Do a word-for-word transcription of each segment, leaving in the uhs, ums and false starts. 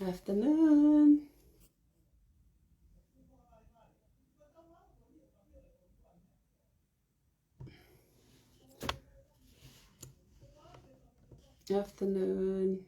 Afternoon. Afternoon.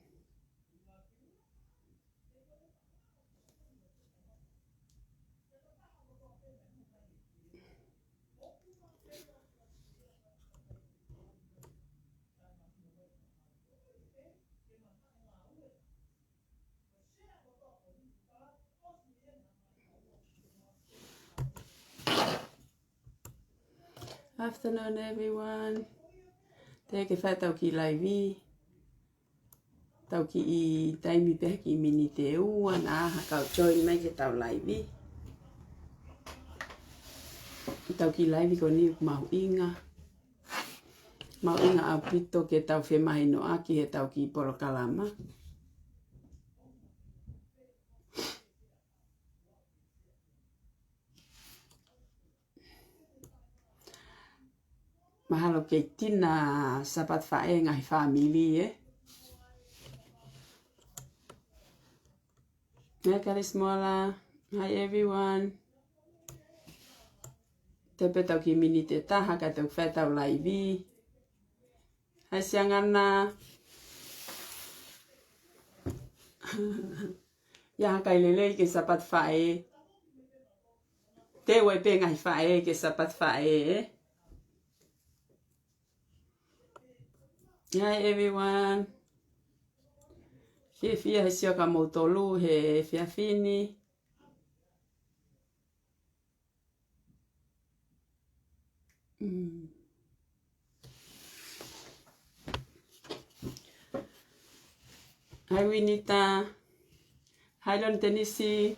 Afternoon, everyone. Teʻeki ke fai ʻetau kiʻi laivi. Tau kiʻi taimi pē ha kiʻi miniti ʻe ua, naʻa ha kau join mai ki heʻetau laivi. ʻEtau kiʻi laivi ko eni ʻoku mahuʻinga. Mahuʻinga ʻaupito ke tau femahinoʻaki heʻetau kiʻi polokalama. Mahalo kei tina Sāpate Faʻē ngaahi fāmili, ē? Hi, Karismola. Hi, everyone. Tepe ʻetau kiʻi miniti ʻe taha, kae tau fai ʻetau laivi. Hi, Siangana. ʻIo, ha kakai lelei ki he Sāpate Faʻē. Teu ai pē ngaahi faʻē ki he Sāpate Faʻē, ē? Hi, everyone. Fiefia he sio kia moutolu he efiafi ni. Mm. Hi, Winita. Hi, Lon Tenisi.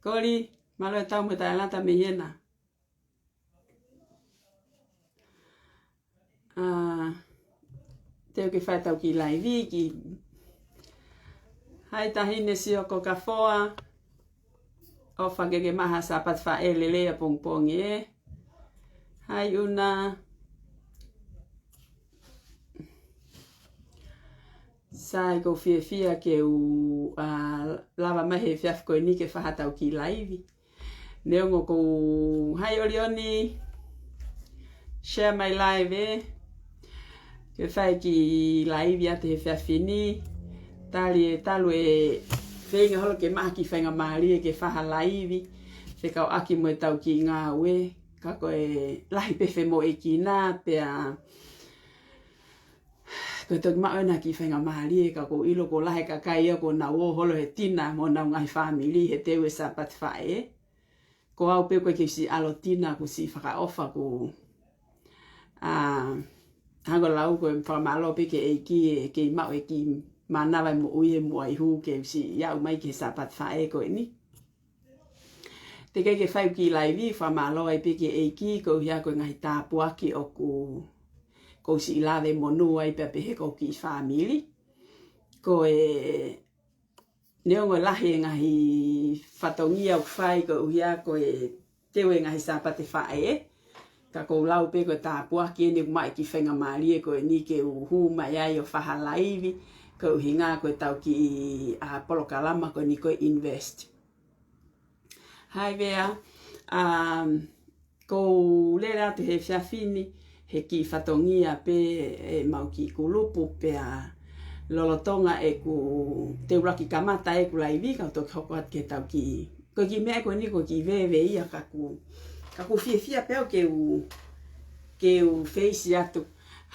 Koli, mālō e tau mo e taʻelata mei hena. ʻA, teʻeki ke fai ʻetau kiʻi laivi ki. Hi, Tahine Sioko Kafoa. ʻOfa ke ke maʻu ha Sāpate Faʻē lelei ʻapongipongi, ē. Hi, Una. Sai, ʻoku ou fiefia ke u, ʻa, lava mai he efiafi ko eni ke fai haʻatau kiʻi laivi. Neongo ʻoku ou, hi ʻOlioni, share mai laivi, ē. Ke fai kiʻi laivi atu he efiafi ni. Tali e talu e feinga holo ke maʻu ha kiʻi faingamālie ke fai ha laivi fekauʻaki mo ʻetau kiʻi ngāue. Ka ko e lahi pē femoʻuekina pea ko e toki maʻu ʻena kiʻi faingamālie, ka ʻoku ou ʻilo ʻoku lahi e kakai ia ʻoku nau ō holo he tina mo honau ngaahi fāmili he teu e Sāpate Faʻē. Ko au pē ʻoku ʻikai ke u siʻi ʻalu tina, ʻoku ou siʻi fakaʻofa ʻoku, ʻa, hangē ko e lau ko e fakamālō pē ki he ʻEiki ʻe kei maʻu e kiʻi mānava e moʻui he muʻa ihu ke u siʻi aʻu mai ki he Sāpate Faʻē ko eni. Teʻeki ke fai kiʻi laivi, fakamālō ai pē ki he ʻEiki, koeʻuhi ko e ngaahi tāpuaki ʻoku, ʻoku ou siʻi lave monū ai pea pehē ki hoku kiʻi fāmili. Ko e neongo e lahi e ngaahi fatongia ʻoku fai koeʻuhi ko e teu e ngaahi Sāpate Faʻē, ka ʻoku ou lau pē ko e tāpuaki eni ʻoku maʻu e kiʻi faingamālie ko eni ke u hū mai ai ʻo fai ha laivi, koeʻuhi ko ʻetau kiʻi, ʻa, polokalama ko eni ko e Invest. Hi Vea, um, ʻoku ou lele atu he efiafi ni he kiʻi fatongia pē ʻemau kiʻi kulupu pea lolotonga ʻeku teu laki kamata ʻeku laivi ka u toki hoko atu ki heʻetau kiʻi. Ko e kiʻi meʻa ko eni ko e kiʻi veve ia ka ʻoku, ka ʻoku ou fiefia pē au ke u, ke u feisi atu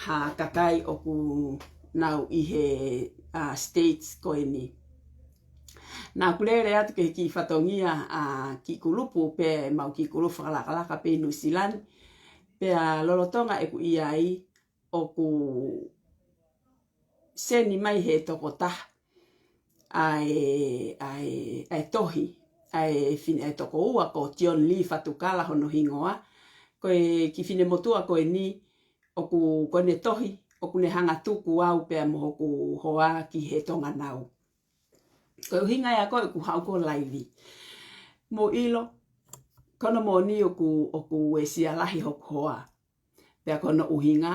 ha kakai ʻoku nau ʻi he, ʻa, States ko eni. Naʻa ku lele atu ki he kiʻi fatongia ʻa e kiʻi kulupu pē ʻemau kiʻi kulupu fakalakalaka pē ʻi Nuʻusila ni. Pea lolotonga ʻeku ʻi ai ʻoku seni mai he tokotaha ʻa e, ʻa e, ʻa e tohi, ʻa e fine, ʻa e tokoua ko John Lee Fatukala hono hingoa. Ko e kiʻi finemotuʻa ko eni ʻoku, ko ʻene tohi, ʻoku ne hanga tuku au pea mo hoku hoa ki he Tonga Nau. Ko e ʻuhinga ia ko ē ʻeku haʻu ko ē ʻo laivi. Mou ʻilo, ko hono moʻoni ʻoku, ʻoku uesia lahi hoku hoa. Pea ko hono ʻuhinga,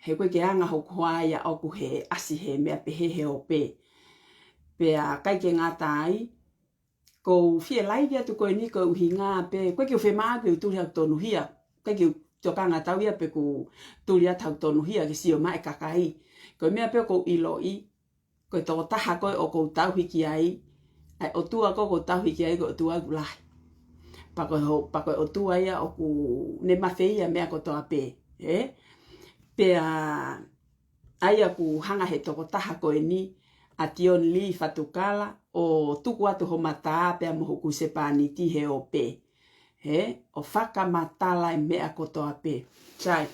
he ʻoku ʻikai ke anga hoku hoa ia ʻoʻoku he ʻasi he meʻa pehē he ope. Pea ʻikai ke ngata ai, ʻoku ou fie laivi atu ko eni ko e ʻuhinga pē, ʻoku ʻikai ke u fiemaʻu ke u tuli haʻaku tonuhia. ʻIkai ke u tokanga tau ia pe ʻoku ou tuli atu haʻaku tonuhia ke sio mai e kakai. Ko e meʻa pē ʻoku ou ʻiloʻi, ko e tokotaha ko ē ʻoku ou tauhi ki ai, ʻa e ʻOtua ko ē ʻoku ou tauhi ki ai, ko e ʻOtua ʻoku lahi. Pea ko e ho-, pea ko e ʻOtua ia ʻoku ne mafeia e meʻa kotoa pē, ē? Pea ʻa ia ʻoku hanga he tokotaha ko eni, ʻa Dion Lee Fatukala, ʻo tuku atu homa tā pea mo hoku husepāniti he ope. Ē, ʻo fakamatala e meʻa kotoa pē. Sai.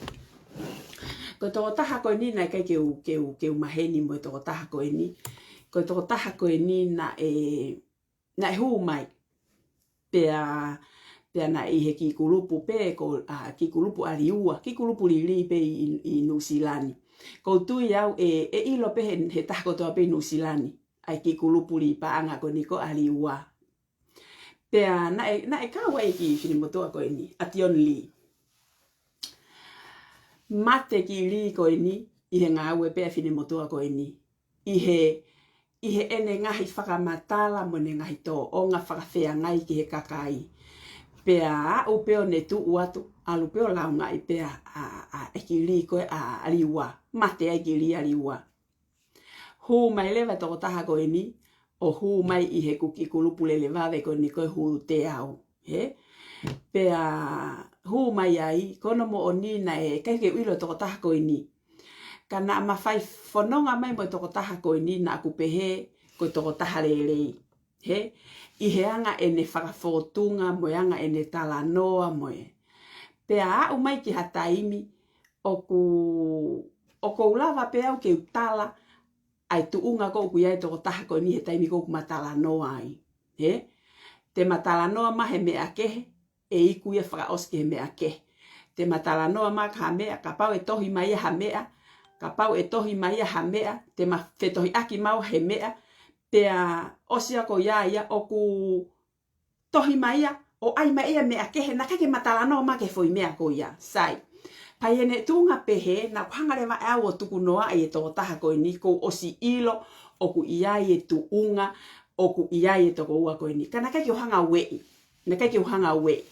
Ko e tokotaha ko eni naʻe ʻikai ke u, ke u, ke u maheni mo e tokotaha ko eni. Ko e tokotaha ko eni naʻe, naʻe hū mai. Pea, pea naʻe ʻi he kiʻi kulupu pē, ko, ʻa, kiʻi kulupu ʻa Liua, kiʻi kulupu lili pē ʻi, ʻi, ʻi Nuʻusila ni. ʻOku ou tui au ʻe, ʻe ʻilo pē he, he taha kotoa pē ʻi Nuʻusila ni ʻa e kiʻi kulupu lī paʻanga ko eni ko ʻa Liua. Pea naʻe, naʻe kau ai e kiʻi finemotuʻa ko eni, ʻa Dion Lee. Mate e kiʻi lī ko eni, ʻi he ngāue pē ʻa e finemotuʻa ko eni. ʻI he, ʻi heʻene ngaahi fakamatala mo ʻene ngaahi tōʻonga fakafeangai ki he kakai. Pea aʻu pē ʻo ne tuʻu atu, ʻalu pē ʻo laungaʻi pē ʻa, ʻa, ʻa e kiʻi lī ko ē ʻa, ʻa Liua. Mate ai e kiʻi lī ʻa Liua. Hū mai leva e tokotaha ko eni, ʻo hū mai ʻi heʻeku kiʻi kulupu lele vave ko eni ko e Hū Teau, ē? Pea hū mai ai, ko hono moʻoni naʻe ʻikai ke u ʻilo e tokotaha ko eni. Ka naʻa ma fai fononga mai mo e tokotaha ko eni naʻa ku pehē ko e tokotaha lelei, ē? ʻI he anga ʻene fakafōtunga mo e anga ʻene talanoa mo e. Pea aʻu mai ki ha taimi, ʻoku, ʻoku ou lava pē au ke u tala ʻa e tuʻunga ko ē ʻoku ʻi ai e tokotaha ko eni he taimi ko ē ʻoku ma talanoa ai. Ē? Te ma talanoa mai he meʻa kehe, ʻe iku ia fakaʻosi ki he meʻa kehe. Te ma talanoa mai ki ha meʻa, kapau ʻe tohi mai ia ha meʻa, kapau ʻe tohi mai ia ha meʻa, te ma fetohiʻaki maua he meʻa, pea ʻosi ia ko ia ia ʻoku tohi mai ia, ʻo ʻai mai ia e meʻa kehe, naʻe ʻikai ke ma talanoa mai ki he foʻi meʻa ko ia. Sai. Pea ʻi heʻene tuʻunga pehē, naʻa ku hanga leva ʻe au ʻo tukunoaʻi e tokotaha ko eni, kuo u ʻosi ʻilo ʻoku ʻi ai e tuʻunga, ʻoku ʻi ai e tokoua ko eni. Ka naʻe ʻikai ke u hanga ueʻi. Naʻe ʻikai ke u hanga ueʻi.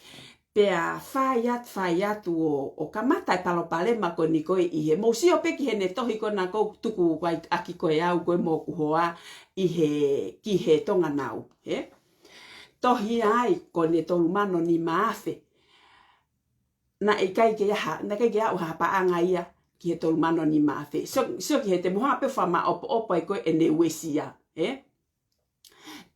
Pea fai atu, fai atu ʻo, ʻo kamata e palopalema ko eni ko ē ʻi he, mou sio pē ki heʻene tohi ko ena ʻoku tuku ko ē ʻaki ko ē au ko ē mo hoku hoa ʻi he, ki he Tonga Nau, ē? Tohi ai ko eni tolu mano nima afe. Naʻe ʻikai ke ʻi ai ha, naʻe ʻikai ke aʻu ha paʻanga ia ki he tolu mano nima afe. Sio, sio ki he te mo hanga pē ʻo fakamaʻopoʻopo ai ko ē ʻene uesia, ē?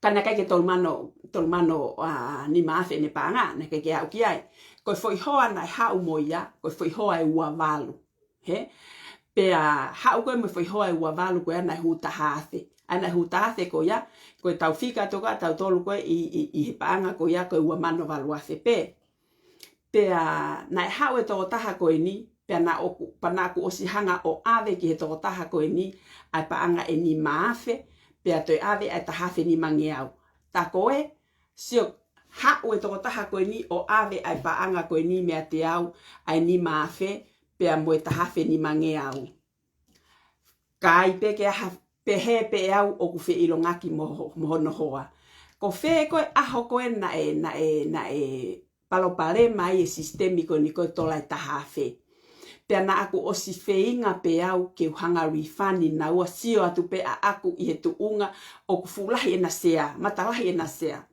Ka naʻe ʻikai ke tolu mano, tolu mano, ʻa, nima afe ʻene paʻanga, naʻe ʻikai ke aʻu ki ai. Ko e foʻi hoa naʻe haʻu mo ia, ko e foʻi hoa ʻe ua valu. Ē? Pea haʻu ko ē mo e foʻi hoa ʻe ua valu ko ia naʻe hū taha afe. ʻA ia naʻe hū taha afe ko ia, ko e tau fika atu ko ē ʻa tautolu ko ē ʻi, ʻi, ʻi he paʻanga ko ia ko e ua mano valu afe pē. Pea naʻe haʻu e tokotaha ko eni, pea naʻa ku, pea naʻa ku ʻosi hanga ʻo ʻave ki he tokotaha ko eni ʻa e paʻanga ʻe nima afe, pea toe ʻave ʻa e taha afe nimangeau. Tā ko ē, sio, haʻu e tokotaha ko eni ʻo ʻave ʻa e paʻanga ko eni meiate au ʻa e nima afe, pea mo e taha afe nimangeau. Ka ʻai pē ke ʻai ha pehē pē ʻe au ʻoku feʻilongaki mo ho-, mo hono hoa. Ko fē ko ē ʻaho ko ē naʻe, naʻe, naʻe palopalema ai e sisitemi ko eni ko e tola ʻe taha afe. Pea naʻa ku ʻosi feinga pē au ke u hanga ʻo refund naua, sio atu pē ʻaʻaku ʻi he tuʻunga ʻoku fuʻu lahi ʻena sea, matalahi ʻena sea.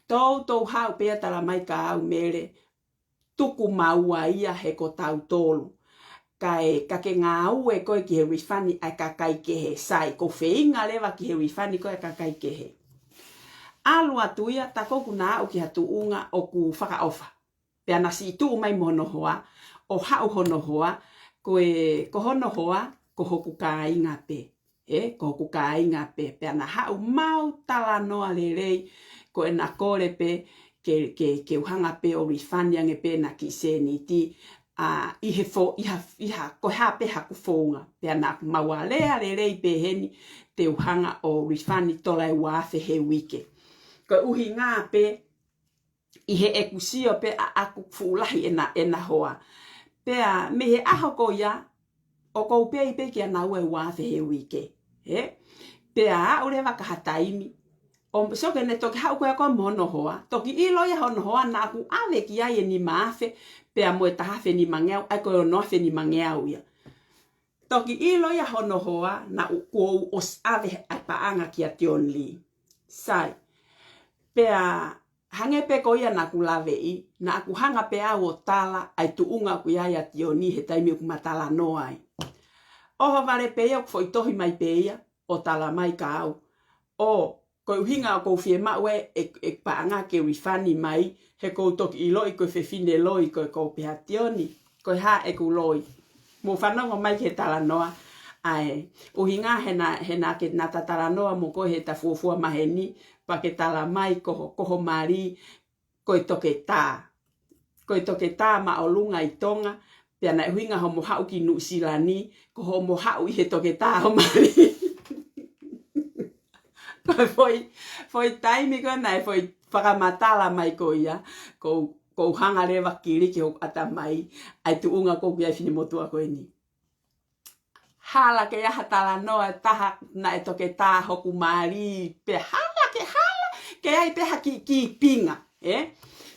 Toutou haʻu pē ia ʻo tala mai kia au, Mele, tuku maua ia he ko tautolu. Kae, ka ke ngāue koe ki he refund ʻa e kakai kehe. Sai, ʻoku ou feinga leva ki he refund ko ē ʻa e kakai kehe. ʻAlu atu ia, tā ko ē ʻoku na aʻu ki ha tuʻunga ʻoku fakaʻofa. Pea na siʻi tuʻu mai mo hono hoa, ʻo haʻu hono hoa, ko e, ko hono hoa, ko hoku kāinga pē. Ē, ko hoku kāinga pē, pea na haʻu mau talanoa lelei, ko ʻena kole pē, ke, ke, ke u hanga pē ʻo refund ange pē ʻena kiʻi sēniti, ʻa, ʻi he fo-, ʻi ha, ʻi ha, ko e hā pē haku founga. Pea naʻa mau lea lelei pē heni, te u hanga ʻo refund tola ʻe ua afe he uike. Ko e ʻuhinga pē, ʻi heʻeku sio pē ʻaʻaku fuʻu lahi ʻena, ʻena hoa. Pea mei he ʻaho ko ia, ʻoku ou pei pē kia naua ʻe ua afe he uike. Ē? Pea aʻu leva ki ha taimi, ʻo sio ke ne toki haʻu ko ē ko ē mo hono hoa. Toki ʻilo ia hono hoa naʻa ku ʻave ki ai e nima afe, pea mo e taha afe nima ngeau, ʻa ia ko e ono afe nima ngeau ia. Toki ʻilo ia hono hoa naʻa ku ou ʻosi ʻave ʻa e paʻanga kia Tioni Lī. Sai. Pea hangē pē ko ia naʻa ku laveʻi, naʻa ku hanga pē au ʻo tala ʻa e tuʻunga ʻoku ʻi ai ʻa Tioni he taimi ʻoku ma talanoa ai. ʻOhovale pē ia ʻoku foʻi tohi mai pē ia, ʻo tala mai kia au. ʻO, ko e ʻuhinga ʻoku ou fiemaʻu e, e, e paʻanga ke refund mai, he ʻoku ou toki ʻiloʻi ko e fefine loi ko ē, ʻoku ou pehē, Tioni, ko e hā ʻeku loi? Mou fanongo mai ki he talanoa, ʻa e ʻuhinga he naʻa, he naʻa ke na ta talanoa mo koe he ta fuofua maheni, pea ke tala mai ko ho, ko ho mali, ko e toketā. Ko e toketā māʻolunga ʻi Tonga, pea naʻe ʻuhinga hoʻomo haʻu ki Nuʻusila ni, ko hoʻomo haʻu ʻi he toketā ho mali. Ko e foʻi, foʻi taimi ko ē naʻe foʻi fakamatala mai ko ia, ʻoku ou, ʻoku ou hanga leva ʻo kiliki hoku ʻatamai, ʻa e tuʻunga ʻoku ʻi ai e finemotuʻa ko eni. Hala ke ʻi ai ha talanoa ʻe taha naʻe toketā hoku mali, pea hala ke hala, ke ʻi ai pē ha kiʻi, kiʻi pinga, ē?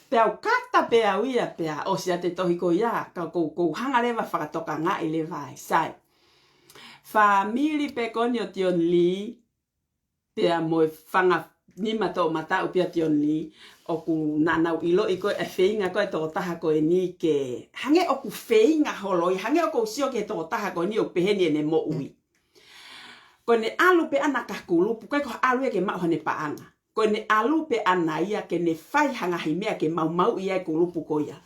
Pea u kata pē au ia, pea ʻosi ʻa e tohi ko ia, ka ʻoku ou, ʻoku ou hanga leva ʻo fakatokangaʻi leva ai, sai. Fāmili pē ko eni ʻo Tioni Lī, pea mo e fanga nima toʻomataʻu pē ʻa Tioni Lī, ʻoku nau ʻiloʻi ko ē e feinga ko ē ʻa e tokotaha ko eni ke hangē ʻoku feinga holo ia, hangē ʻoku ou sio ki he tokotaha ko eni ʻoku pehē ni ʻene moʻui. Ko ʻene ʻalu pē ʻana ki ha kulupu, ʻikai ko ha ʻalu ia ke maʻu haʻane paʻanga. Ko ʻene ʻalu pē ʻana ia ke ne fai ha ngaahi meʻa ke maumauʻi ʻa e kulupu ko ia.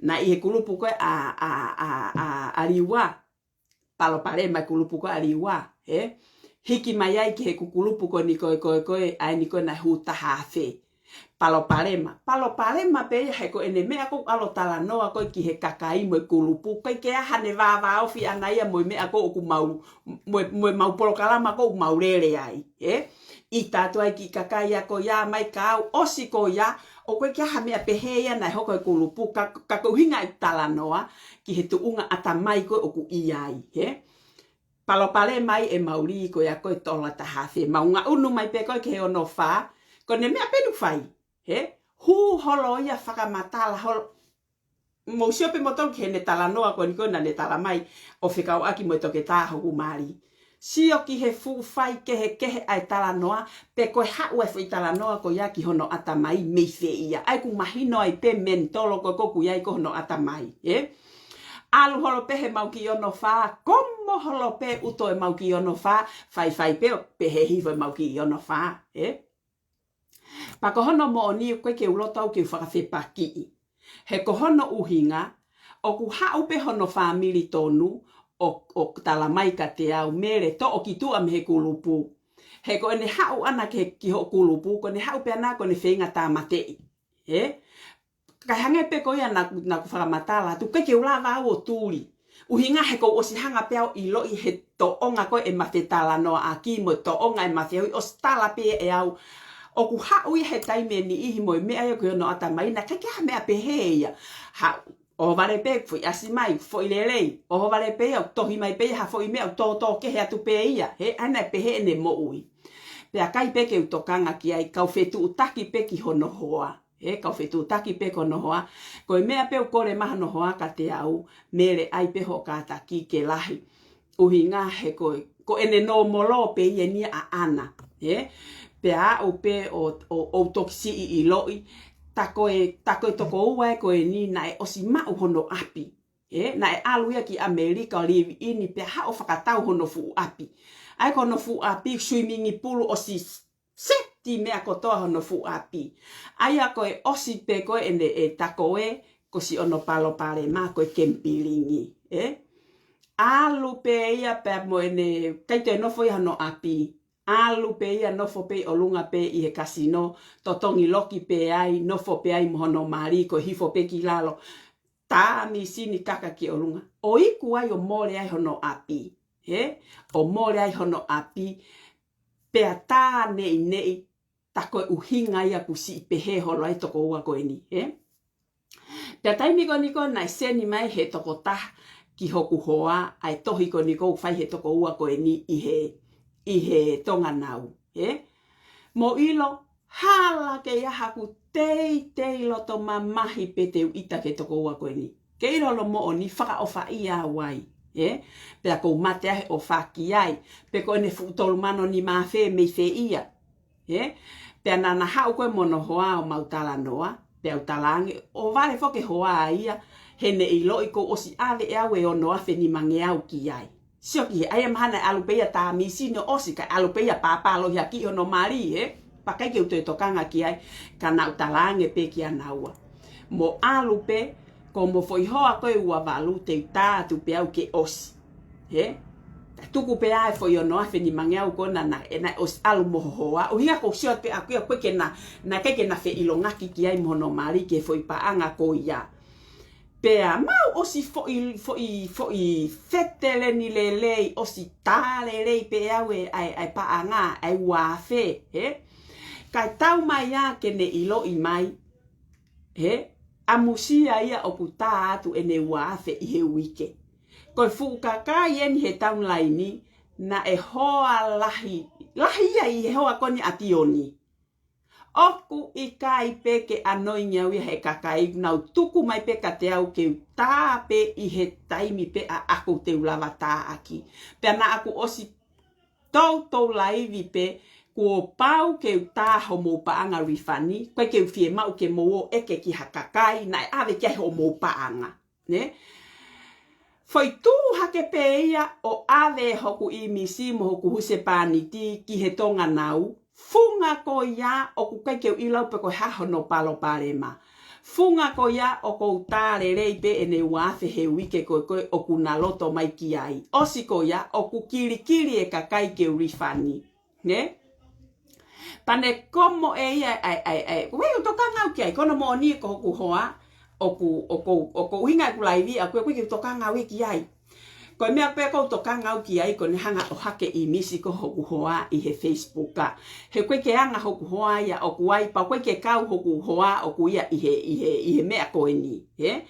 Naʻe ʻi he kulupu ko ē ʻa, ʻa, ʻa, ʻa, ʻa Liua, palopalema e kulupu ko ē ʻa Liua, ē? Hiki mai ai ki he kulupu ko eni ko ē, ko ē, ko ē, ʻa eni ko ē naʻe hū taha afe. Palopalema. Palopalema pē ia he ko ʻene meʻa ʻoku ʻalu ʻo talanoa ko ē ki he kakai mo e kulupu. ʻIkai ke ʻi ai haʻane vāvāofi ʻana ia mo e meʻa ko ē ʻoku mau, mo e, mo e mau polokalama ko ē ʻoku mau lele ai, ē? ʻIta atu ai ki he kakai ia ko ia mai kia au, ʻosi ko ia, ʻoku ʻikai ke ʻi ai ha meʻa pehē ia naʻe hoko he kulupu, ka, ka ko e ʻuhinga e talanoa ki he tuʻunga ʻatamai ko ē ʻoku ʻi ai, ē? Palopalema ai e mali ko ia ko ē tola taha afe. Mau ngaʻunu mai pē ko ē ki he ono fā, ko ʻene meʻa pē ʻoku fai, ē? Hū holo ia fakamatala holo. Mou sio pē moutolu ki heʻene talanoa ko eni ko ē naʻa ne tala mai ʻo fekauʻaki mo e toketā hoku mali. Sio ki he fuʻu faikehekehe ʻa e talanoa, pe ko e haʻu e foʻi talanoa ko ia ki hono ʻatamai mei fē ia. ʻA ia ʻoku mahino ai pē mental ko ē ʻoku ʻi ai ko ē hono ʻatamai, ē? ʻAlu holo pē he mau kiʻi ono fā, komo holo pē ʻuto e mau kiʻi ono fā, faifai pē ʻo pehē hifo e mau kiʻi ono fā, ē? Pea ko hono moʻoni ʻoku ʻikai ke u loto au ke u fakafepakiʻi. He ko hono ʻuhinga, ʻoku haʻu pē hono fāmili tonu, ʻo, ʻo tala mai kiate au, Mele, toʻo ki tuʻa mei he kulupu. He ko ʻene haʻu ʻana ki, ki hoʻo kulupu, ko ʻene haʻu pē ʻana ko ʻene feinga tāmateʻi. Ē? Kae hangē pē ko ia naʻa ku, naʻa ku fakamatala atu, ʻikai ke u lava au ʻo tuli. ʻUhinga he ʻoku ou ʻosi hanga pē au ʻo ʻiloʻi he tōʻonga ko ē ʻema fetalanoaʻaki mo e tōʻonga ʻema fehuʻi, ʻosi tala pē ʻe au. ʻOku haʻu ia he taimi ʻe niʻihi mo e meʻa ia ʻoku ʻi hono ʻatamai, naʻe ʻikai ke ʻi ai ha meʻa pehē ia. Haʻu, ʻohovale pē, foʻi ʻasi mai, foʻi lelei, ʻohovale pē ia, tohi mai pē ia ha foʻi meʻa ʻoku tōtō kehe atu pē ia, he ʻa ia naʻe pehē ʻene moʻui. Pea ʻikai pē ke u tokanga ki ai, kau fetuʻutaki pē ki hono hoa. Ē, kau fetuʻutaki pē ki hono hoa. Ko e meʻa pē ʻoku kole mai hono hoa kiate au, Mele, ʻai pē hoʻo kātaki ke lahi. ʻUhinga he ko, ko ʻene nōmolo pē ia eni ʻaʻana. Ē? Pea aʻu pē ʻo, ʻo, ʻo toki siʻi ʻiloʻi, tā ko e, tā ko e tokoua ē ko eni naʻe ʻosi maʻu hono ʻapi. Ē? Naʻe ʻalu ia ki ʻAmelika ʻo live in pea haʻu ʻo fakatau hono fuʻu ʻapi. ʻA ia ko hono fuʻu ʻapi, swimming pool ʻosi seti meʻa kotoa hono fuʻu ʻapi. ʻA ia ko e ʻosi pē ko ē ʻene ʻe tā ko ē, ko siʻono palopalema ko e kemipilingi, ē? ʻAlu pē ia pea mo ʻene, ʻikai toe nofo ia hono ʻapi. ʻAlu pē ia nofo pē ʻi ʻolunga pē ʻi he kasino, totongi loki pē ai, nofo pē ai mo hono mali, ko e hifo pē ki lalo. Tā misini kaka ki ʻolunga. ʻO iku ai ʻo mole ai hono ʻapi. Ē? ʻO mole ai hono ʻapi. Pea tā neʻineʻi, tā ko e ʻuhinga ia ʻoku siʻi pehē holo ai tokoua ko eni, ē? Pea taimi ko eni ko ē naʻe seni mai he tokotaha ki hoku hoa, ʻa e tohi ko eni ʻoku fai he tokoua ko eni ʻi he, ʻi he Tonga Nau, ē? Mou ʻilo, hala ke ʻi ai haku teitei loto mamahi pē te u ʻita ki he tokoua ko eni. Ke ʻilo hono moʻoni, fakaʻofaʻia au ai, ē? Pea ʻoku ou mate ai he ʻofa ki ai. Pe ko ʻene fuʻu tolu mano nima afe mei fē ia, ē? Pea naʻa na haʻu ko ē mo hono hoa ʻo mau talanoa, pea u talaange, ʻohovale foki e hoa ia, he ne ʻiloʻi kuo u ʻosi ʻave ʻe au e ono afe nimangeau ki ai. Sio ki he, ʻa ia mahalo naʻe ʻalu pē ia Tāmisi ni ʻo ʻosi, kae ʻalu pē ia pāpā lohi ʻaki hono mali, ē? Pea ʻikai ke u toe tokanga ki ai, ka naʻa ku talaange pē kia naua, mou ʻalu pē, ko hoʻomou foʻi hoa ko ē ua valu te u tā atu pē au ke ʻosi, ē? Kae tuku pē ʻa e foʻi ono afe nimangeau ko ena naʻe, naʻe ʻosi ʻalu mo ho hoa. ʻUhinga ʻoku ou sio pē ʻaku ia ʻoku ʻikai ke na, naʻe ʻikai ke na feʻilongaki ki ai mo hono mali ki he foʻi paʻanga ko ia. Pea mau ʻosi foʻi, foʻi, foʻi feteleni lelei, ʻosi tā lelei pē ʻe au e, ʻa e, ʻa e paʻanga, ʻa e ua afe, ē? Kae tau mai ā ke ne ʻiloʻi mai, ē? ʻAmusia ia ʻoku tā atu ʻene ua afe ʻi he uike. Ko e fuʻu kakai eni he taunlaini, naʻe hoa lahi, lahi ia ʻi he hoa ko eni ʻa Tioni. ʻOku ʻikai pē ke ʻanoingi au ia he kakai, nau tuku mai pē kiate au ke u tā pē ʻi he taimi pē ʻaʻaku te u lava tā ʻaki. Pea naʻa ku ʻosi toutou laivi pē, kuo pau ke u tā hoʻomou paʻanga refund, ʻikai ke u fiemaʻu ke mou ō ʻeke ki ha kakai naʻe ʻave ki ai hoʻomou paʻanga. Ne? Foʻi tuʻu hake pē ia ʻo ʻave hoku ʻīmisi mo hoku husepāniti ki he Tonga Nau, funga ko ia ʻoku ʻikai ke u ʻilo pe ko e hā hono palopalema. Funga ko ia ʻoku ou tā lelei pē ʻene ua afe he uike ko ē ko ē ʻoku na loto mai ki ai. ʻOsi ko ia ʻoku kilikili e kakai ke u refund. Ne? Pea ne komo ʻe ia, ʻai, ʻai, ʻai. Ko e ʻikai ke u tokanga au ki ai, ko hono moʻoni ko hoku hoa, ʻoku, ʻoku, ʻoku ʻuhinga ʻeku laivi ʻaku ia, ʻoku ʻikai ke u tokanga au ia ki ai. Ko e meʻa pē ʻoku ou tokanga au ki ai, ko ʻene hanga ʻo hake ʻīmisi ko hoku hoa ʻi he Facebook ā. He ʻoku ʻikai ke anga hoku hoa ia ʻoku ai, pea ʻoku ʻikai ke kau hoku hoa ʻoku ia ʻi he, ʻi he, ʻi he meʻa ko eni, ē?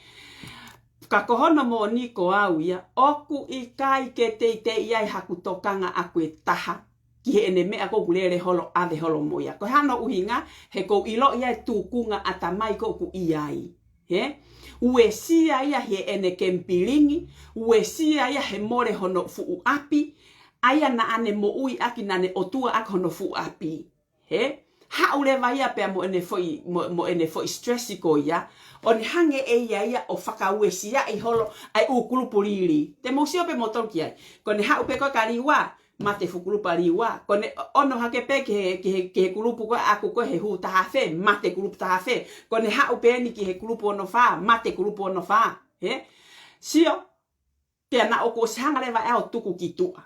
Ka ko hono moʻoni ko au ia, ʻoku ʻikai ke teitei ai haku tokanga ʻaku ʻe taha ki heʻene meʻa ko ē ʻoku lele holo, ʻave holo mo ia. Ko hono ʻuhinga, he ʻoku ou ʻiloʻi ʻa e tūkunga ʻatamai ko ē ʻoku ʻi ai. Ē? Uesia ia heʻene kemipilingi, uesia ia he mole hono fuʻu ʻapi, ʻa ia naʻa ne moʻui ʻaki, naʻa ne ʻotua ʻaki hono fuʻu ʻapi. Ē? Haʻu leva ia pea mo ʻene foʻi, mo, mo ʻene foʻi stress ko ia, ʻo ne hanga ʻe ia ia ʻo fakauesiaʻi holo ʻa e ʻū kulupu lili. Te mou sio pē moutolu ki ai. Ko ʻene haʻu pē ko ē kia Liua, mate fuʻu kulupu ʻa Liua. Ko ʻene ʻono hake pē ki he, ki he, ki he kulupu ko ē ʻaku ko ē he hū taha afe, mate kulupu taha afe. Ko ʻene haʻu pē eni ki he kulupu ono fā, mate kulupu ono fā. Ē? Sio, pea naʻa ku ʻosi hanga leva ʻe au ʻo tuku ki tuʻa.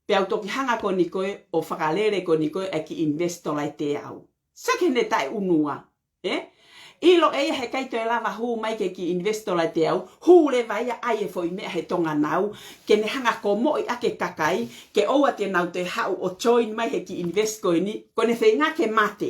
Pea u toki hanga ko eni ko ē ʻo fakalele ko eni ko ē ʻa e kiʻi investor ʻe teau. Sio ki heʻene taʻeʻunua. Ē? ʻIlo ʻe ia he ʻikai toe lava hū mai ki he kiʻi investor ʻe teau, hū leva ia ʻai e foʻi meʻa he Tonga Nau, ke ne hanga ʻo komoʻi ʻaki e kakai, ke ʻoua te nau toe haʻu ʻo join mai he kiʻi invest ko eni, ko ʻene feinga ke mate.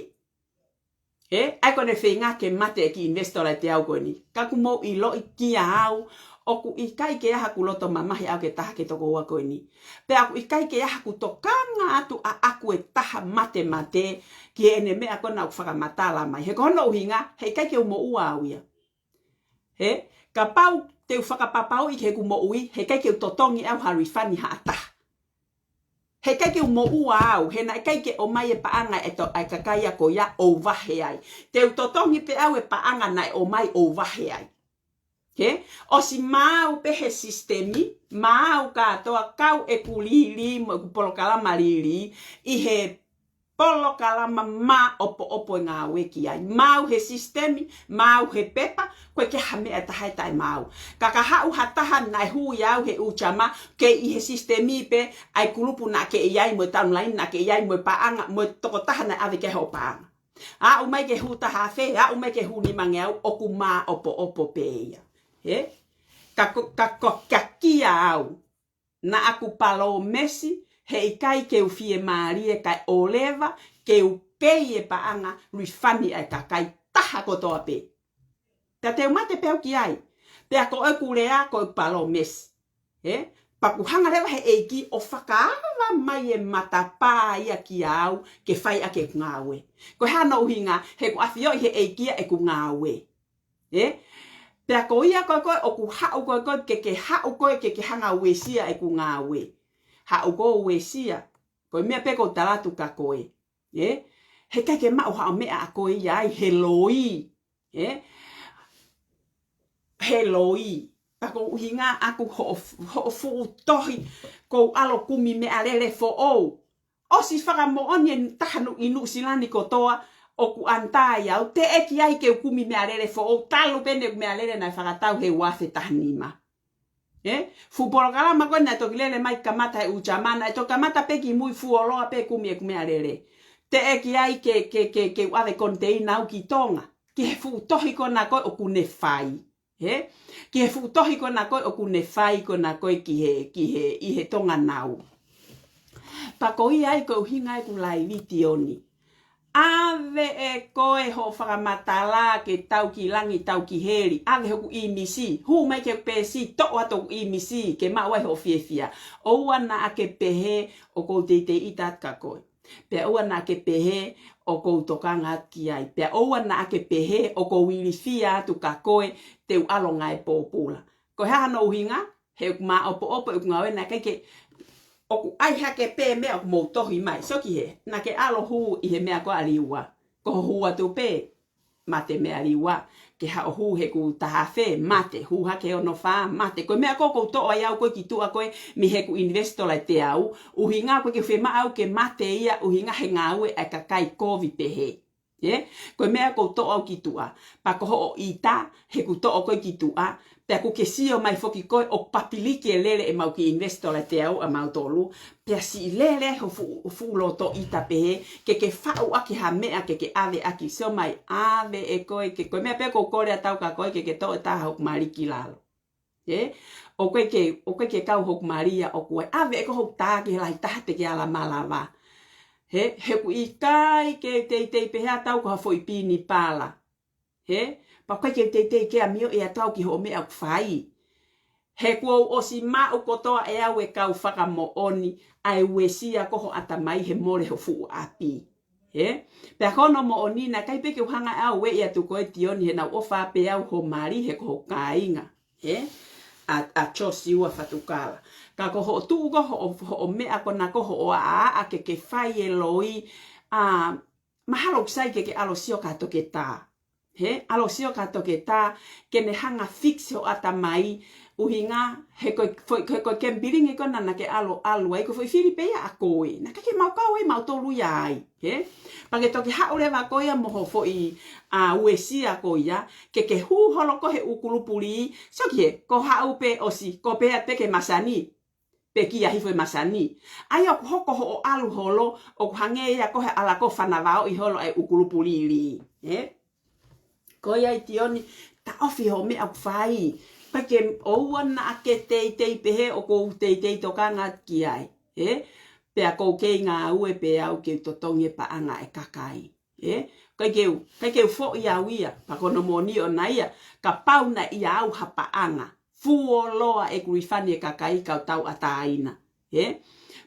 Ē? ʻAi ko ʻene feinga ke mate e kiʻi investor ʻe teau ko eni. Ka ʻoku mou ʻiloʻi kia au, ʻoku ʻikai ke ʻi ai haku loto mamahi ʻaʻaku ʻe taha ki he tokoua ko eni. Pea ʻoku ʻikai ke ʻi ai haku tokanga atu ʻaʻaku ʻe taha matemate ki heʻene meʻa ko ena ʻoku fakamatala mai. He ko hono ʻuhinga, he ʻikai ke u moʻua au ia. Ē? Kapau te u fakapapauʻi ki heʻeku moʻui, he ʻikai ke u totongi au ha refund ha taha. He ʻikai ke u moʻua au, he naʻe ʻikai ke ʻomai e paʻanga ʻe to-, ʻa e kakai ia ko ia ʻo u vahe ai. Te u totongi pē au e paʻanga naʻe ʻomai ʻo u vahe ai. Ē? ʻOsi maau pē he sisitemi, maau kātoa, kau ʻeku lili mo ʻeku polokalama lili ʻi he polokalama māʻopoʻopo e ngāue ki ai. Maau he sisitemi, maau he pepa, ʻoku ʻikai ke ʻi ai ha meʻa ʻe taha ʻe taʻemaau. Ka ka haʻu ha taha naʻe hui au he ʻū jama, kei ʻi he sisitemi pē ʻa e kulupu naʻa ke ʻi ai mo e taunlaini naʻa ke ʻi ai mo e paʻanga, mo e tokotaha naʻe ʻave ki ai hoʻo paʻanga. Aʻu mai ki he hū taha afe, aʻu mai ki he hū nimangeau, ʻoku māʻopoʻopo pē ia. Ē? Ka ko, ka ko, ka kia au, naʻa ku palōmesi, he ʻikai ke u fiemālie kae ʻoleva ke u pei e paʻanga refund ʻa e kakai taha kotoa pē. Pea te u mate pē au ki ai. Pea ko ʻeku lea, ko ʻeku palōmesi. Ē? Pea ʻoku hanga leva he ʻEiki ʻo fakaava mai e matapā ia kiate au ke fai ʻaki ʻeku ngāue. Ko e hā hono ʻuhinga? He ʻoku ʻafioʻi he ʻEiki ia ʻeku ngāue. Ē? Pea ko ia ko ē ko ē ʻoku haʻu ko ē ko ē ke ke haʻu ko ē ke ke hanga ʻo uesia ʻeku ngāue. Haʻu ko ē ʻo uesia. Ko e meʻa pē ʻoku ou tala atu kia koe. Ē? He ʻikai ke maʻu haʻo meʻa ʻa koe ia ai he loi. Ē? He loi. Pea ko e ʻuhinga ʻaku hoʻo, hoʻo fuʻu tohi, ʻoku ou ʻalu ʻo kumi meʻalele foʻou. ʻOsi fakamoʻoni e taha Nuʻu-, ʻi Nuʻusila ni kotoa ʻoku ʻanitā ai au, teʻeki ai ke u kumi meʻalele foʻou, talu pē ʻeku meʻalele naʻe fakatau he ua afe taha nima. Ē? Fuʻu polokalama ko ē naʻe toki lele mai kamata he ʻū Siamane, naʻe toki kamata pē kimui, fuoloa pē kumi ʻeku meʻalele. Teʻeki ai ke, ke, ke, ke u ʻave koniteina au ki Tonga. Ki he fuʻu tohi ko ena ko ē ʻoku ne fai. Ē? Ki he fuʻu tohi ko ena ko ē ʻoku ne fai ko ena ko ē ki he, ki he, ʻi he Tonga Nau. Pea ko ia ai ko e ʻuhinga ʻeku laivi, Tioni. ʻAve ʻe koe hoʻo fakamatala ke tau ki langi, tau ki heli. ʻAve hoku ʻīmisi. Hū mai ki he peesi, toʻo atu hoku ʻīmisi, ke maʻu ai hoʻo fiefia. ʻOua naʻa ke pehē ʻoku ou teitei ʻita atu kia koe. Pea ʻoua naʻa ke pehē ʻoku ou tokanga atu ki ai. Pea ʻoua naʻa ke pehē ʻoku ou ilifia atu kia koe te u ʻalu ʻo ngāue pōpula. Ko e hā hono ʻuhinga? He ʻoku māʻopoʻopo ʻeku ngāue, naʻe ʻikai ke, ʻoku ʻai hake pē meʻa ʻoku mou tohi mai. Sio ki hē, naʻa ke ʻalu ʻo hū ʻi he meʻa ko ē ʻa Liua. Ko hoʻo hū atu pē, mate meʻa Liua. Ke haʻu ʻo hū heʻeku taha afe, mate. Hū hake he ono fā, mate. Ko e meʻa ko ē ʻoku ou toʻo ai au ko ē ki tuʻa ko ē mei heʻeku ʻinivesitola ʻe teau, ʻuhinga ʻoku ʻikai ke fiemaʻu au ke mate ia, ʻuhinga he ngāue ʻa e kakai kovi pehē. Ē? Ko e meʻa ʻoku ou toʻo au ki tuʻa. Pea ko hoʻo ʻita, heʻeku toʻo koe ki tuʻa. Pea ʻoku ke sio mai foki koe ʻoku papiliki e lele ʻemau kiʻi ʻinivesitola ʻe teau ʻamautolu. Pea siʻi lele ai ho fuʻu, fuʻu loto ʻita pehē, ke ke faʻu ʻaki ha meʻa ke ke ʻave ʻaki. Sio mai, ʻave ʻe koe, ke ko e meʻa pē ʻoku ou kole atu au kia koe, ke ke toʻo e taha hoku mali ki lalo. Ē? ʻOku ʻikai ke, ʻoku ʻikai ke kau hoku mali ia ʻoku ʻave ʻe koe hoku tā ki he lahi taha te ke ala malava. Ē? He ʻoku ʻikai ke teitei pehē atu au ko ha foʻi pīnipala. Ē? Pea ʻoku ʻikai ke teitei ke ʻamioʻi atu au ki hoʻo meʻa ʻoku fai. He kuo u ʻosi maʻu kotoa ʻe au e kau fakamoʻoni ʻa e uesia ko ē ho ʻatamai he mole ho fuʻu ʻapi. Ē? Pea ko hono moʻoni naʻe ʻikai pē ke u hanga ʻe au ʻo ueʻi atu koe, Tioni, he naʻa ku ʻofa pē au ho mali he ko ho kāinga. Ē? ʻA, ʻa Siosiua Fatukala. Ka ko hoʻo tuʻu ko ē hoʻo, hoʻo meʻa ko ena ko ē hoʻo ʻaʻaʻa ke ke fai e loi, ʻa, mahalo ʻoku sai ke ke ʻalu ʻo sio ki ha toketā. Ē? ʻAlu ʻo sio ki ha toketā, ke ne hanga ʻo fix ho ʻatamai, ʻuhinga, he ko e, fo-, he ko e kemipilingi ko ena naʻa ke ʻalu, ʻalu ai, ko e foʻi fili pē ia ʻa koe. Naʻe ʻikai ke mau kau ai mautolu ia ai. Ē? Pea ke toki haʻu leva koe ia mo ho foʻi, ʻa, uesia ko ia, ke ke hū holo koe he ʻū kulupu lī, sio ki hē, ko e haʻu pē ʻosi, ko e pehē pē ki he masani. Pekia hifo e masani. ʻA ia ʻoku hoko hoʻo ʻalu holo, ʻoku hangē ia ko ē he ʻalu ko ē ʻo fanavaoʻi holo e ʻū kulupu lī. Ē? Ko ia ai Tioni, taʻofi hoʻo meʻa ʻoku fai. Pea ke ʻoua naʻa ke teitei pehē ʻoku ou teitei tokanga atu ki ai. Ē? Pea ʻoku ou kei ngāue pē au ke u totongi e paʻanga ʻa e kakai. Ē? ʻIkai ke u, ʻikai ke u foʻi au ia, pea ko hono moʻoni ʻona ia, kapau naʻe ʻi ai ha paʻanga, fuoloa ʻeku refund e kakai kau tauʻatāina. Ē?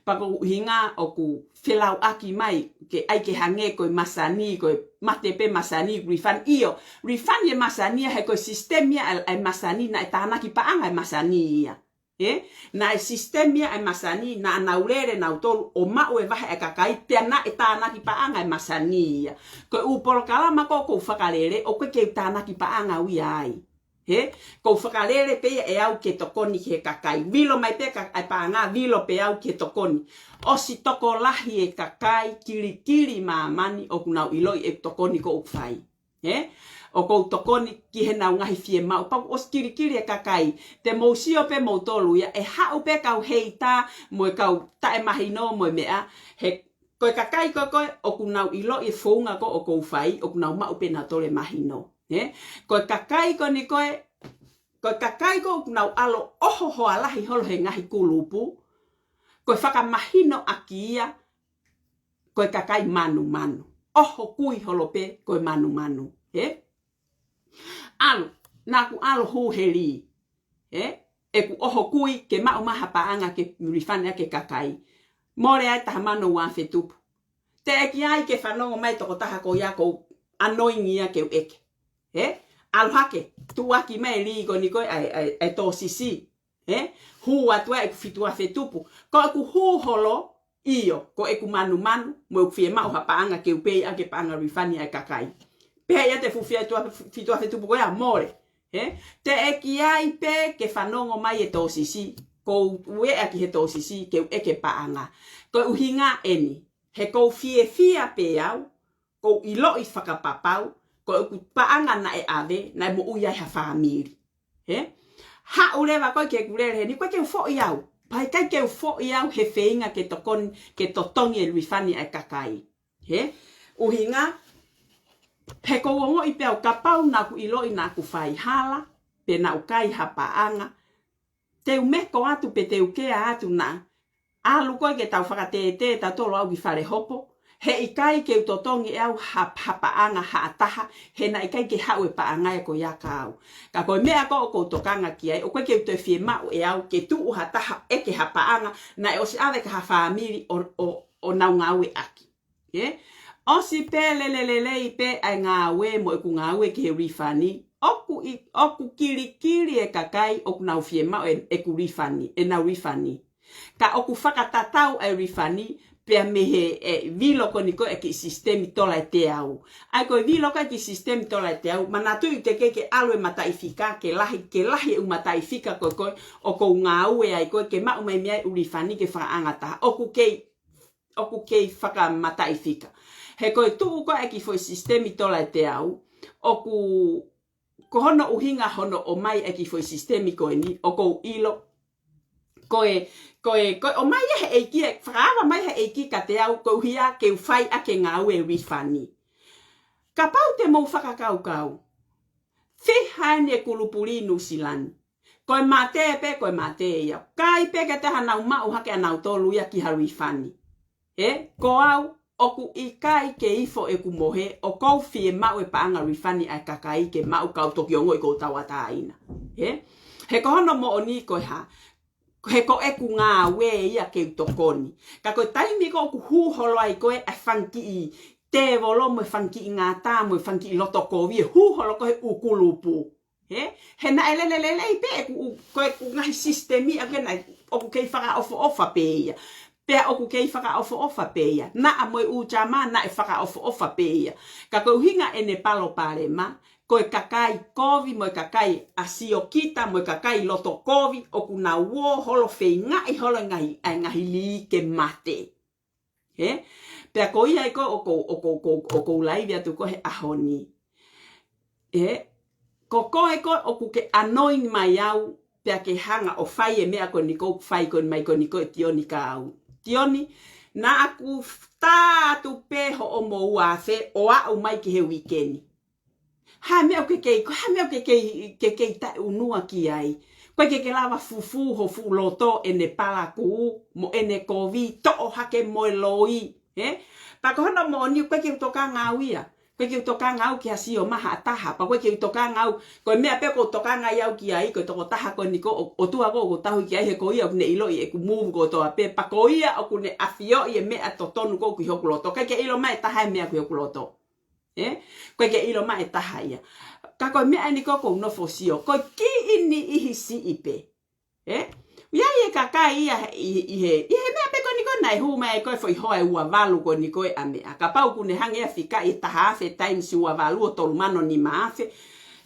Pea ko e ʻuhinga ʻoku felauʻaki mai, ke ʻai ke hangē ko e masani, ko e mate pē masani, refund ʻio. Refund e masani ia he ko e sisitemi ia ʻa e, ʻa e masani naʻe tānaki paʻanga e masani ia. Ē? Naʻe sisitemi ia ʻa e masani, naʻa nau lele nautolu ʻo maʻu e vahe ʻa e kakai, pea naʻe tānaki paʻanga e masani ia. Ko e ʻū polokalama ko ē ʻoku ou fakalele, ʻoku ʻikai ke u tānaki paʻanga au ia ai. Ē? ʻOku ou fakalele pē ia ʻe au ke tokoni ki he kakai. Vilo mai pē ka-, ʻa e paʻanga, vilo pē au ke tokoni. ʻOsi tokolahi e kakai, kilikili māmani, ʻoku nau ʻiloʻi e tokoni ko ē ʻoku fai. Ē? ʻOku ou tokoni ki heʻenau ngaahi fiemaʻu. Pea ʻoku ʻosi kilikili e kakai. Te mou sio pē moutolu ia, ʻe haʻu pē kau heita mo e kau taʻemahino mo e meʻa. He ko e kakai ko ē ko ē ʻoku nau ʻiloʻi e founga ko ē ʻoku ou fai, ʻoku nau maʻu pē nautolu e mahino. Ē? Ko e kakai ko eni ko ē, ko e kakai ko ē ʻoku nau ʻalu ʻo ʻoho hoa lahi holo he ngaahi kulupu, ko e fakamahinoʻaki ia, ko e kakai manumanu. ʻOho kui holo pē ko e manumanu. Ē? ʻAlu, naʻa ku ʻalu hū heli. Ē? ʻeku ʻoho kui ke maʻu mai ha paʻanga ke refund ʻaki e kakai. Mole ai taha mano ua afe tupu. Teʻeki ai ke fanongo mai tokotaha ko ia ʻoku ou annoying ia ke u ʻeke. He? ʻAlu hake, tuʻuaki mai e lī ko eni ko ē ʻa e, ʻa e, ʻa e tōsisi. He? Hū atu ai ʻeku fitu afe tupu. Ko ʻeku hū holo, ʻio, ko ʻeku manumanu, mo ʻeku fiemaʻu ha paʻanga ke u pei ʻaki e paʻanga refund ʻa e kakai. Pehē ʻiate e fuʻu fitu afe, fitu afe tupu ko ia, mole. He? Teʻeki ai pē ke fanongo mai e tōsisi, ʻoku ou ueʻa ki he tōsisi, ke u ʻeke paʻanga. Ko e ʻuhinga eni, he ʻoku ou fiefia pē au, ʻoku ou ʻiloʻi fakapapau, ko ʻeku paʻanga naʻe ʻave, naʻe moʻui ai ha fāmili. He? Haʻu leva koe ki heʻeku lele heni, ʻoku ʻikai ke u foʻi au. Pea ʻikai ke u foʻi au he feinga ke tokoni, ke totongi e refund ʻa e kakai. He? ʻUhinga, he ʻoku ou ongoʻi pē au kapau naʻá ku ʻiloʻi naʻá ku fai hala, pe naʻá ku kai ha paʻanga, te u meko atu pe te u kea atu naʻa ʻalu koe ke tau fakatētē tautolu au ki fale hopo, he ʻikai ke u totongi ʻe au ha, ha paʻanga ha taha, he naʻe ʻikai ke haʻu e paʻanga ia ko ia kia au. Ka ko e meʻa ko ē ʻoku ou tokanga ki ai, ʻoku ʻikai ke u toe fiemaʻu ʻe au ke tuʻu ha taha ʻeke ha paʻanga, naʻe ʻosi ʻave kia ha fāmili ʻo, ʻo, ʻo nau ngāueʻaki. He? ʻOsi pē lele lelei pē ʻa e ngāue mo ʻeku ngāue ki he refund, ʻoku ʻi, ʻoku kilikili e kakai ʻoku nau fiemaʻu e, ʻeku refund, ʻenau refund. Ka ʻoku fakatatau ʻa e refund pea mei he, e, vilo ko eni ko ē ʻa e kiʻi sisitemi tola ʻe teau. ʻA ia ko e vilo ko ē ʻa e kiʻi sisitemi tola ʻe teau, manatuʻi teʻeki ke ʻalu e mataʻifika, ke lahi, ke lahi e ʻū mataʻifika ko ē ko ē ʻoku ou ngāue ai ko ē ke maʻu mai mei ai e ʻū refund ke fakaʻangataha. ʻOku kei ʻoku kei fakamataʻifika. He ko e tuʻu ko ē ʻa e kiʻi foʻi sisitemi tola ʻe teau, ʻoku, ko hono ʻuhinga hono ʻomai ʻa e kiʻi foʻi sisitemi ko eni, ʻoku ou ʻilo. Ko e, ko e, ko e ʻomai ia he ʻEiki, ʻe fakaava mai he ʻEiki kiate au, koeʻuhi ke u fai ʻaki e ngāue e refund. Kapau te mou fakakaukau, fiha eni e kulupu lī Nuʻusila ni. Ko e mate pē, ko e mate ia. Kai pē ke taha nau maʻu hake ʻanautolu ia ki ha refund. He? Ko au, ʻoku ʻikai ke ifo ʻeku mohe, ʻoku ou fiemaʻu e paʻanga refund ʻa e kakai ke maʻu ka u toki ongoʻi ʻoku ou tauʻatāina. He? He ko hono moʻoni ko e hā, he ko ʻeku ngāue ia ke u tokoni. Ka ko e taimi ko ē ʻoku hū holo ai ko ē ʻa e fanga kiʻi tēvolo mo e fanga kiʻi ngata mo e fanga kiʻi loto kovi ʻe hū holo ko ē he ʻū kulupu. He? He naʻe lele lelei pē ʻeku ʻū, ko ʻeku ngaahi sisitemi ʻa ē naʻe, ʻoku kei fakaʻofoʻofa pē ia. Pea ʻoku kei fakaʻofoʻofa pē ia. Naʻa mo e ʻū jama naʻe fakaʻofoʻofa pē ia. Ka ko e ʻuhinga ʻene palopalema, ko e kakai kovi mo e kakai ʻasiokita mo e kakai loto kovi ʻoku nau ō holo feingaʻi holo e ngaahi, ʻa e ngaahi lī ke mate. He? Pea ko ia ai ko ē ʻoku ou, ʻoku ou, ʻoku ou, ʻoku ou laivi atu ko ē he ʻaho ni. He? Ko koe ko ē ʻoku ke annoying mai au, pea ke hanga ʻo fai e meʻa ko eni ʻoku fai ko eni mai ko eni ko ē Tioni kia au. Tioni, naʻá ku tā atu pē hoʻomo ua afe ʻo aʻu mai ki he uike ni. Ha meʻa ʻoku ke kei, ha meʻa ʻoku ke kei, ke kei taʻeʻunua ki ai. ʻOku ʻikai ke ke lava fufū ho fuʻu loto ʻene palakū, mo ʻene kovi, toʻo hake mo e loi. He? Pea ko hono moʻoni ʻoku ʻikai ke u tokanga au ia. ʻOku ʻikai ke u tokanga au ki ha sio mai ha taha. Pea ʻoku ʻikai ke u tokanga au. Ko e meʻa pē ʻoku ou tokanga ai au ki ai, ko e tokotaha ko eni ko ē ʻo, ʻOtua ko ē ʻoku ou tauhi ki ai he ko ia ʻoku ne ʻiloʻi ʻeku move kotoa pē. Pea ko ia ʻoku ne ʻafioʻi e meʻa totonu ko ē ʻoku ʻi hoku loto. ʻIkai ke ʻilo mai e taha e meʻa ʻoku ʻi hoku loto. He? ʻOku ʻikai ke ʻilo mai e taha ia. Ka ko e meʻa eni ko ē ʻoku ou nofo ʻo sio. Ko e kiʻi niʻihi siʻi pē. He? ʻI ai e kakai ia he, ʻi, ʻi he, ʻi he meʻa pē ko eni ko ē naʻe hū mai ai ko ē foʻi hoa ʻe ua valu ko eni ko ē ʻa meʻa. Kapau ʻoku ne hanga ʻe ia ʻo fikaʻi e taha afe times ua valu ʻo tolu mano nima afe.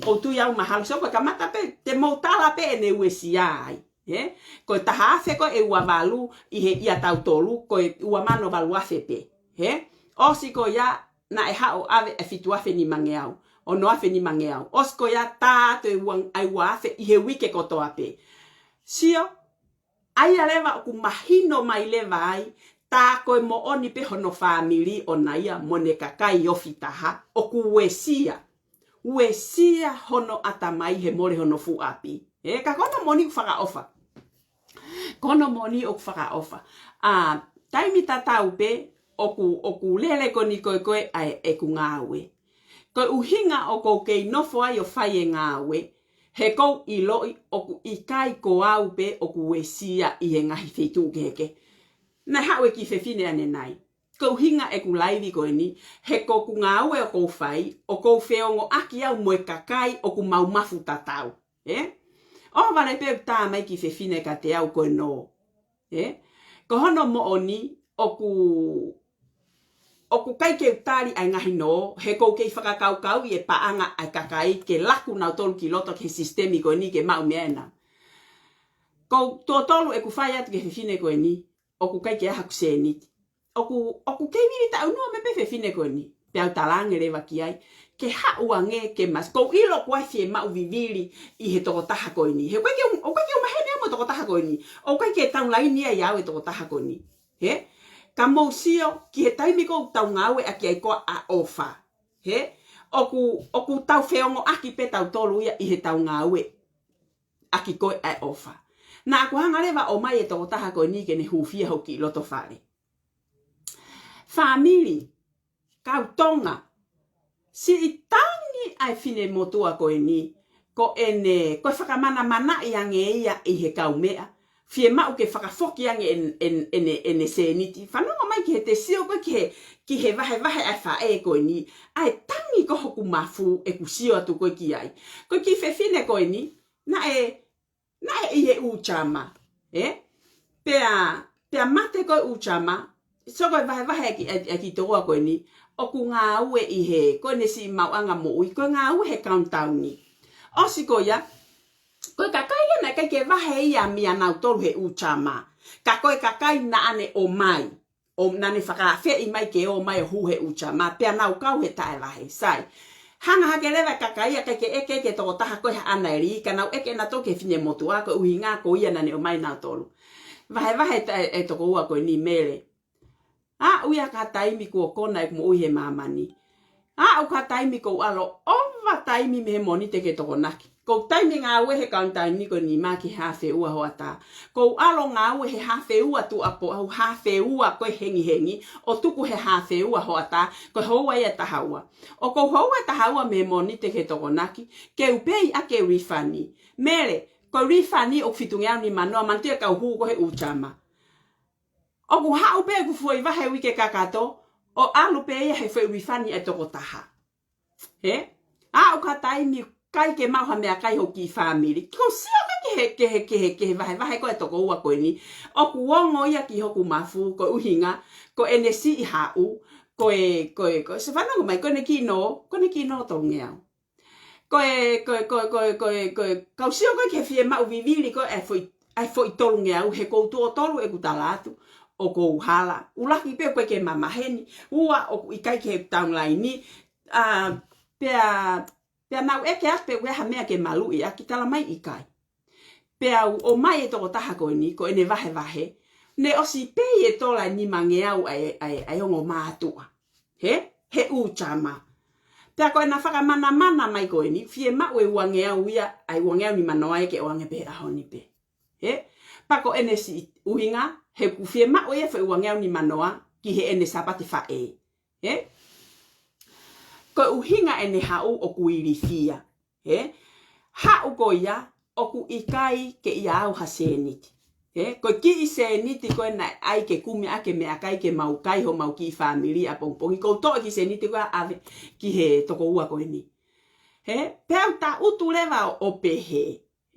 ʻOku ou tui au mahalo. So ko e kamata pē, te mou tala pē ʻene uesia ai. He? Ko e taha afe ko ē ua valu ʻi he ʻia tautolu, ko e ua mano valu afe pē. He? ʻOsi ko ia naʻe haʻu ʻo ʻave e fitu afe nimangeau. Ono afe nimangeau. ʻOsi ko ia tā atu e ua, ʻa e ua afe ʻi he uike kotoa pē. Sio, ʻa ia leva ʻoku mahino mai leva ai, tā ko e moʻoni pē hono fāmili ʻona ia mo ʻene kakai ofi taha, ʻoku uesia. Uesia hono ʻatamai he mole hono fuʻu ʻapi. He, ka ko hono moʻoni ʻoku fakaʻofa. Ko hono moʻoni ʻoku fakaʻofa. ʻA, taimi tatau pē, ʻoku, ʻoku lele ko eni ko ē ko ē ʻa e, ʻeku ngāue. Ko e ʻuhinga ʻoku ou kei nofo ai ʻo fai e ngāue. He ʻoku ou ʻiloʻi ʻoku ʻikai ko au pē ʻoku uesia ʻi he ngaahi feituʻu kehekehe. Naʻe haʻu e kiʻi fefine ʻanenai. Ko e ʻuhinga ʻeku laivi ko eni, he ko ʻeku ngāue ʻoku ou fai, ʻoku ou feongoʻaki au mo e kakai ʻoku mau mafu tatau. Ē? ʻOhovale pē ʻoku tā mai e kiʻi fefine kiate au ko e nō. Ē? Ko hono moʻoni, ʻoku, ʻoku ʻikai ke u tali ʻa e ngaahi nō, he ʻoku ou kei fakakaukauʻi e paʻanga ʻa e kakai ke laku nautolu ki loto ki he sisitemi ko eni ke maʻu meʻa ʻena. Ko tuʻo tolu ʻeku fai atu ki he fefine ko eni, ʻoku ʻikai ke ʻi ai haku sēniti. ʻOku, ʻoku kei vili taʻu nua mai pē fefine ko eni. Pea u talaange leva ki ai, ke haʻu ange ke mas, ʻoku ou ʻilo ʻoku ʻi ai e fiemaʻu vivili ʻi he tokotaha ko eni. He ʻoku ʻikai ke u, ʻoku ʻikai ke u maheni au mo e tokotaha ko eni. ʻOku ʻikai ke taulaini ia ʻiate au e tokotaha ko eni. Ē? Ka mou sio ki he taimi ʻoku tau ngāueʻaki ai ko ē ʻa e ʻofa. Ē? ʻOku, ʻoku tau feongoʻaki pē tautolu ia ʻi heʻetau ngāueʻaki ko ē ʻa e ʻofa. Naʻa ku hanga leva ʻo ʻomai e tokotaha ko eni ke ne hūfia hoku kiʻi loto fale. Fāmili, kau Tonga, siʻi tangi ʻa e finemotuʻa ko eni, ko ʻene, ko e fakamanamanaʻi ange ia ʻi he kaumeʻa, fiemaʻu ke fakafoki ange ʻen, ʻen, ʻene, ʻene sēniti. Fanongo mai ki he, te sio ko ē ki he, ki he vahevahe ʻa e faʻē ko eni, ʻa e tangi ko hoku mafu ʻeku sio atu ko ē ki ai. Ko e kiʻi fefine ko eni, naʻe, naʻe ʻi he ʻū jama, ē? Pea, pea mate ko ē ʻū jama, sio ko e vahevahe ʻa e kiʻi, ʻa e, ʻa e kiʻi tokoua ko eni, ʻoku ngāue ʻi he, ko ʻene siʻi maʻuʻanga moʻui, ko e ngāue he kaunitauni. ʻOsi ko ia, ko e kakai ia naʻe ʻikai ke vahe ia meiate kinautolu he ʻū jama. Ka ko e kakai naʻa ne ʻomai. ʻO naʻa ne fakaafeʻi mai ke ō mai ʻo hū he ʻū jama, pea nau kau he taʻe vahe. Sai. Hanga hake leva e kakai ia ʻikai ke ʻeke ki he tokotaha ko ē haʻana ʻelī, ka nau ʻeke nautolu ki he finemotuʻa, ko e ʻuhinga ko ia naʻa ne ʻomai nautolu. Vahevahe e ta-, e tokoua ko eni, Mele. Aʻu ia ki ha taimi kuo kona ʻeku moʻui he māmani. Aʻu ki ha taimi ʻoku ou ʻalu ʻo ʻova taimi mei he Mōnite ki he Tokonaki. Ko ʻeku taimi ngāue he kaunitauni ko eni ʻomai ki he haafe ua hoʻatā. ʻOku ou ʻalu ʻo ngāue he haafe ua tuʻuapō, ʻa e haafe ua ko ē hengihengi, ʻo tuku he haafe ua hoʻatā, ko e houa ia ʻe taha ua. ʻOku ou houa ʻe taha ua mei he Mōnite ki he Tokonaki, ke u pei ʻaki e refund. Mele, ko e refund ʻoku fitungeau nimanoa, manatuʻi e kau hū ko ē he ʻū jama. ʻOku haʻu pē ʻeku foʻi vahe uike kakato, ʻo ʻalu pē ia he foʻi refund ʻa e tokotaha. Ē? Aʻu ki ha taimi ʻikai ke maʻu ha meʻakai hoku kiʻi fāmili. Ko e sio ko ē ki he, ki he, ki he, ki he vahevahe ko ē ʻa e tokoua ko eni. ʻOku ongo ia ki hoku mafu, ko e ʻuhinga, ko ʻene siʻi haʻu, ko e, ko e, ko e, se fanongo mai, ko ʻene kiʻi nō, ko ʻene kiʻi nō tolungeau. Ko e, ko e, ko e, ko e, ko e, ko e, kau sio ko ē ki he fiemaʻu vivili ko ē ʻa e foʻi, ʻa e foʻi tolungeau, he ʻoku ou tuʻo tolu ʻeku tala atu, ʻoku ou hala. ʻUluaki pē ʻoku ʻikai ke ma maheni, ua ʻoku ʻikai ke taulaini, ʻa, pea, pea nau ʻeke atu pe ʻoku ʻi ai ha meʻa ke maluʻi ʻaki, tala mai ʻikai. Pea u ʻomai e tokotaha ko eni, ko ʻene vahevahe, ne ʻosi pei e tola ʻe nimangeau ʻa e, ʻa e, ʻa e ongo mātuʻa. Ē? He ʻū jama. Pea ko ʻena fakamanamana mai ko eni, fiemaʻu e uangeau ia, ʻa e uangeau nimanoa ia ke ʻoange pē he ʻaho ni pē. Ē? Pea ko ʻene siʻi ʻuhinga, he ʻoku fiemaʻu ia e foʻi uangeau nimanoa, ki heʻene Sāpate Faʻē. Ē? Ko e ʻuhinga ʻene haʻu ʻoku ilifia. Ē? Haʻu ko ia, ʻoku ʻikai ke ʻi ai ha sēniti. Ē? Ko e kiʻi sēniti ko ē naʻe ʻai ke kumi ʻaki e meʻakai ke mau kai homau kiʻi fāmili ʻapongipongi. ʻOku ou toʻo e kiʻi sēniti ko ē ʻave ki he tokoua ko eni. Ē? Pea u tangutu leva ʻo pehē.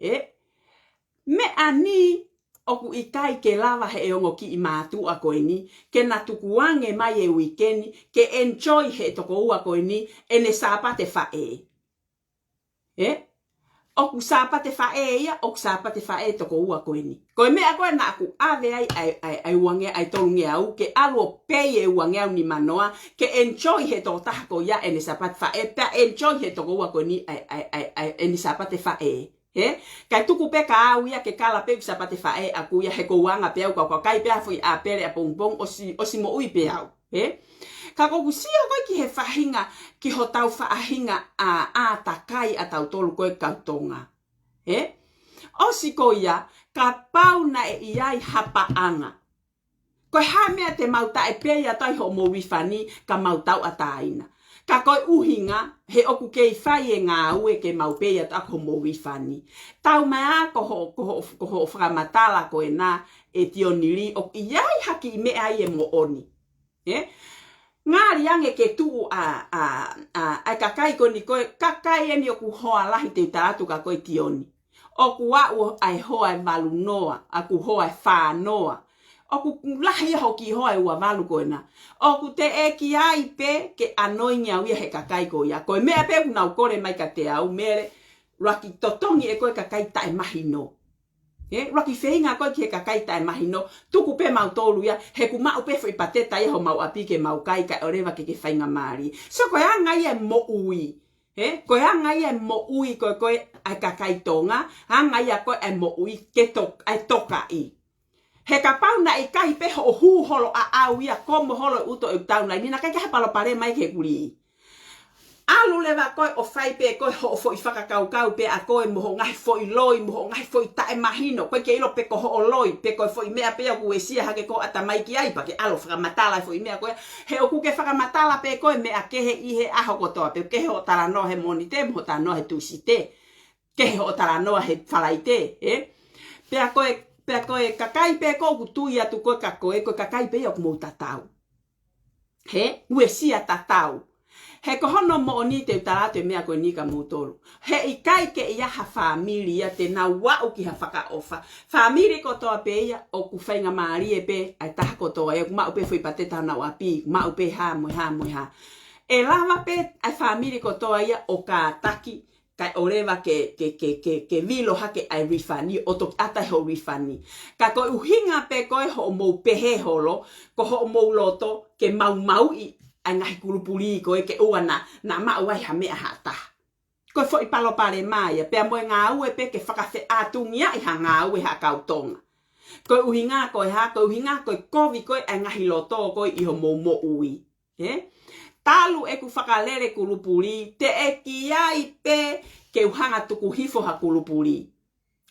Ē? Meʻa ni ʻoku ʻikai ke lava he ongo kiʻi mātuʻa ko eni, ke na tukuange mai e uike ni, ke enjoy he tokoua ko eni, ʻene Sāpate Faʻē. Ē? ʻOku Sāpate Faʻē ia, ʻoku Sāpate Faʻē tokoua ko eni. Ko e meʻa ko ē naʻa ku ʻave ai, ʻa e, ʻa e, ʻa e uange, ʻa e tolungeau, ke ʻalu ʻo pei e uangeau nimanoa, ke enjoy he tokotaha ko ia ʻene Sāpate Faʻē, pea enjoy he tokoua ko eni, ʻa e, ʻa e, ʻa e, ʻa e, ʻene Sāpate Faʻē. Ē? Kae tuku pē ka au ia ke kala pē ʻeku Sāpate Faʻē ʻaku ia he ʻoku ou anga pē au ka u kai pē ha foʻi ʻāpele ʻapongipongi ʻosi, ʻosi moʻui pē au. Ē? Ka ʻoku ou sio ko ē ki he faʻahinga, ki hotau faʻahinga ʻa, ʻātakai ʻatautolu ko ē kau Tonga. Ē? ʻOsi ko ia, kapau naʻe ʻi ai ha paʻanga. Ko e hā e meʻa te mau taʻepēia atu ai hoʻomou refund ka mau tauʻatāina. Ka ko e ʻuhinga, he ʻoku kei fai e ngāue ke maʻu pē ia ʻa homou refund. Tau mai ā ko hoʻo, ko hoʻo, ko hoʻo fakamatala ko ena ʻe Tioni Lī, ʻoku ʻi ai ha kiʻi meʻa ia ʻe moʻoni. Ē? Ngali ange ke tuʻu ʻa, ʻa, ʻa, ʻa e kakai ko eni ko e, kakai eni ʻoku hoa lahi te u tala atu kia koe Tioni. ʻOku aʻu ʻa e hoa ʻe valu noa, ʻoku hoa ʻe fā noa. ʻOku lahi ia hoʻo kiʻi hoa ʻe ua valu ko ena. ʻOku teʻeki ai pē ke ʻanoingi au ia he kakai ko ia. Ko e meʻa pē ʻoku nau kole mai kiate au, Mele, ʻuluaki totongi ʻe koe kakai taʻemahino. Ē, ʻuluaki feinga koe ki he kakai taʻemahino, tuku pē mautolu ia, he ʻoku maʻu pē foʻi pateta ia homau ʻapi ke mau kai kae ʻoleva ke ke faingamālie. So ko e anga ia e moʻui. Ē, ko e anga ia e moʻui ko ē ko ē ʻa e kakai Tonga, anga ia ko ē e moʻui ke to-, ʻa e tokaʻi. He kapau naʻe ʻikai pē hoʻo hū holo ʻaʻau ia, komo holo e ʻuto ʻeku taulaʻeiki ni, naʻe ʻikai ke ʻi ai ha palopalema ia ki he kulī. ʻAlu leva koe ʻo fai pē koe hoʻo foʻi fakakaukau pē ʻa koe mo hoʻo ngaahi foʻi loi, mo hoʻo ngaahi foʻi taʻemahino, ʻoku ʻikai ke ʻilo pe ko hoʻo loi, pe ko e foʻi meʻa pē ia ʻoku uesia hake ko ē ʻatamai ki ai, pea ke ʻalu ʻo fakamatala e foʻi meʻa ko ē, he ʻoku ke fakamatala pē koe meʻa kehe ʻi he ʻaho kotoa, pea kehe hoʻo talanoa he Mōnite, mo hoʻo talanoa he Tūsite, kehe hoʻo talanoa he Falaite, ē? Pea ko e, pea ko e kakai pē ko ē ʻoku tui atu ko ē kia koe, ko e kakai pē ia ʻoku mou tatau. He, uesia tatau. He ko hono moʻoni te u tala atu e meʻa ko eni kia moutolu. He ʻikai ke ʻi ai ha fāmili ia te nau aʻu ki ha fakaʻofa. Fāmili kotoa pē ia ʻoku faingamālie pē ʻa e taha kotoa ia, ʻoku maʻu pē foʻi pateta honau ʻapi, maʻu pē hā mo e hā mo e hā. ʻE lava pē ʻa e fāmili kotoa ia ʻo kātaki, kae ʻoleva ke, ke, ke, ke, ke vilo hake ʻa e refund, ʻo toki ʻata hoʻo refund. Ka ko e ʻuhinga pē ko ē hoʻomou pehē holo, ko hoʻomou loto ke maumauʻi ʻa e ngaahi kulupu lī ko ē ke ʻoua naʻa, naʻa maʻu ai ha meʻa ha taha. Ko e foʻi palopalema ia, pea mo e ngāue pē ke fakafeʻātungiaʻi ha ngāue ha kau Tonga. Ko e ʻuhinga ko e hā, ko e ʻuhinga ko e kovi ko ē ʻa e ngaahi loto ko ē ʻi homou moʻui. Ē? Talu ʻeku fakalele kulupu lī, teʻeki ai pē ke u hanga tuku hifo ha kulupu lī.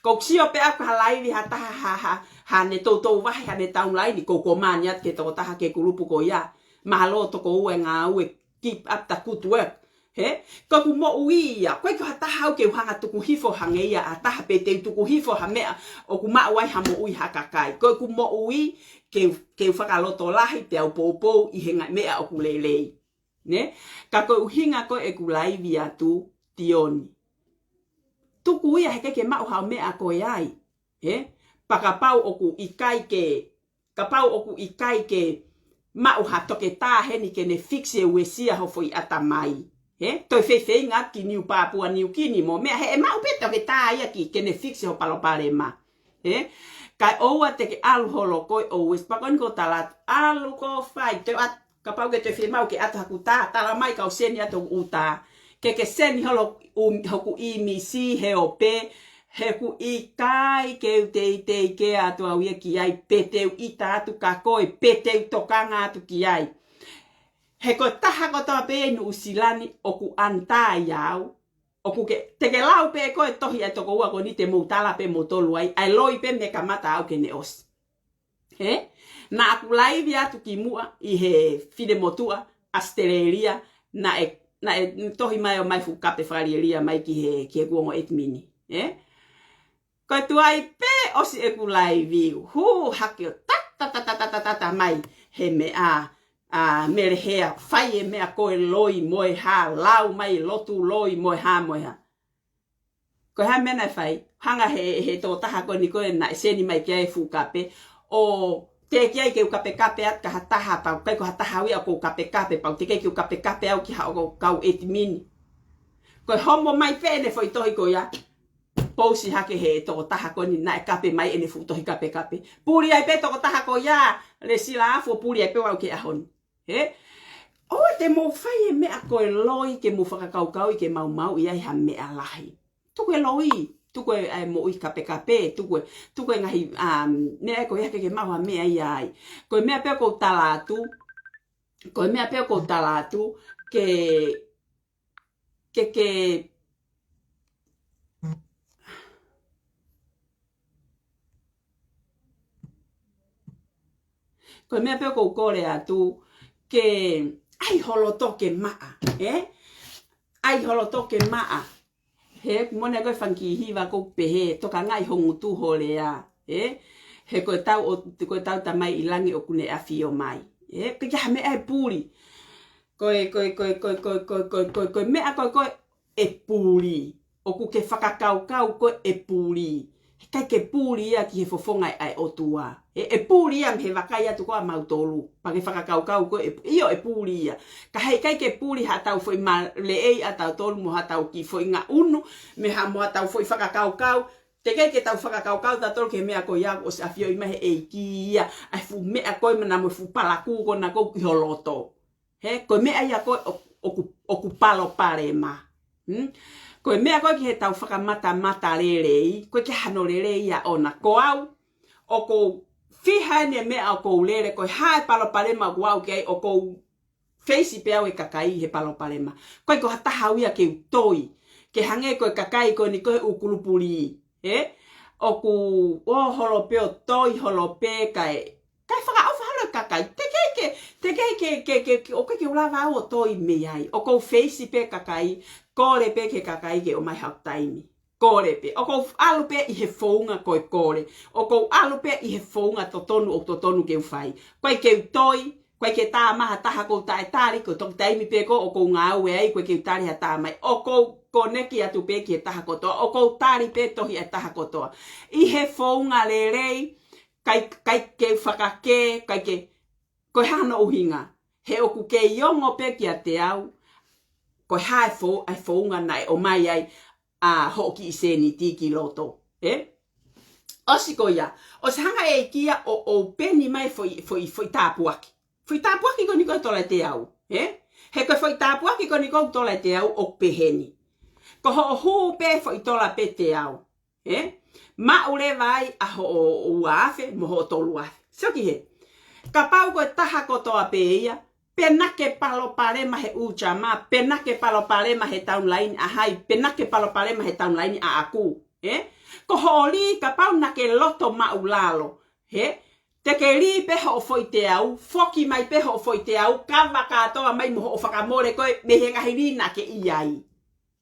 Ko u sio pē ʻaku ha laivi ha taha ha, ha, haʻane toutou vahe, haʻane taulaʻeiki ni, ko u komani atu ki he tokotaha ki he kulupu ko ia. Mālō tokoua e ngāue, keep up the good work. Ē? Ko ʻeku moʻui ia, ʻoku ʻikai ko ha taha au ke u hanga tuku hifo hangē ia ha taha pe te u tuku hifo ha meʻa ʻoku maʻu ai ha moʻui ha kakai. Ko ʻeku moʻui ke, ke u fakalotolahi pea u poupou ʻi he ngaahi meʻa ʻoku lelei. Nē? Ka ko e ʻuhinga ko ē ʻeku laivi atu, Tioni. Tuku ia he ʻikai ke maʻu haʻo meʻa ko ē ai. Ē? Pea kapau ʻoku ʻikai ke, kapau ʻoku ʻikai ke maʻu ha toketā heni ke ne fix e uesia ho foʻi ʻatamai. Ē? Toe feifeinga ki Niu Papua Niu Kini mo meʻa, he ʻe maʻu pē toketā ia ki, ke ne fix ho palopalema. Ē? Kae ʻoua te ke ʻalu holo koe ʻo uesi, pea ko eni ko u tala atu, ʻalu koe ʻo fai, te u ʻat-, kapau ke te fiemaʻu ke ʻatu haku tā, tala mai ka u seni atu hoku tā. Ke ke seni holo u-, hoku ʻīmisi he ope, he ʻoku ʻikai ke u teitei kē atu au ia ki ai, pe te u ʻita atu kia koe, pe te u tokanga atu ki ai. He ko e taha kotoa pē ʻi Nuʻusila ni ʻoku ʻanitā ia au. ʻOku ke, te ke lau pē ko e tohi ʻa e tokoua ko eni te mou tala pē moutolu ai, ʻa e loi pē mei he kamata au ki heʻene ʻosi. Ē? Naʻa ku laivi atu kimuʻa ʻi he finemotuʻa ʻAositelēlia, naʻe, naʻe tohi mai ʻo ʻomai fuʻu kape fakalielia mai ki he, ki heʻeku ongo ʻetimini. Ē? Ko e tuai pē ʻosi ʻeku laivi, hū hake ʻo tata, tata, tata, tata mai he meʻa, ʻa Mele Hea, fai e meʻa ko e loi mo e hā, lau mai lotu loi mo e hā mo e hā. Ko e hā e meʻa naʻe fai, hanga he, he tokotaha ko eni ko ē naʻe seni mai ki ai e fuʻu kape, ʻo teʻeki ai ke u kapekape atu kia ha taha, pea ʻikai ko ha taha au ia ʻoku ou kapekape, pea teʻeki ai ke u kapekape au ki haʻo kau ʻetimini. Ko e homo mai pē ʻene foʻi tohi ko ia, pousi hake he tokotaha ko eni naʻe kape mai ʻene fuʻu tohi kapekape. Puli ai pē tokotaha ko ia, Lesila Afu, puli ai pē ʻo aʻu ki he ʻaho ni. Ē? ʻOua te mou fai e meʻa ko e loi ke mou fakakaukauʻi ke maumauʻi ai ha meʻa lahi. Tuku e loi, tuku e, ʻa e moʻui kapekape, tuku e, tuku e ngaahi, um, meʻa ko ia ke ke maʻu ha meʻa ia ai. Ko e meʻa pē ʻoku ou tala atu, ko e meʻa pē ʻoku ou tala atu, ke ke, ke, ko e meʻa pē ʻoku ou kole atu, ke, ʻai ho loto ke maʻa, ē? ʻAi ho loto ke maʻa. He, mone ko e fanga kiʻi hiva ʻoku pehē, tokangaʻi ho ngutu ho lea, ē? He ko e tau ʻo, ko e tau Tamai ʻi langi ʻoku ne ʻafio mai. Ē, ko ia ha meʻa ʻe puli. Ko e, ko e, ko e, ko e, ko e, ko e, ko e, ko e, ko e meʻa ko e, ko e, ʻe puli. ʻOku ke fakakaukau ko e ʻe puli. He ʻikai ke puli ia ki he fofonga ʻa e ʻOtua. ʻE, ʻe puli ia mei he vakai atu ko ā mautolu. Pea ke fakakaukau ko e, ʻio ʻe puli ia. Ka he ʻikai ke puli haʻatau foʻi ma-, leʻei ʻatautolu mo haʻatau kiʻi foʻi ngaʻunu, mo ha-, mo haʻatau foʻi fakakaukau. Teʻeki ke tau fakakaukau tautolu ki he meʻa ko ia ʻosi ʻafioʻi mai he ʻEiki ia. ʻA e fuʻu meʻa ko ē mana mo e fuʻu palakū ko ena ʻoku ʻi ho loto. He, ko e meʻa ia ko ē ʻo, ʻoku, ʻoku palopalema. Hmm? Ko e meʻa ko ē ki he tau fakamata matalelei, ʻoku ʻikai ke hano lelei ia ʻona. Ko au, ʻoku ou fiha ʻeni e meʻa ʻoku ou lele, ko e hā e palopalema ʻoku ou aʻu ki ai ʻoku ou feisi pē au e kakai he palopalema. ʻIkai ko ha taha au ia ke u toi, ke hangē ko e kakai ko eni ko e ʻū kulupuli. Ē? ʻOku ō holo pē ʻo toi holo pē kae, kae fakaʻofa holo e kakai. Teʻeki ke, teʻeki ke, ke, ke, ke, ʻoku ʻikai ke u lava au ʻo toi mei ai. ʻOku ou feisi pē kakai, kole pē ki he kakai ke ʻomai haʻaku taimi. Kole pē. ʻOku ou ʻalu pē ʻi he founga ko e kole. ʻOku ou ʻalu pē ʻi he founga totonu ʻoku totonu ke u fai. ʻIkai ke u toi, ʻikai ke tā mai ha taha ʻoku ou taʻetali, ko e toki taimi pē ko ē ʻoku ou ngāue ai, ʻikai ke u tali ha tā mai. ʻOku ou koneki atu pē ki he taha kotoa, ʻoku ou tali pē tohi ʻa e taha kotoa. ʻI he founga lelei, ʻikai, ʻikai ke u fakakē, ʻikai ke, ko e hā hono ʻuhinga. He ʻoku kei ongo pē kiate au, ko e hā e fou-, ʻa e founga naʻe ʻomai ai ʻa hoʻo kiʻi sēniti ki loto. Ē? ʻOsi ko ia, ʻosi hanga ʻe he ʻEiki ia ʻo, ʻo peni mai foʻi, foʻi, foʻi tāpuaki. Foʻi tāpuaki ko eni ko e tola ʻe teau. Ē? He ko e foʻi tāpuaki ko eni ko e tola ʻe teau ʻoku pehē ni. Ko hoʻo hū pē foʻi tola pē teau. Ē? Maʻu leva ai ʻa hoʻo ua afe, mo hoʻo tolu afe. Sio ki hē. Kapau ko e taha kotoa pē ia, pe naʻa ke palopalema he ʻū jama, pe naʻa ke palopalema he taulaini ʻa hai, pe naʻa ke palopalema he taulaini ʻaʻaku. Ē? Ko hoʻo lī kapau naʻa ke loto maʻulalo. Ē? Te ke lī pē hoʻo foʻi teau, foki mai pē hoʻo foʻi teau, kava kātoa mai mo hoʻo fakamole ko ē mei he ngaahi lī naʻa ke ʻi ai.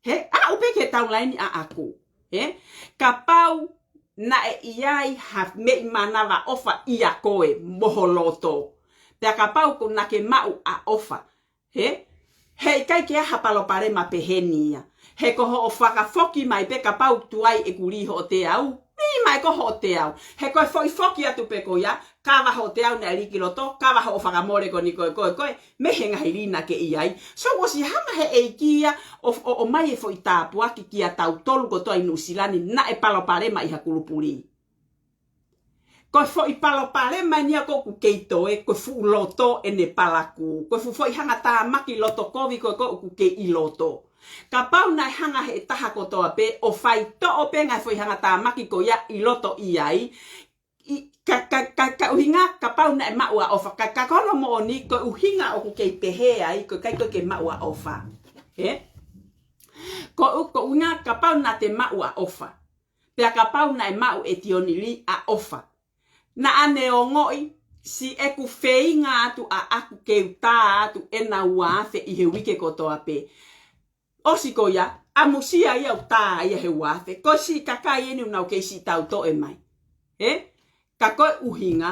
Ē? Aʻu pē ki he taulaini ʻaʻaku. Ē? Kapau naʻe ʻi ai ha meʻi mānava ʻofa ʻia koe mo ho loto. Pea kapau ko ē naʻa ke maʻu ʻa ʻofa. Ē? He ʻikai ke ʻi ai ha palopalema pehē ni ia. He ko hoʻo fakafoki mai pē kapau tuai ʻeku lī hoʻo teau. Lī mai ko hoʻo teau. He ko e foʻi foki atu pē ko ia, kava hoʻo teau naʻe lī ki loto, kava hoʻo fakamole ko eni ko ē, ko ē, ko ē, mei he ngaahi lī naʻa ke ʻi ai. So ʻosi hanga ʻe he ʻEiki ia ʻo, ʻo, ʻomai e foʻi tāpuaki kia tautolu kotoa ʻi Nuʻusila ni naʻe palopalema ʻi ha kulupuli. Ko e foʻi palopalema eni ia ʻoku kei toe, ko e fuʻu loto ʻene palakū. Ko e fuʻu foʻi hangatāmaki loto kovi ko ē ʻoku kei ʻi loto. Kapau naʻe hanga ʻe he taha kotoa pē ʻo faitoʻo pē ngaahi foʻi hangatāmaki ko ia ʻi loto ʻi ai, ʻi, ka, ka, ka, ka ʻuhinga kapau naʻe maʻu ʻa ʻofa, ka, ka ko hono moʻoni, ko e ʻuhinga ʻoku kei pehē ai, ko e ʻikai ko ē ke maʻu ʻa ʻofa. Ē? Ko ʻu-, ko e ʻuhinga kapau naʻa te maʻu ʻa ʻofa. Pea kapau naʻe maʻu ʻe Tioni Lī ʻa ʻofa. Naʻa ne ongoʻi, siʻeku feinga atu ʻaʻaku ke u tā atu ʻena ua afe ʻi he uike kotoa pē. ʻOsi ko ia, ʻamusia ia ʻoku tā ia he ua afe. Ko e siʻi kakai eni ʻoku nau kei siʻi tautoʻe mai. Ē? Ka ko e ʻuhinga,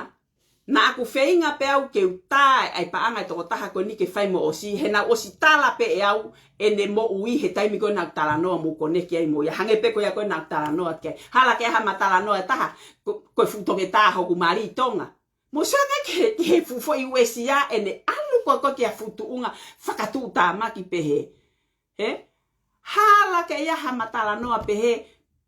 naʻaku feinga pē au ke u tā ʻa e paʻanga ʻa e tokotaha ko eni ke fai mo ʻosi, he naʻe ʻosi tala pē ʻe au ʻene moʻui he taimi ko ē naʻaku talanoa mo koneki ai mo ia. Hangē pē ko ia ko ē naʻaku talanoa ki ai. Hala ke ʻi ai hama talanoa ʻe taha, ko, ko e fuʻu toketā hoku mali ʻi Tonga. Mo sio ange ki he, ki he fuʻu foʻi uesia ʻene ʻalu ko ē ko ē ki ha fuʻu tuʻunga fakatuʻutāmaki pehē. Ē? Hala ke ʻi ai hama talanoa pehē,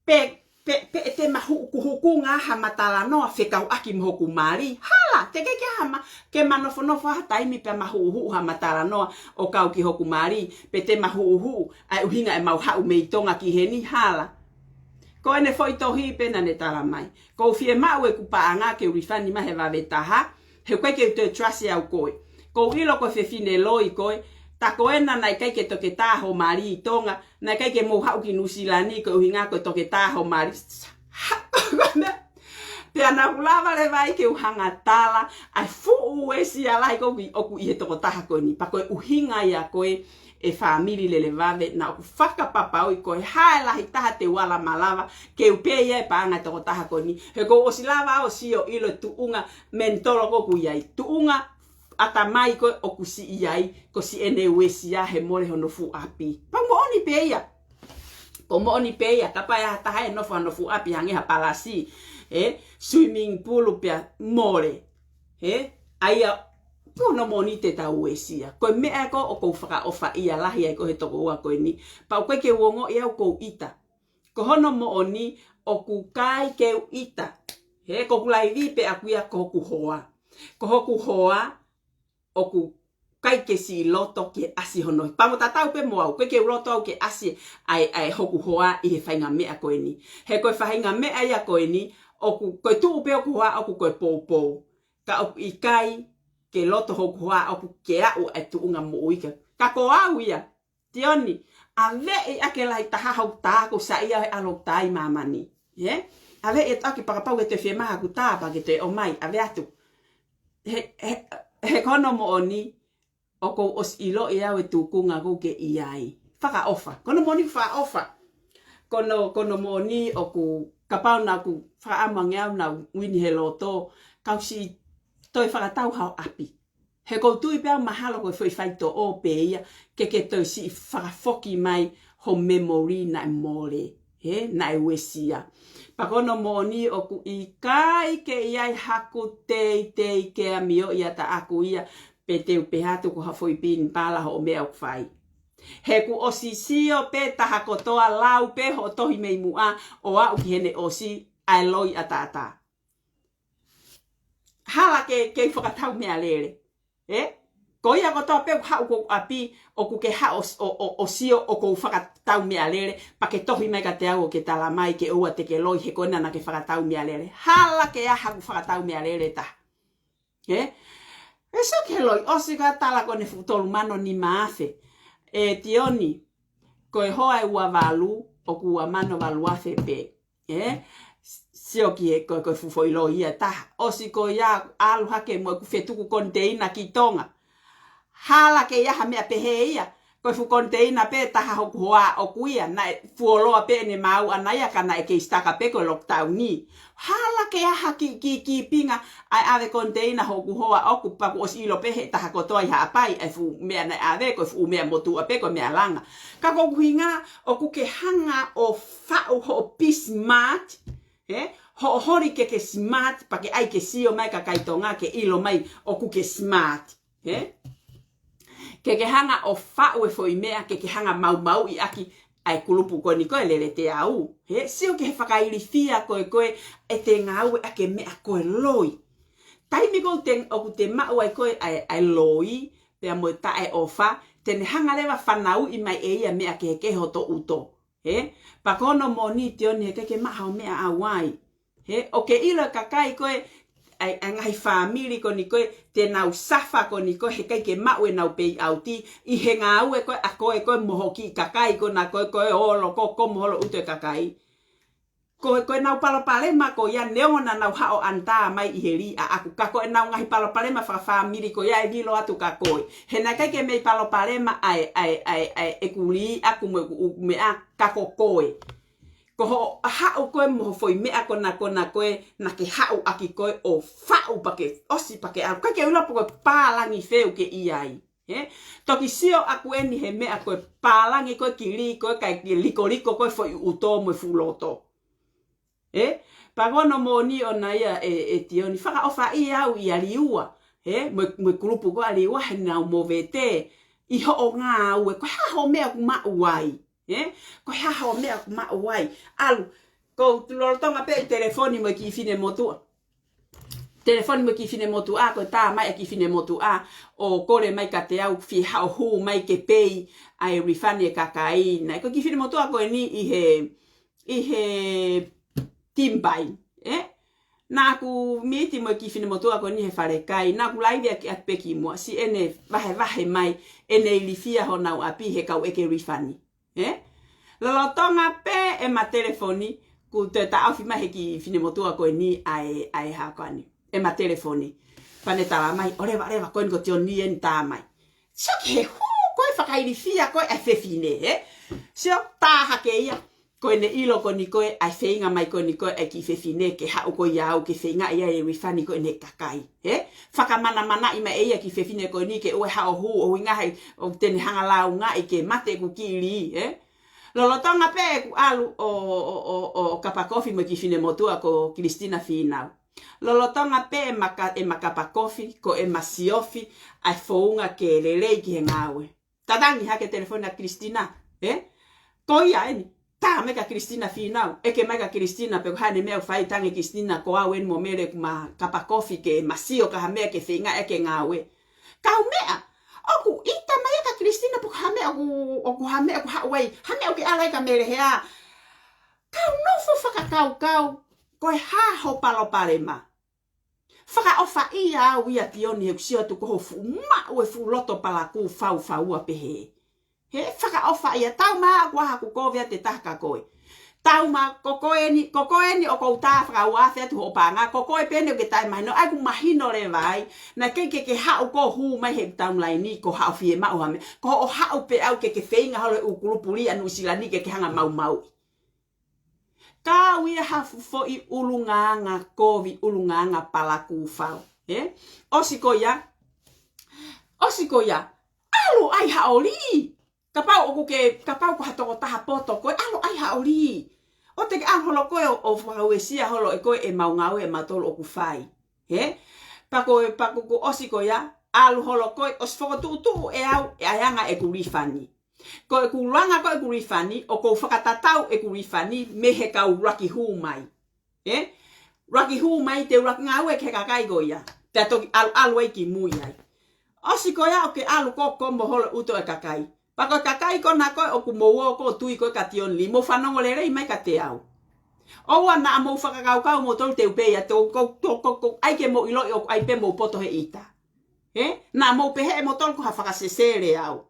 pe, pe, pe ʻe te mahuʻuhuʻunga hama talanoa fekauʻaki mo hoku mali. Hala, teʻeki ke ʻi ai hama, ke ma nofonofo ha taimi pea mahuʻuhuʻu hama talanoa ʻo kau ki hoku mali, pe te mahuʻuhuʻu ʻa e ʻuhinga ʻemau haʻu mei Tonga ki heni, hala. Ko ʻene foʻi tohi pē naʻa ne tala mai. ʻOku ou fiemaʻu ʻeku paʻanga ke u lifani mai he vave taha, he ʻoku ʻikai ke u toe trust au koe. ʻOku ou ʻilo ko e fefine loi koe, tā ko ena naʻe ʻikai ke toketā ho mali ʻi Tonga, naʻe ʻikai ke mou haʻu ki Nuʻusila ni ko e ʻuhinga ko e toketā ho mali. Ha, ko e meʻa, Pea naʻa ku lava leva ai ke u hanga ʻo tala ʻa e fuʻu uesia lahi ko ē ʻoku ʻi he tokotaha ko eni. Pea ko e ʻuhinga ia ko ē ʻe fāmili lele vave naʻa ku fakapapauʻi ko e hā e lahi taha te u ala malava ke u pē ia e paʻanga e tokotaha ko eni. He ʻoku ou ʻosi lava ʻo sio ʻilo e tuʻunga mental ko ē ʻoku ʻi ai. Tuʻunga ʻatamai ko ē ʻoku siʻi ai, ko siʻene uesia he mole hono fuʻu ʻapi. Pea moʻoni pē ia. Ko moʻoni pē ia, kapau ʻe ʻi ai ha taha ʻe nofo hano fuʻu ʻapi hangē ha palasi, ē, swimming pool pea mole. Ē, ʻa ia, ko hono moʻoni te tau uesia. Ko e meʻa ko ē ʻoku ou fakaʻofaʻia lahi ai ko ē he tokoua ko eni. Pea ʻoku ʻikai ke u ongoʻi au ʻoku ou ʻita. Ko hono moʻoni ʻoku ʻikai ke u ʻita. Ē, ko hoku laivi pē ʻaku ia ko hoku hoa. Ko hoku hoa, ʻoku ʻikai ke siʻi loto ke ʻasi hono. Pea mo tatau pē mo au, ʻikai ke u loto au ke ʻasi ʻa e, ʻa e hoku hoa ʻi he faʻahinga meʻa ko eni. He ko e faʻahinga meʻa ia ko eni, ʻoku, ko e tuʻu pē hoku hoa ʻoku ko e poupou. Ka ʻoku ʻikai ke loto hoku hoa ʻoku ke aʻu ʻa e tuʻunga moʻui ka. Ka ko au ia, Tioni, ʻave ʻi ake lahi taha hoku tā ko saiʻia he ʻalu tā ʻi māmani. Ē? ʻAve ʻi ake pea kapau ke toe fiemaʻu haku tā pea ke toe ʻomai, ʻave atu. He, he, he ko hono moʻoni, ʻoku ou ʻosi ʻiloʻi au e tuʻunga ʻoku ke ʻi ai. Fakaʻofa. Ko hono moʻoni fakaʻofa. Ko hono, ko hono moʻoni ʻoku kapau naʻa ku fakaʻamu ange au naʻa ku ʻi he loto, kau siʻi toe fakatau hao ʻapi. He ʻoku ou tui pē au mahalo ko e foʻi faitoʻo pē ia, ke ke toe siʻi fakafoki mai ho memory naʻe mole, ē, naʻe uesia. Pea ko hono moʻoni ʻoku ʻikai ke ʻi ai haku teitei ke amioʻi ʻataʻaku ia, pe te u pehē atu ko ha foʻi pinipala hoʻo meʻa ʻoku fai. He kuo ʻosi sio pē taha kotoa lau pē hoʻo tohi mei muʻa ʻo aʻu ki heʻene ʻosi ʻa e loi ʻataʻatā. Hala ke, ke fakatau meʻalele. Ē? Ko ia kotoa pē ʻoku haʻu ki hoku ʻapi, ʻoku ke haʻu ʻo, ʻo, ʻo, ʻo sio ʻoku ou fakatau meʻalele, pea ke tohi mai kiate au ʻo ke tala mai ke ʻoua te ke loi he ko ena naʻa ke fakatau meʻalele. Hala ke ʻi ai haku fakatau meʻalele taha. Ē? ʻE sio ki he loi, ʻosi ka tala ko ʻene fuʻu tolu mano nima afe. ʻE Tioni, ko e hoa ʻe ua valu, ʻoku ua mano valu afe pē. Ē? Sio ki he ko, ko e fuʻu foʻi loi ia taha. ʻOsi ko ia ʻalu hake mo ʻeku fetuku koniteina ki Tonga. Hala ke ʻi ai ha meʻa pehē ia. Ko e fuʻu koniteina pē taha hoku hoa ʻoku ia, naʻe fuoloa pē ʻene maau ʻana ia ka naʻe kei sitaka pē ko e lockdown ni. Hala ke ʻi ai ha kiʻi, kiʻi, kiʻi pinga ʻa e ʻave koniteina hoku hoa ʻoku pea kuo ʻosi ʻilo pē he taha kotoa ʻi Haʻapai ʻa e fuʻu meʻa naʻe ʻave, ko e fuʻu meʻa motuʻa pē ko e meʻa langa. Ka ko hoku ʻuhinga ʻoku ke hanga ʻo faʻu hoʻo be smart, ē? Hoʻo holi ke ke smart, pea ke ʻai ke sio mai kakai Tonga ke ʻilo mai ʻoku ke smart. Ē? Ke ke hanga ʻo faʻu e foʻi meʻa, ke ke hanga maumauʻi ʻaki ʻa e kulupu ko eni ko e lele te au. Ē? Sio ki he fakailifia ko ē ko ē ʻete ngāue ʻaki e meʻa ko e loi. Taimi ko ē te, ʻoku te maʻu ai ko ē ʻa e, ʻa e loi, pea mo e taʻeʻofa, te ne hanga leva fanauʻi mai ʻe ia meʻa kehekehe hoto ʻuto. Ē? Pea ko hono moʻoni Tioni he ʻikai ke maʻu haʻo meʻa ʻauai. Ē? ʻOku ke ʻilo e kakai ko ē, ʻa e, ʻa e ngaahi fāmili ko eni ko ē, te nau safa ko eni ko ē, he ʻikai ke maʻu ʻenau pei ʻauti, ʻi he ngāue ko ē, ʻa ko ē ko ē mo hoʻo kiʻi kakai ko ena ko ē ko ē olo ko, ko mo holo ʻuto e kakai. Ko, ko ʻenau palopalema ko ia neongo naʻa nau haʻu ʻo ʻanitā mai ʻi he lī ʻaʻaku ka ko ʻenau ngaahi palopalema fakafāmili ko ia ʻe lilo atu kia koe. He naʻe ʻikai ke mei palopalema ʻa e, ʻa e, ʻa e, ʻa e, ʻeku lī ʻaʻaku mo ʻeku, ʻeku meʻa ka ko koe. Ko hoʻo haʻu ko ē mo hoʻo foʻi meʻa ko ena ko ena ko ē naʻa ke haʻu ʻaki ko ē ʻo faʻu pea ke ʻosi pea ke ʻalu. ʻIkai ke u ʻilo pe ko e pālangi fē ʻoku ke ʻi ai. Ē? Toki sio ʻaku eni he meʻa ko e pālangi ko ē ki lī ko ē kae ke likoliko ko ē foʻi ʻuto mo e fuʻu loto. Ē? Pea ko hono moʻoni ʻona ia ē, ē Tioni fakaʻofaʻia au ʻia Liua. Ē? Mo e, mo e kulupu ko ē ʻa Liua he naʻa nau movete. ʻI hoʻo ngāue, ko e hā hoʻo meʻa ʻoku maʻu ai. Ē? Ko e hā hoʻo meʻa ʻoku maʻu ai. ʻAlu, ko u lolotonga pē ʻi telefoni mo e kiʻi finemotuʻa. Telefoni mo e kiʻi finemotuʻa, ko e tā mai ʻa e kiʻi finemotuʻa, ʻo kole mai kiate au, fie haʻu ʻo hū mai ke pei ʻa e refund e kakai. Naʻe ko e kiʻi finemotuʻa ko eni ʻi he, ʻi he Team Buy, ē? Naʻa ku miti mo e kiʻi finemotuʻa ko eni he falekai, naʻa ku laivi ʻaki ʻapi ki muʻa, siʻene vahevahe mai, ʻene ilifia honau ʻapi he kau ʻeke refund. Ē? Lolotonga pē ʻema telefoni, kuo toe taʻofi mai he kiʻi finemotuʻa ko eni ʻa e, ʻa e hā ko eni, ʻema telefoni. Pea ne tala mai, ʻo leva, leva, ko eni ko Tioni eni tā mai. Sio ki he hū ko ē fakailifia ko ē ʻa e fefine, ē? Sio, tā hake ia, ko ʻene ʻilo ko eni ko ē ʻa e feinga mai ko eni ko ē ʻa e kiʻi fefine ke haʻu ko ia au ke feingaʻi ʻa e refund ko eni he kakai, ē? Fakamanamanaʻi mai ʻe ia kiʻi fefine ko eni ke ʻoua ʻe haʻu ʻo hū, ʻuhinga he ʻoku te ne hanga lāungaʻi ke mate ʻeku kiʻi lī, ē? Lolotonga pē ʻeku ʻalu ʻo, ʻo, ʻo, ʻo kapa kofi mo e kiʻi finemotuʻa ko Kilistina Fīnau. Lolotonga pē ʻema ka-, ʻema kapa kofi, ko ʻema siofi, ʻa e founga ke lelei ki he ngāue. Tatangi hake telefoni ʻa Kilistina, ē? Ko ia eni, tā mai kia Kilistina Fīnau, ʻeke mai kia Kilistina, pe ko e hā ʻene meʻa ʻoku fai, tangi Kilistina, ko au eni mo Mele ʻoku ma kapa kofi ke ma sio ki ha meʻa ke feinga ʻaki e ngāue. Kaumeʻa, ʻoku ʻita mai ʻa Kilistina pe ko ha meʻa ʻoku, ʻoku ha meʻa ʻoku haʻu ai, ha meʻa ʻoku ke ʻalu ai kia Mele Hea. Kau nofo fakakaukau, ko e hā ho palopalema. Fakaʻofaʻia au ia Tioni he ʻoku sio atu ko ho fuʻu maʻu e fuʻu loto palakū faufaua pehē. He fakaʻofaʻia, tau ma ʻoku ʻaha ʻoku kovi atu e taha kia koe. Tau ma ko koe eni, ko koe eni ʻoku ou tā fakauafe atu hoʻo paʻanga, ko koe pē eni ʻoku ke taʻemahino, ʻa ʻeku mahino leva ai, naʻe ʻikai ke ke haʻu ʻo hū mai he timeline ni ko haʻo fiemaʻu ha meʻa, ko hoʻo haʻu pē ʻau ke ke feinga holo he ʻū kulupu lī ʻa Nuʻusila ni ke ke hanga maumauʻi. Kau ia ha fuʻu foʻi ʻulungaanga kovi, ʻulungaanga palakū fau. Ē? ʻOsi ko ia, ʻosi ko ia, ʻalu ʻai haʻo lī. Kapau ʻoku ke, kapau ko ha tokotaha poto koe, ʻalu ʻai haʻo lī. ʻOua te ke ʻalu holo koe ʻo, ʻo fakauesia holo ʻe koe ʻemau ngāue ʻemautolu ʻoku fai. Ē? Pea ko, pea ko, ko ʻosi ko ia, ʻalu holo koe, ʻosi fokotuʻutuʻu ʻe au, ʻa e anga ʻeku refund. Ko ʻeku langa ko ē ʻeku refund, ʻoku ou fakatatau ʻeku refund mei he kau ʻuluaki hū mai. Ē? ʻUluaki hū mai, te u ʻuluaki ngāue ki he kakai ko ia. Pea toki ʻalu, ʻalu ai ki mui ai. ʻOsi ko ia ʻoku ke ʻalu ko ē ʻo komo holo ʻuto e kakai. Pea ko e kakai ko ena ko ē ʻoku mou ō ko ē ʻo tui ko ē kia Tioni Lī, mou fanongo lelei mai kiate au. ʻOua naʻa mou fakakaukau moutolu te u pehē ia, to, ko, to, ko, ko, ʻai ke mou ʻiloʻi ʻoku ʻai pē mou poto he ʻita. Ē? Naʻa mou pehē ʻe moutolu ko ha fakasesele au.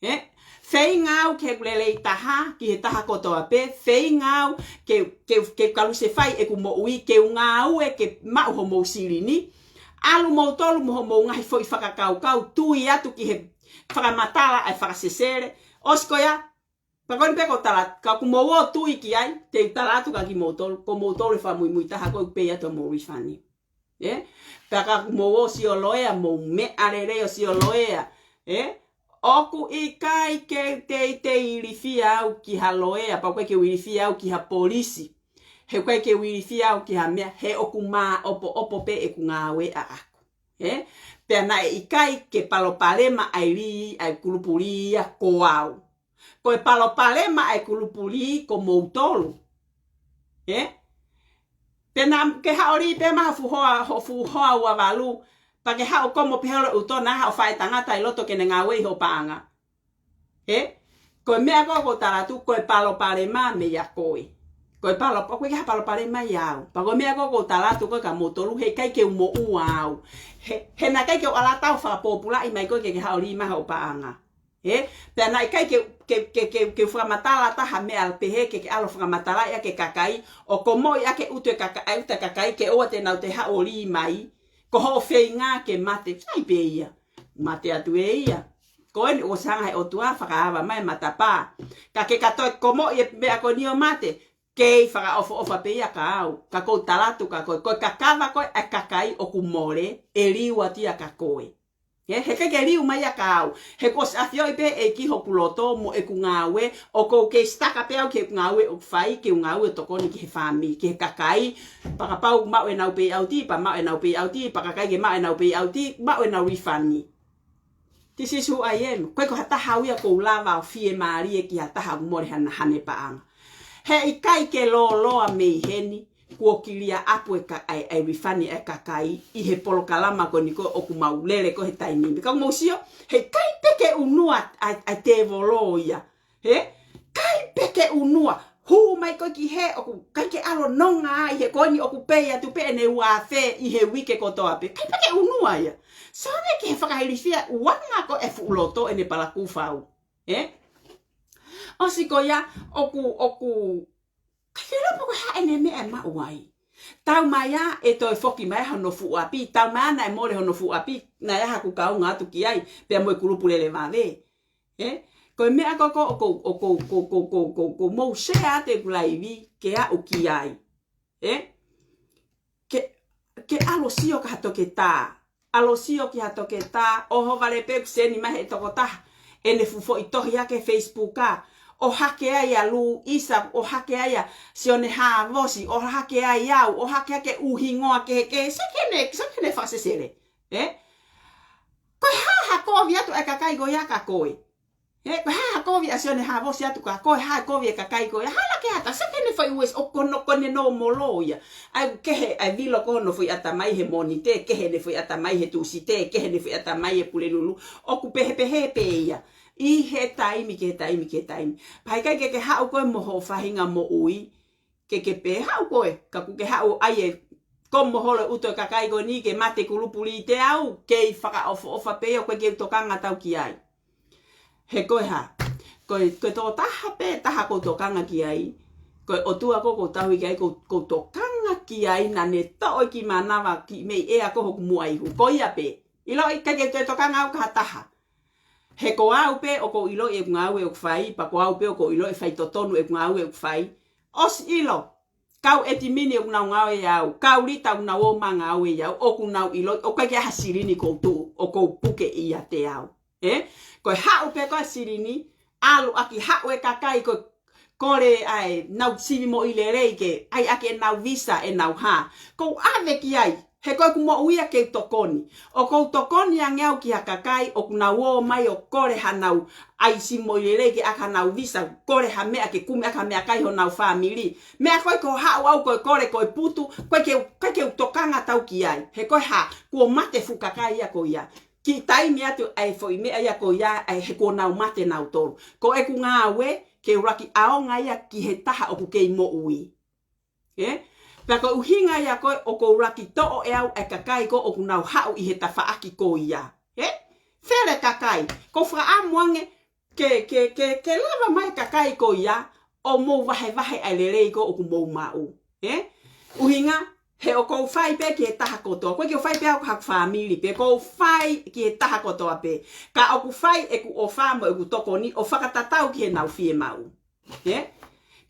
Ē? Feinga au ke lelei taha, ki he taha kotoa pē, feinga au ke, ke, ke kalusefai ʻeku moʻui, ke u ngāue, ke maʻu homou silini. ʻAlu moutolu mo homou ngaahi foʻi fakakaukau, tui atu ki he fakamatala ʻa e fakasesele. ʻOsi ko ia, pea ko eni pē ʻoku ou tala, ka ʻoku mou ō ʻo tui ki ai, te u tala atu kia kimoutolu, ko moutolu e fakamuimui taha ko ē ʻoku pay atu homou refund. Ē? Pea ka ʻoku mou ō ʻo sio loea, mou meʻa lelei ʻo sio loea. Ē? ʻOku ʻikai ke u teitei ilifia au ki ha loea, pea ʻoku ʻikai ke u ilifia au ki ha polisi. He ʻoku ʻikai ke u ilifia au ki ha meʻa, he ʻoku māʻopoʻopo pē ʻeku ngāue ʻaʻaku. Ē? Pea naʻe ʻikai ke palopalema ʻa e lī, ʻa e kulupu lī ia ko au. Ko e palopalema ʻa e kulupu lī ko moutolu. Ē? Pea naʻa ke haʻo lī pē mai ho fuʻu hoa, ho fuʻu hoa ua valu, pea ke haʻo komo pē holo ʻuto na haʻo fai tangata ʻi loto ke ne ngāue ʻi hoʻo paʻanga. Ē? Ko e meʻa ko ē ʻoku ou tala atu, ko e palopalema meia koe. Ko e palo, ʻoku ʻikai ke ha palopalema ia au. Pea ko e meʻa ko ē ʻoku ou tala atu ko ē kia moutolu, he ʻikai ke u moʻua au. He, he naʻe ʻikai ke u ʻalu atu ʻo fakapōpulaʻi mai koe ke ke haʻo lī mai hoʻo paʻanga. Ē? Pea naʻe ʻikai ke, ke, ke, ke, ke fakamatala atu ha meʻa pehē ke, ke ʻalu ʻo fakamatalaʻi ʻaki e kakai, ʻo komoʻi ʻaki e ʻuto e kaka-, ʻa e ʻuto e kakai ke ʻoua te nau toe haʻo lī mai, ko hoʻo feinga ke mate, sai pē ia. Mate atu ē ia. Ko eni ʻoku ʻosi hanga he ʻOtua ʻo fakaava mai e matapā. Ka ke ka toe komoʻi e meʻa ko eni ʻo mate, kei fakaʻofoʻofa pē ia kia au. Ka ʻoku ou tala atu kia koe, ko e kakava ko ē ʻa e kakai ʻoku mole, ʻe liu atu ia kia koe. Ē, he ʻikai ke liu mai ia kia au. He kuo ʻosi ʻafioʻi pē ʻe he ʻEiki hoku loto mo ʻeku ngāue, ʻoku ou kei sitaka pē au ki heʻeku ngāue ʻoku fai, ke u ngāue ʻo tokoni ki he fāmili, ki he kakai, pea kapau ʻoku maʻu ʻenau payout, pea maʻu ʻenau payout, pea kakai ke maʻu ʻenau payout, maʻu ʻenau refund. This is who I am. ʻIkai ko ha taha au ia ʻoku ou lava ʻo fiemālie ki ha taha ʻoku mole hana, hane paʻanga. He ʻikai ke lōloa mei heni, kuo kilia ʻapu e ka-, ʻa e, ʻa e refund ʻa e kakai ʻi he polokalama ko eni ko ē ʻoku mau lele ko ē he taimi ni. Ka mou sio, he ʻikai pē ke ʻunua ʻa e, ʻa e tēvolo ia. He? ʻIkai pē ke ʻunua. Hū mai ko ē ki hē ʻoku ʻikai ke ʻalu ʻo nonga ai he ko eni ʻoku pay atu pē ʻene uafe ʻi he uike kotoa pē. ʻIkai pē ke ʻunua ia. So ne ke fakailifia uanga ko ē fuʻu loto ʻene palakū fau. Ē? ʻOsi ko ia, ʻoku, ʻoku, Ka fēlā pē ko e hā ʻene meʻa ʻe maʻu ai. Taumaiā ʻe toe foki mai hono fuʻu ʻapi, taumaiā naʻe mole hono fuʻu ʻapi, naʻe ʻi ai haku kaunga atu ki ai, pea mo e kulupu lele vave. Ē? Ko e meʻa ko ē ʻoku, ʻoku, ʻoku mou share atu ʻeku laivi ke aʻu ki ai. Ē? Ke, ke ʻalu ʻo sio ki ha toketā. ʻAlu ʻo sio ki ha toketā, ʻohovale pē ʻoku seni mai he tokotaha ʻene fuʻu foʻi tohi ʻa e Facebook ʻa. ʻO hake ai ʻa Luisa, ʻo hake ai ʻa Sione Havosi, ʻo hake ai au, ʻo hake hake ʻū hingoa kehekehe, sio ki heʻene, sio ki heʻene fakasesele. Ē? Ko e hā ha kovi atu ʻa e kakai ko ia kia koe. Ē, ko e hā ha kovi ʻa Sione Havosi atu kia koe, hā ha kovi ʻa e kakai ko ia. Hala ke ata, sio ki heʻene foʻi uesi, ʻoku ko hono, ko ʻene nōmolo ia. ʻA ia ʻoku kehe ʻa e vilo ko hono foʻi ʻatamai he Mōnite, kehe ʻene foʻi ʻatamai he Tūsite, kehe ʻene foʻi ʻatamai he Pulelulu. ʻOku pehē pehē pē ia. ʻI he taimi ki he taimi ki he taimi. Pea ʻikai ke ke haʻu koe mo hoʻo faʻahinga moʻui ke ke pehē haʻu koe, ka ʻoku ke haʻu ai ʻe komo holo ʻuto e kakai ko eni ke mate kulupu lite au, kei fakaʻofoʻofa pē ia ʻoku ʻikai ke u tokanga atu ki ai. He ko e hā, ko e, ko e tokotaha pē taha ʻoku ou tokanga ki ai, ko e ʻOtua ko ē ʻoku ou tauhi ki ai, ʻoku ou, ʻoku ou tokanga ki ai naʻa ne toʻo e kiʻi mānava, kiʻi meʻi ʻea ko ē hoku muʻa ihu. Ko ia pē, ʻiloʻi ʻikai ke u toe tokanga au ki ha taha. He ko au pē ʻoku ou ʻiloʻi ʻeku ngāue ʻoku fai, pea ko au pē ʻoku ou ʻiloʻi e faitotonu ʻeku ngāue ʻoku fai. ʻOsi ʻilo, kau ʻetimini ʻoku nau ngāue ʻia au, kau lita ʻoku nau ō mai ʻo ngāue ʻia au, ʻoku nau ʻiloʻi, ʻoku ʻikai ke ʻi ai ha silini ʻoku ou tuʻu, ʻoku ou puke ʻiate au. Ē? Ko e haʻu pē ko ē silini, ʻalu ʻaki, haʻu e kakai ko ē kole ai ʻenau sivi moʻui lelei ke ʻai ʻaki ʻenau visa, ʻenau hā. ʻOku ou ʻave ki ai, he ko ʻeku moʻui ia ke u tokoni. ʻOku ou tokoni ange au ki ha kakai ʻoku nau ō mai ʻo kole haʻanau ʻai sivi moʻui lelei ke ʻai ʻaki haʻanau visa, kole ha meʻa ke kumi ʻaki ha meʻakai honau fāmili. Meʻa ko ē ko e haʻu au ko e kole ko e putu, ʻoku ʻikai ke u, ʻikai ke u tokanga atu ki ai. He ko e hā, kuo mate fuʻu kakai ia ko ia. Kiʻi taimi atu ʻa e foʻi meʻa ia ko ia, ʻa e he kuo nau mate nautolu. Ko ʻeku ngāue, ke u laki ʻaonga ia ki he taha ʻoku kei moʻui. Ē? Pea ko e ʻuhinga ia ko ē ʻoku ou laki toʻo ʻe au ʻa e kakai ko ē ʻoku nau haʻu ʻi he tafaʻaki ko ia. Ē? Fele kakai, ʻoku ou fakaʻamu ange ke, ke, ke, ke lava mai kakai ko ia ʻo mou vahevahe ʻa e lelei ko ē ʻoku mou maʻu. Ē? ʻUhinga, he ʻoku ou fai pē ki he taha kotoa. ʻOku ʻikai ke u fai pē au ki haku fāmili pē, ʻoku ou fai ki he taha kotoa pē. Ka ʻoku fai ʻeku ʻofa mo ʻeku tokoni ʻo fakatatau ki heʻenau fiemaʻu. Ē?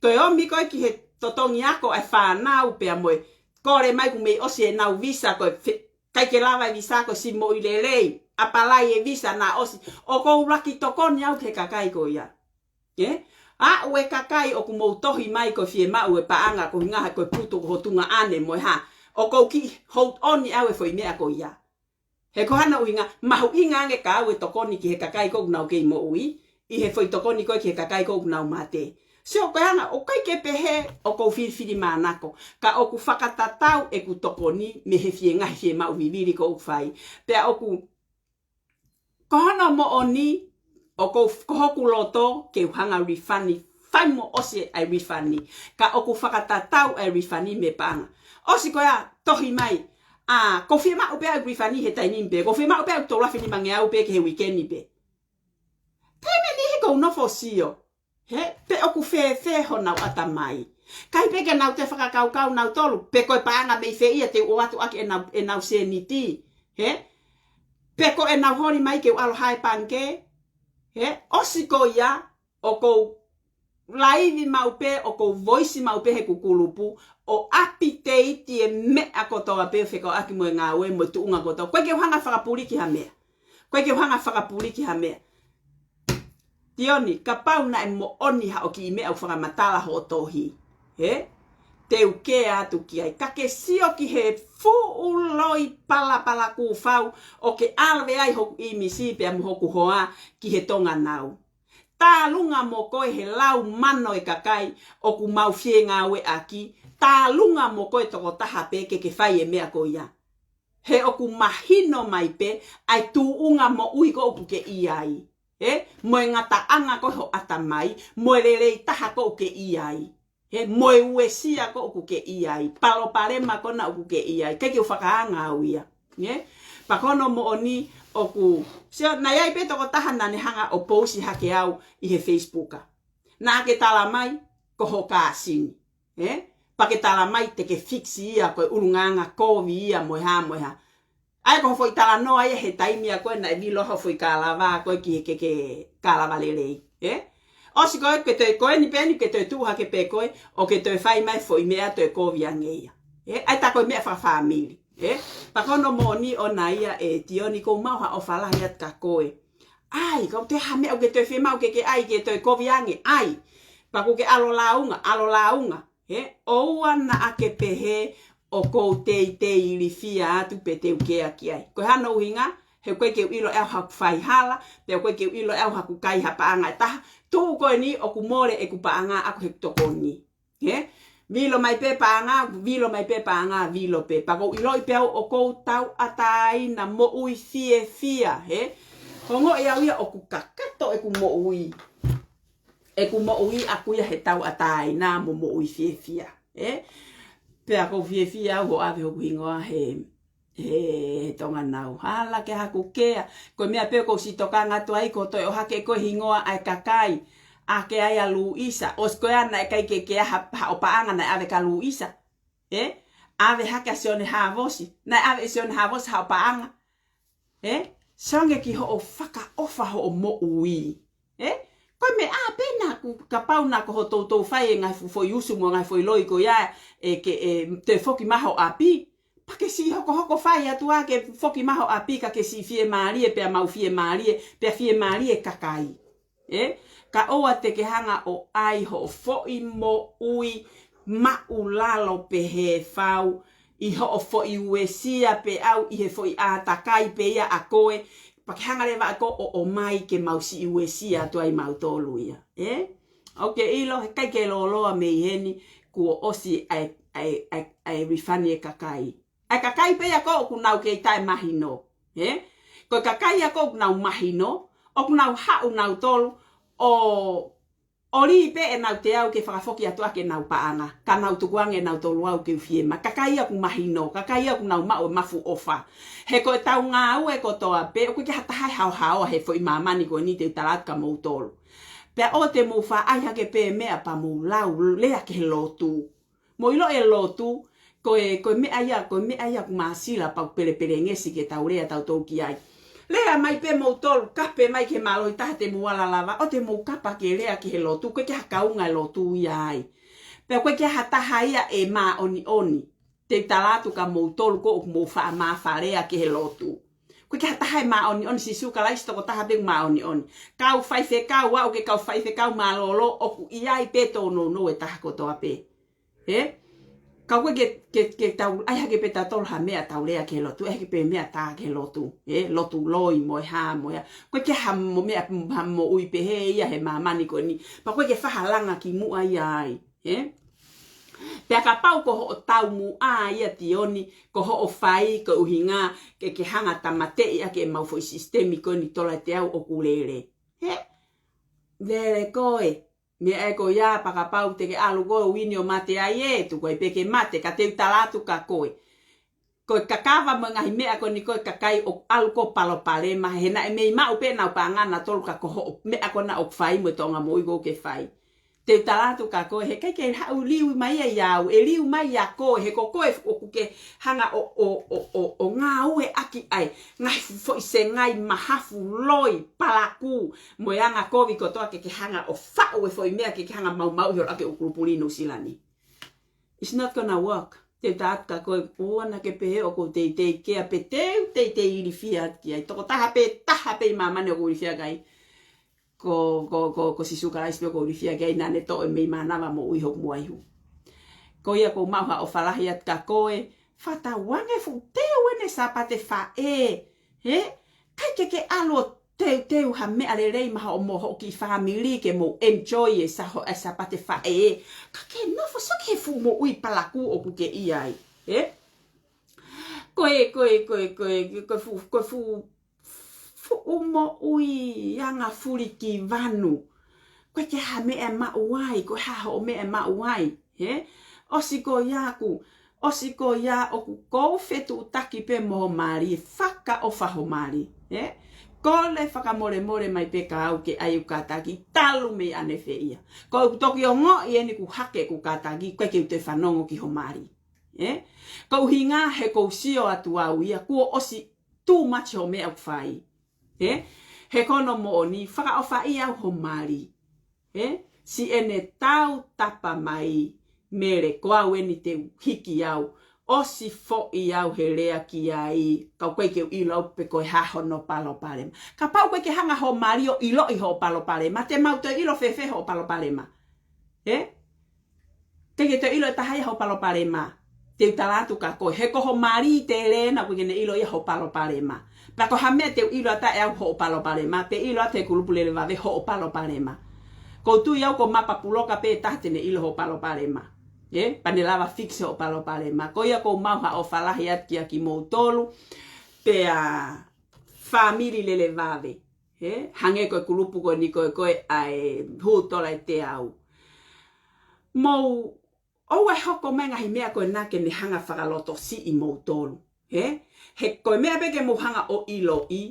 Ko e ō mai ko ē ki he totongi ako ʻa e fānau pea mo e kole mai ʻoku mei ʻosi ʻenau visa ko e fe-, ʻikai ke lava e visa ko e sivi moʻui lelei, ʻapalai e visa naʻa ʻosi. ʻOku ou laki tokoni au ki he kakai ko ia. Ē? Aʻu e kakai ʻoku mou tohi mai ko e fiemaʻu e paʻanga ko e ʻuhinga he ko e putu ko ho tuongaʻane mo e hā. ʻOku ou kiʻi hold on ʻe au e foʻi meʻa ko ia. He ko hono ʻuhinga, mahuʻinga ange ke u tokoni ki he kakai ko ē ʻoku nau kei moʻui, ʻi he foʻi tokoni ko ē ki he kakai ko ē ʻoku nau mate. Sio ko e anga, ʻoku ʻikai ke pehē ʻoku ou filifilimānako, ka ʻoku fakatatau ʻeku tokoni mei he fie ngaahi fiemaʻu vivili ko ē ʻoku fai. Pea ʻoku, ko hono moʻoni, ʻoku ou, ko hoku loto ke u hanga ʻo refund, fai mo ʻosi ʻa e refund. Ka ʻoku fakatatau ʻa e refund mei he paʻanga. ʻOsi ko ia, tohi mai, ʻa, ʻoku ou fiemaʻu pē ʻa e refund he taimi ni pē, ʻoku ou fiemaʻu pē ʻa e tolu afe nimangeau pē ki he weekend pē. Taimi ni he ʻoku ou nofo ʻo sio. He, pe ʻoku fēfē honau ʻatamai. ʻIkai pē ke nau toe fakakaukau nautolu, pe ko e paʻanga mei fē ia te u ʻoatu ʻaki ʻenau, ʻenau sēniti. He, pe ko ʻenau holi mai ke u ʻalu ʻo hae pangikē. He, ʻosi ko ia, ʻoku ou laivi maʻu pē, ʻoku ou voisi maʻu pē he kukulupu, ʻo update e meʻa kotoa pē fekauʻaki mo e ngāue mo e tuʻunga kotoa. ʻOku ʻikai ke u hanga ʻo fakapuliki ha meʻa. ʻOku ʻikai ke u hanga ʻo fakapuliki ha meʻa. Tioni, kapau naʻe moʻoni haʻo kiʻi meʻa ʻoku fakamatala hoʻo tohi. He? Te u kea atu ki ai. Ka ke sio ki he fuʻu loi palapala kufau ʻoku ke ʻave ai hoku ʻīmisi pea mo hoku hoa ki he Tonga Nau. Tālunga mo koe he lau mano e kakai ʻoku mau fie ngāueʻaki. Tālunga mo koe tokotaha pē ke ke fai e meʻa ko ia. He ʻoku mahino mai pē ʻa e tuʻunga moʻui ko ē ʻoku ke ʻi ai. Ē? Mo e ngataʻanga ko ē ho ʻatamai, mo e lelei taha ko ē ʻoku ke ʻi ai. Ē? Mo e uesia ko ē ʻoku ke ʻi ai. Palopalema ko ena ʻoku ke ʻi ai. ʻIkai ke u fakaanga au ia. Ē? Pea ko hono moʻoni ʻoku, sio, naʻe ʻi ai pē tokotaha naʻa ne hanga ʻo post hake au ʻi he Facebook. Naʻa ke tala mai, ko ho kāsini. ē? Pea ke tala mai te ke fix ia ko e ʻulungaanga kovi ia mo e hā mo e hā. ʻA ia ko hoʻo foʻi talanoa ia he taimi ʻa ko ē naʻe vilo hoʻo foʻi kālava ko ē ki he keke kālava lelei, ē? ʻOsi ko ē ke toe ko eni pē eni ke toe tuʻu hake pē ko ē ʻo ke toe fai mai foʻi meʻa toe kovi ange ia. Ē? ʻA ia tā ko e meʻa fakafāmili, ē? Pea ko hono moʻoni ʻona ia ē Tioni, ʻoku ou maʻu ha ʻofa lahi atu kia koe. ʻAi, ka ʻoku toe ha meʻa ʻoku ke toe fiemaʻu ke ke ʻai ke toe kovi ange, ʻai. Pea ʻoku ke ʻalu ʻo launga, ʻalu ʻo launga. Ē, ʻoua naʻa ke pehē ʻoku ou teitei ilifia atu pe te u kea ki ai. Ko e hā hono ʻuhinga? He ʻoku ʻikai ke u ʻilo ʻe au haku faihala, pea ʻoku ʻikai ke u ʻilo ʻe au haku kai ha paʻanga ʻe taha. Tuʻu ko eni ʻoku mole ʻeku paʻanga ʻaʻaku he tokoni. Ē? Vilo mai pē paʻanga, vilo mai pē paʻanga, vilo pē. Pea ʻoku ou ʻiloʻi pē au ʻoku ou tauʻatāina, moʻui fiefia, ē? Ongoʻi au ia ʻoku kakato ʻeku moʻui. ʻEku moʻui ʻaʻaku ia he tauʻatāina mo moʻui fiefia, ē? Pea ʻoku ou fiefia au hoʻo ʻave hoku hingoa he, he, he Tonga Nau. Hala ke haku kea. Ko e meʻa pē ʻoku ou sitokanga atu ai ko e toe ʻohake ko e hingoa ʻa e kakai. ʻA ke ʻai ʻa Luisa. ʻOsi ko ia naʻe ʻikai ke kea ha, haʻo paʻanga naʻe ʻave kia Luisa. Ē? ʻAve hake ʻa Sione Havosi. Naʻe ʻave ʻe Sione Havosi haʻo paʻanga. Ē? Sio ange ki hoʻo fakaʻofa hoʻo moʻui. Ē? Ko e meʻa pē naʻa ku kapau naʻa ko hoʻo toutou fai e ngaahi fu-, foʻi usu mo e ngaahi foʻi loi ko ia ē ke, ē, toe foki mai ho ʻapi. Pea ke siʻi hokohoko fai atu ā ke foki mai ho ʻapi ka ke siʻi fiemālie pea mau fiemālie, pea fiemālie kakai. Ē? Ka ʻoua te ke hanga ʻo ʻai hoʻo foʻi moʻui maʻulalo pehē fau ʻi hoʻo foʻi uesia pē au ʻi he foʻi ʻātakai pē ia ʻa koe, pea ke hanga leva ʻa koe ʻo ʻomai ke mau siʻi uesia atu ai mautolu ia. Ē? ʻOku ke ʻilo, he ʻikai ke lōloa mei heni, kuo ʻosi ʻa e, ʻa e, ʻa e, ʻa e refund e kakai. ʻA e kakai pē ia ko ē ʻoku nau kei taʻemahino. Ē? Ko e kakai ia ko ē ʻoku nau mahino, ʻoku nau haʻu nautolu ʻo, ʻo lī pē ʻenau teau ke fakafoki atu ʻaki ʻenau paʻanga, ka nau tukuange nautolu au ke u fiemaʻu. Kakai ia ʻoku mahino, kakai ia ʻoku nau maʻu e mafu ʻofa. He ko ʻetau ngāue kotoa pē, ʻoku ʻikai ke ha taha ʻe haohaoa he foʻi māmani ko eni te u tala atu kia moutolu. Pea ʻoua te mou faʻa ʻai hake pē meʻa pea mou lau lea ki he lotu. Mou ʻilo e lotu, ko e, ko e meʻa ia, ko e meʻa ia ʻoku māsila pea ʻoku pelepelengesi ke tau lea tautolu ki ai. Lea mai pē moutolu, kape mai ki he mālohi taha te mou ala lava, ʻoua te mou kapa ke lea ki he lotu, ʻoku ʻikai ke ha kaunga e lotu ia ai. Pea ʻoku ʻikai ke ha taha ia ʻe māʻoniʻoni. Te u tala atu kia moutolu ko ē ʻoku mou faʻa māfalea ki he lotu. ʻOku ʻikai ke ha taha ʻe māʻoniʻoni, Sīsū Kalaisi tokotaha pē ʻoku māʻoniʻoni. Kau faifekau, aʻu ki he kau faifekau mālōlō, ʻoku ʻi ai pē tōnounou e taha kotoa pē. Ē? Ka ʻoku ʻikai ke, ke, ke tau, ʻai hake pē tautolu ha meʻa tau lea ki he lotu, ʻai hake pē meʻa tā ki he lotu. Ē? Lotu loi mo e hā mo e hā. ʻOku ʻikai ke ha mo meʻa, ha moʻui pehē ia he māmani ko eni. Pea ʻoku ʻikai ke faʻa langa ki muʻa ia ai. Ē? Pea kapau ko hoʻo taumuʻa ia Tioni, ko hoʻo fai, ko e ʻuhinga, ke, ke hanga tāmateʻi ʻaki ʻemau foʻi sisitemi ko eni tola te au ʻoku lele. Ē? Lele koe. Meʻa ē ko ia pea kapau te ke ʻalu koe ʻo uini ʻo mate ai ē, tuku ai pē ke mate, ka te u tala atu kia koe. Ko e kakava mo e ngaahi meʻa ko eni ko e kakai ʻoku ʻalu ko e palopalema, he naʻe mei maʻu pē ʻenau paʻanga nautolu ka ko hoʻo meʻa ko ena ʻoku fai mo e Tonga moʻui ko ē ʻoku ke fai. Te u tala atu kia koe, he ʻikai ke haʻu liu mai ia ʻia au, ʻe liu mai ʻia koe, he ko koe ʻoku ke hanga ʻo, ʻo, ʻo, ʻo, ʻo ngāueʻaki ai, ngaahi foʻi sengai mahafu loi, palakū, mo e anga kovi kotoa ke ke hanga ʻo faʻu e foʻi meʻa ke ke hanga maumauʻi holo ʻaki ʻoku lupuli Nuʻusila ni. It's not gonna work. Te u tala atu kia koe, ʻoua naʻa ke pehē ʻoku ou teitei kea pe te u teitei ilifia atu ki ai. Tokotaha pē, taha pē ʻi māmani ʻoku ou ilifia ki ai. Ko, ko, ko, ko Sīsū Kalaisi pē ʻoku ou ilifia ki ai naʻa ne toʻo e mei mānava moʻui hoku muʻa ihu. Ko ia ʻoku ou maʻu ha ʻofa lahi atu kia koe, fakatauange fuʻu teu ʻene Sāpate Faʻē. Ē? ʻIkai ke ke ʻalu ʻo teuteu ha meʻa lelei maʻa hoʻo mo hoʻo kiʻi fāmili ke mou enjoy e sa-, ho-, e Sāpate Faʻē. Ka ke nofo sio ki he fuʻu moʻui palakū ʻoku ke ʻi ai. Ē? Ko e, ko e, ko e, ko e, ko e fuʻu, ko e fuʻu, fuʻu moʻui anga fuli ki vanu. ʻOku ʻikai ke ha meʻa ʻe maʻu ai, ko e hā hoʻo meʻa ʻe maʻu ai. Ē? ʻOsi ko ia ʻoku, ʻosi ko ia ʻoku ou fetuʻutaki pē mo ho mali, fakaʻofa ho mali. Ē? Kole fakamolemole mai pē kia au ke ʻai ʻeku kātaki talu mei ʻanefē ia. Ko ʻeku toki ongoʻi eni kuo hake ʻeku kātaki, ʻikai ke u toe fanongo ki ho mali. Ē? Ko e ʻuhinga he ʻoku ou sio atu au ia, kuo ʻosi too much hoʻo meʻa ʻoku fai. Ē? He ko hono moʻoni, fakaʻofaʻia au ho mali. Ē? Siʻene tautapa mai, Mele, ko au eni te u hiki au. ʻOsi foʻi au he lea ki ai, ka ʻoku ʻikai ke u ʻilo au pe ko e hā hono palopalema. Kapau ʻoku ʻikai ke hanga ho mali ʻo ʻiloʻi hoʻo palopalema, te mau toe ʻilo fēfē hoʻo palopalema. Ē? ʻIkai ke toe ʻilo ʻe taha ia hoʻo palopalema. Te u tala atu kia koe, he ko ho mali te lena ʻoku ʻikai ke ne ʻilo ia hoʻo palopalema. Pea ko ha meʻa te u ʻilo atu ai au hoʻo palopalema, pe ʻilo atu he kulupu lele vave hoʻo palopalema. ʻOku ou tui au ko Mapa Puloka pē taha te ne ʻilo hoʻo palopalema. Ē? Pea ne lava fix hoʻo palopalema. Ko ia ʻoku ou maʻu ha ʻofa lahi atu kia kimoutolu, pea fāmili lele vave. Ē? Hangē ko e kulupu ko eni ko ē ko ē ʻa e Hū Tola ʻIate Au. Mou ʻoua ʻe hoko mai ngaahi meʻa ko ena ke ne hanga fakalotosiʻi moutolu. Ē? He ko e meʻa pē ke mou hanga ʻo ʻiloʻi,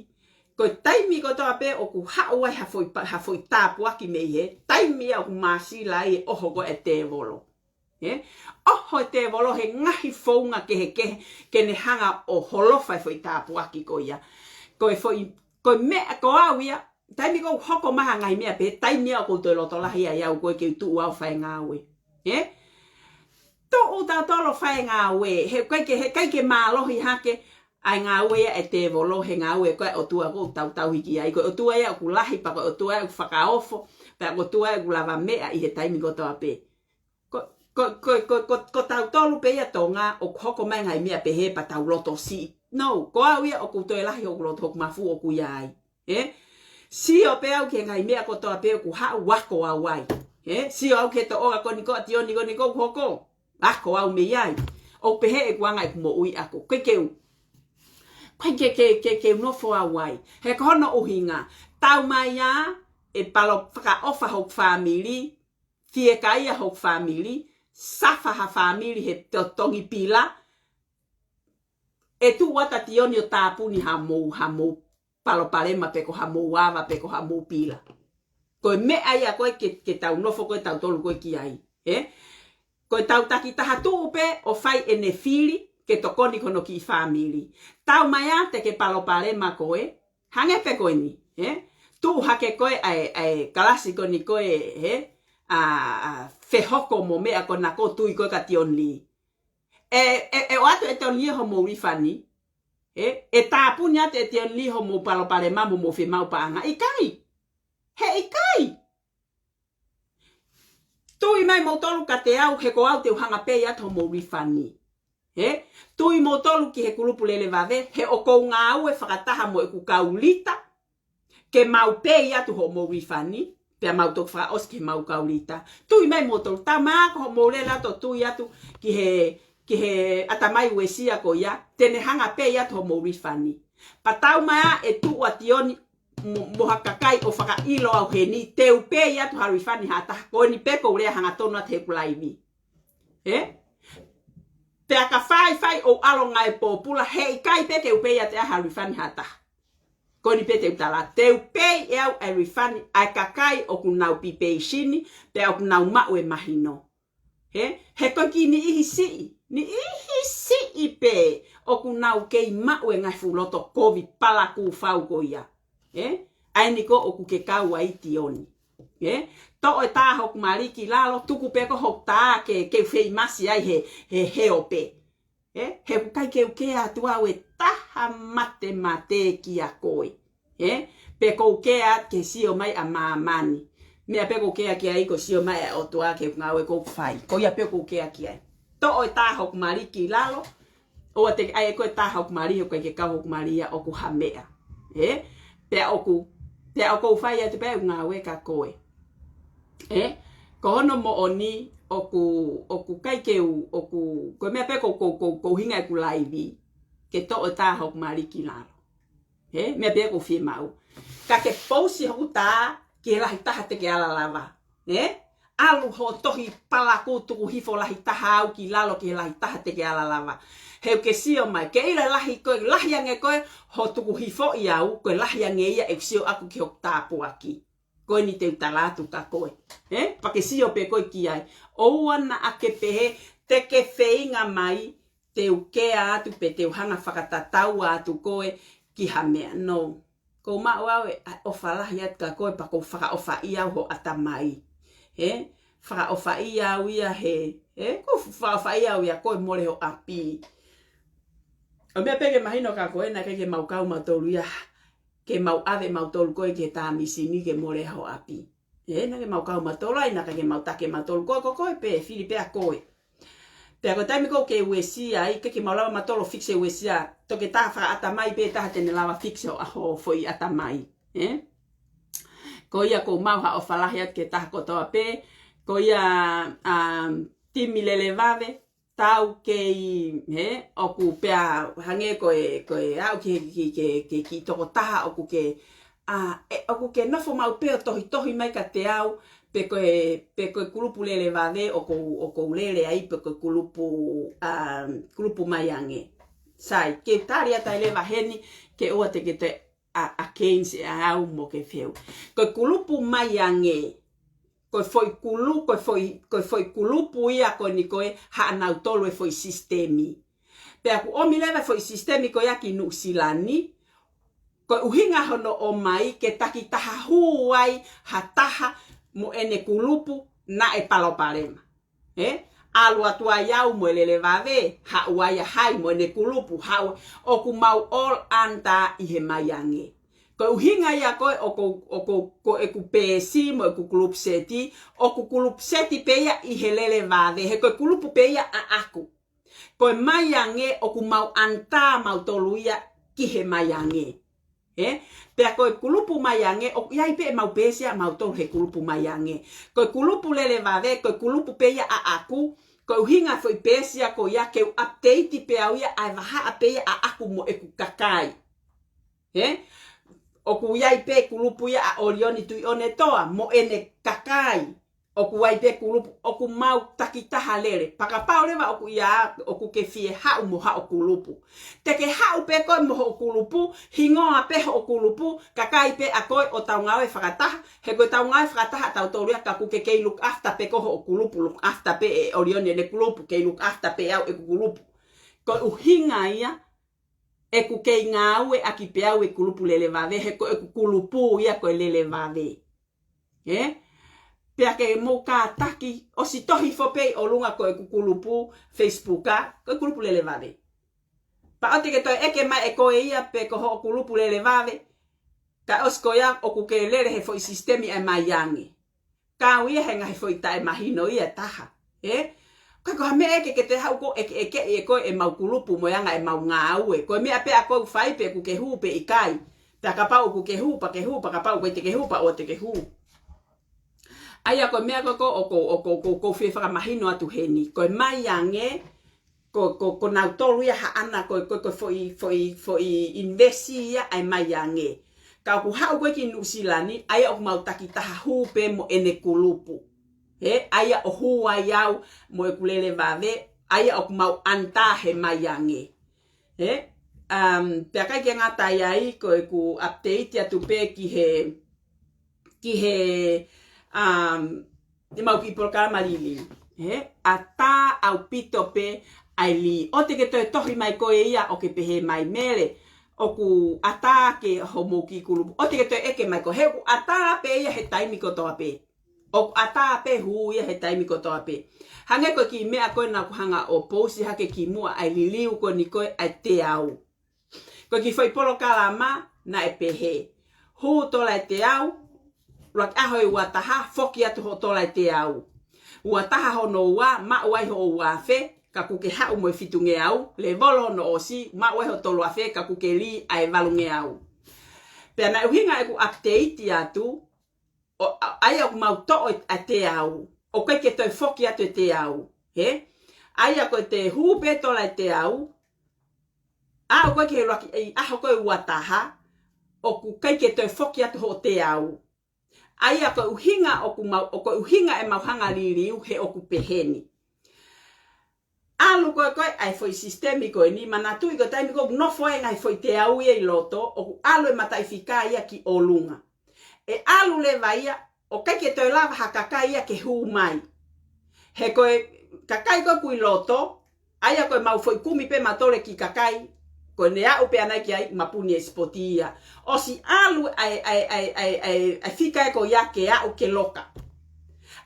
ko e taimi kotoa pē ʻoku haʻu ai ha foʻi pa-, ha foʻi tāpuaki mei hē, taimi ia ʻoku māsila ai e ʻoho ko ē ʻa e tēvolo. Ē? ʻOho e tēvolo he ngaahi founga kehekehe ke ne hanga ʻo holofa e foʻi tāpuaki ko ia. Ko e foʻi, ko e meʻa ko au ia, taimi ʻoku ou hoko mai ha ngaahi meʻa pehē, taimi ia ʻoku ou toe loto lahi ai au ko ē ke u tuʻu au ʻo fai e ngāue. Ē? Tuʻu tautolu ʻo fai e ngāue, he ʻikai ke, he ʻikai ke mālohi hake ʻa e ngāue ia ʻa e tēvolo, he ngāue ko ē ʻa e ʻOtua ʻoku ou tautau hiki ai, ko e ʻOtua ia ʻoku lahi pea ko e ʻOtua ia ʻoku fakaofo, pea ko e ʻOtua ia ʻoku lava meʻa ʻi he taimi kotoa pē. Ko, ko, ko, ko, ko, ko tautolu pē ia Tonga, ʻoku hoko mai ngaahi meʻa pehē pea tau lotosiʻi. No, ko au ia ʻoku toe lahi hoku loto, hoku mafu ʻoku ʻi ai. Ē? Sio pē au ki he ngaahi meʻa kotoa pē ʻoku haʻu, ako au ai. Ē? Sio au ki he toʻonga ko eni ko ē ʻa Tioni ko eni ʻoku hoko, ako au mei ai. ʻOku pehē ʻeku anga ʻeku moʻui, ako. ʻIkai ke u, ʻikai ke, ke, ke, ke u nofo au ai. He ko hono ʻuhinga, taumaiā ʻe palo fakaʻofa hoku fāmili, fiekaia hoku fāmili, safa ha fāmili he totongi pila, ʻe tuʻu atu ʻa Tioni ʻo tāpuni hamou, hamou palopalema pe ko hamou ava pe ko hamou pila. Ko e meʻa ia ko ē ke, ke tau nofo ko ē tautolu ko ē ki ai. Ē? Ko e tau takitaha tuʻu pē ʻo fai ʻene fili ke tokoni ki hono kiʻi fāmili. Taumaiā te ke palopalema koe, hangē pē ko eni, ē? Tuʻu hake ko ē ʻa e, ʻa e kalasi ko eni ko ē, ē? ʻA, ʻa, fehoko mo e meʻa ko ena ʻoku tui ko ē kia Tioni. ʻE, ʻe, ʻe ʻoatu ʻe Tioni homou lifani. Ē? ʻE tāpuni atu ʻe Tioni homou palopalema mo hoʻomou fiemaʻu paʻanga. ʻIkai. He ʻikai. Tui mai moutolu kiate au, he ko au te u hanga pē ʻo ʻoatu homou lifani. Ē? Tui moutolu ki he kulupu lele vave, he ʻoku ou ngāue fakataha mo ʻeku kau lita, ke mau pē ʻoatu hoʻomou lifani, pea mau toki fakaʻosi ki heʻemau kau lita. Tui mai moutolu, taumaiā ko hoʻomou lele atu ʻo tui atu ki he, ki he ʻatamai uesia ko ia, te ne hanga pē ʻo ʻoatu hoʻomou lifani. Pea taumaiā ʻe tuʻu ʻa Tioni mo, mo ha kakai ʻo fakaʻilo au heni, te u pē ʻoatu ha lifani ha taha, ko eni pē ʻoku ou lea hangatonu atu heʻeku laivi. Ē? Pea ka faifai ʻo ʻalu ngāue pōpula, he ʻikai pē ke u pē ʻoatu ha lifani ha taha. Ko eni pē te u tala, te u pē ʻe au ʻa e lifani ʻa e kakai ʻoku nau pipeisini, pea ʻoku nau maʻu e mahino. Ē? He ko e kiʻi niʻihi siʻi, niʻihi siʻi pē ʻoku nau kei maʻu e ngaahi fuʻu loto kovi palakūfau ko ia. Ē? ʻA eni ko ē ʻoku ke kau ai Tioni. Ē? Toʻo e tā hoku mali ki lalo, tuku pē ko hoku tā ke, ke feimasi ai he, he, he ope. Ē? He ʻoku ʻikai ke u kea atu au ʻe taha matemate kia koe. Ē? Pe ʻoku ou kea ki he sio mai ʻa māmani. Meʻa pē ʻoku ou kea ki ai ko e sio mai ʻa e ʻOtua ki he ngāue ʻoku ou fai. Ko ia pē ʻoku ou kea ki ai. Toʻo e tā hoku mali ki lalo, ʻoua te ke ʻai ʻe koe e tā hoku mali, he ʻoku ʻikai ke kau hoku mali ia ʻoku ha meʻa. Ē? Pea ʻoku, pea ʻoku ou fai atu pē ʻeku ngāue kia koe. Ē? Ko hono moʻoni ʻoku, ʻoku ʻikai ke u, ʻoku, ko e meʻa pē ʻoku, ʻoku, ʻoku, ʻoku ʻuhinga ʻeku laivi, ke toʻo e tā hoku mali ki lalo. Ē? Meʻa pē ʻoku ou fiemaʻu. Ka ke pousi hoku tā ki he lahi taha te ke ala lava. Ē? ʻalu hoʻo tohi palakū tuku hifo lahi taha au ki lalo ki he lahi taha te ke ala lava. He ʻoku ke sio mai, ke ʻilo lahi koe, lahi ange koe, hoʻo tuku hifo ʻi au, ko e lahi ange ia ʻeku sio ʻaku ki hoku tāpuaki. Ko eni te u tala atu kia koe. Ē? Pea ke sio pē koe ki ai. ʻOua naʻa ke pehē, te ke feinga mai, te u kea atu pe te u hanga fakatataua atu koe ki ha meʻa. No. Ko u maʻu au e ʻofa lahi atu kia koe pea ko u fakaʻofaʻia au ho ʻatamai. Ē? Fakaʻofaʻia au ia he, ē? Ko u fakaʻofaʻia au ia koe mole ho ʻapi. ʻO meʻa pē ke mahino kia koe naʻe ʻikai ke mau kau mautolu ia, ke mau ʻave mautolu koe ki he tāmisi ni ke mole ho ʻapi. Ē, naʻe ʻikai ke mau kau mautolu ai, naʻe ʻikai ke mau taki mautolu koe, ko koe pē, fili pē ʻa koe. Pea ko e taimi ko ē ʻoku ke uesia ai, ʻikai ke mau lava mautolu fix e uesia, toki tā fakaʻatamai pē taha te ne lava fix ho ʻaho foʻi ʻatamai. Ē? Ko ia ko u maʻu ha ʻofa lahi atu ki he taha kotoa pē, ko ia, um, timi lele vave, tau kei, he, ʻoku pea hangē ko e, ko e aʻu ki he, ki, ki, ki, ki tokotaha ʻoku ke, ʻa, ē, ʻoku ke nofo maʻu pē ʻo tohitohi mai kiate au, pe ko e, pe ko e kulupu lele vave ʻoku, ʻoku ou lele ai, pe ko e kulupu, ʻa, kulupu mai ange. Sai, ke tali atu ai leva heni, ke ʻoua te ke te ʻa, against ʻe au mo ke feu. Ko e kulupu mai ange, ko e foʻi kulu-, ko e foʻi, ko e foʻi kulupu ia ko eni ko e haʻanautolu e foʻi sisitemi. Pea ʻoku ʻomi leva e foʻi sisitemi ko ia ki Nuʻusila ni, ko e ʻuhinga hono ʻomai ke takitaha hū ai ha taha mo ʻene kulupu naʻe palopalema. Ē? ʻAlu atu ai au mo e lele vave, haʻu ai ʻa hai mo ʻene kulupu, haʻu, ʻoku mau all under ʻi he mai ange. Ko e ʻuhinga ia ko e, ʻoku, ʻoku, ko ʻeku peesi mo ʻeku kulupu seti, ʻoku kulupu seti pē ia ʻi he lele vave, he ko e kulupu pē ia ʻaʻaku. Ko e mai ange, ʻoku mau under mautolu ia ki he mai ange. Ē? Pea ko e kulupu mai ange, ʻoku ʻi ai pē ʻemau peesi ʻamautolu he kulupu mai ange. Ko e kulupu lele vave, ko e kulupu pē ia ʻaʻaku, ko e ʻuhinga foʻi peesi ia ko ia ke u update pē au ia ʻa e vahaʻa pē ia ʻaʻaku mo ʻeku kakai. Ē? ʻOku ʻi ai pē kulupu ia ʻa ʻOlioni Tuʻiʻonetoa mo ʻene kakai. ʻOku ʻi ai pē kulupu, ʻoku mau takitaha lele. Pea kapau leva ʻoku ʻi ai, ʻoku ke fie haʻu mo haʻo kulupu. Te ke haʻu pē koe mo hoʻo kulupu, hingoa pē hoʻo kulupu, kakai pē ʻa koe ʻo tau ngāue fakataha, he ko e tau ngāue fakataha ʻatautolu ia ka ʻoku ke kei look after pē ko hoʻo kulupu, look after pē ʻe ʻOlioni ʻene kulupu, kei look after pē au ʻeku kulupu. Ko e ʻuhinga ia, ʻeku kei ngāueʻaki pē au e kulupu lele vave, he ko ʻeku kulupu ia ko e lele vave. Ē? Pea ke mou kātaki, ʻosi tohi hifo pē ʻi ʻolunga ko ʻeku kulupu Facebook ʻa, ko e kulupu lele vave. Pea ʻoua te ke toe ʻeke mai ʻe koe ia pe ko hoʻo kulupu lele vave, ka ʻosi ko ia ʻoku ke lele he foʻi sisitemi ʻa e mai ange. Kau ia he ngaahi foʻi taʻemahino ia ʻe taha. Ē? Ka ko ha meʻa ʻe ʻikai ke te haʻu ʻo ʻeke, ʻeke ʻe koe ʻemau kulupu mo e anga ʻemau ngāue. Ko e meʻa pē ʻa koe ʻoku fai pē ʻoku ke hū pe ʻikai. Pea kapau ʻoku ke hū, pea ke hū, pea kapau ʻoku ʻikai te ke hū, pea ʻoua te ke hū. ʻA ia ko e meʻa ko ē ʻoku, ʻoku, ʻoku, ʻoku ou fie fakamahino atu heni. Ko e mai ange, ko, ko, ko nautolu ia haʻana ko, ko, ko e foʻi, foʻi, foʻi invesi ia ʻa e mai ange. Ka ʻoku haʻu koe ki Nuʻusila ni, ʻa ia ʻoku mau takitaha hū pē mo ʻene kulupu. Ē, ʻa ia ʻoku hū ai au mo ʻeku lele vave, ʻa ia ʻoku mau under he mai ange. Ē, um, pea ʻikai ke ngata ai ai, ko ʻeku update atu pē ki he, ki he, um, ʻemau kiʻi polokalama liliu. Ē, ʻatā ʻaupito pē ʻa e lī. ʻOua te ke toe tohi mai koe ia ʻo ke pehē mai Mele, ʻoku ʻatā ke homou kiʻi kulupu. ʻOua te ke toe ʻeke mai koe, he ʻoku ʻatā pē ia he taimi kotoa pē. ʻOku ʻatā pē hū ia he taimi kotoa pē. Hangē ko e kiʻi meʻa ko ē naʻa ku hanga ʻo pousi hake kimuʻa ʻa e liliu ko eni ko ē ʻa e teau. Ko e kiʻi foʻi polokalama naʻe pehē. Hū tola ʻe teau, ʻuluaki ʻaho ʻe ua taha, foki atu hoʻo tola ʻe teau. Ua taha hono ua, maʻu ai hoʻo ua afe, ka ʻoku ke haʻu mo e fitungeau, lēvolo hono ʻosi, maʻu ai hoʻo tolu afe, ka ʻoku ke lī ʻa e valungeau. Pea naʻe ʻuhinga ʻeku update atu, ʻo, ʻa, ʻa ia ʻoku mau toʻo e, ʻa e teau, ʻoku ʻikai ke toe foki atu e teau, hē? ʻA ia ko e te hū pē tola ʻe teau, ʻa ʻoku ʻikai ke he ʻuluaki, ʻi he ʻaho ko ē ua taha, ʻoku ʻikai ke toe foki atu hoʻo teau. ʻA ia ko e ʻuhinga ʻoku mau, ʻo ko e ʻuhinga ʻemau hanga liliu he ʻoku peheni. ʻAlu ko ē ko ē ʻa e foʻi sisitemi ko eni, manatuʻi ko e taimi ko ē ʻoku nofo ai e ngaahi foʻi teau ia ʻi loto, ʻoku ʻalu e mataʻi fika ia ki ʻolunga. ʻE ʻalu leva ia, ʻo ʻikai ke toe lava ha kakai ia ke hū mai. He ko e kakai ko ē ʻoku ʻi loto, ʻa ia ko ʻemau foʻi kumi pē mautolu e kiʻi kakai, ko ʻene aʻu pē ʻanai ki ai, mapuni e sipoti ia. ʻOsi ʻalu ʻa e, ʻa e, ʻa e, ʻa e, ʻa e, ʻa e fika ē ko ia ke aʻu ke loka.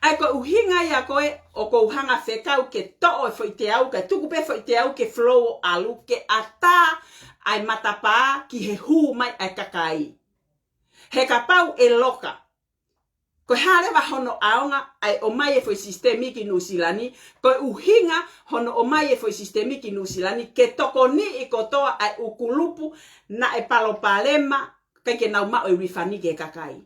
ʻA ia ko e ʻuhinga ia ko ē ʻoku ou hanga fekau ke toʻo e foʻi teau, kae tuku pē foʻi teau ke flow ʻo ʻalu, ke ʻatā ʻa e matapā ki he hū mai ʻa e kakai. He kapau ʻe loka, ko e hā leva hono ʻaonga ʻa e ʻomai e foʻi sisitemi ki Nuʻusila ni, ko e ʻuhinga hono ʻomai e foʻi sisitemi ki Nuʻusila ni, ke tokoniʻi kotoa ʻa e ʻū kulupu naʻe palopalema, ʻikai ke nau maʻu e refund ki he kakai.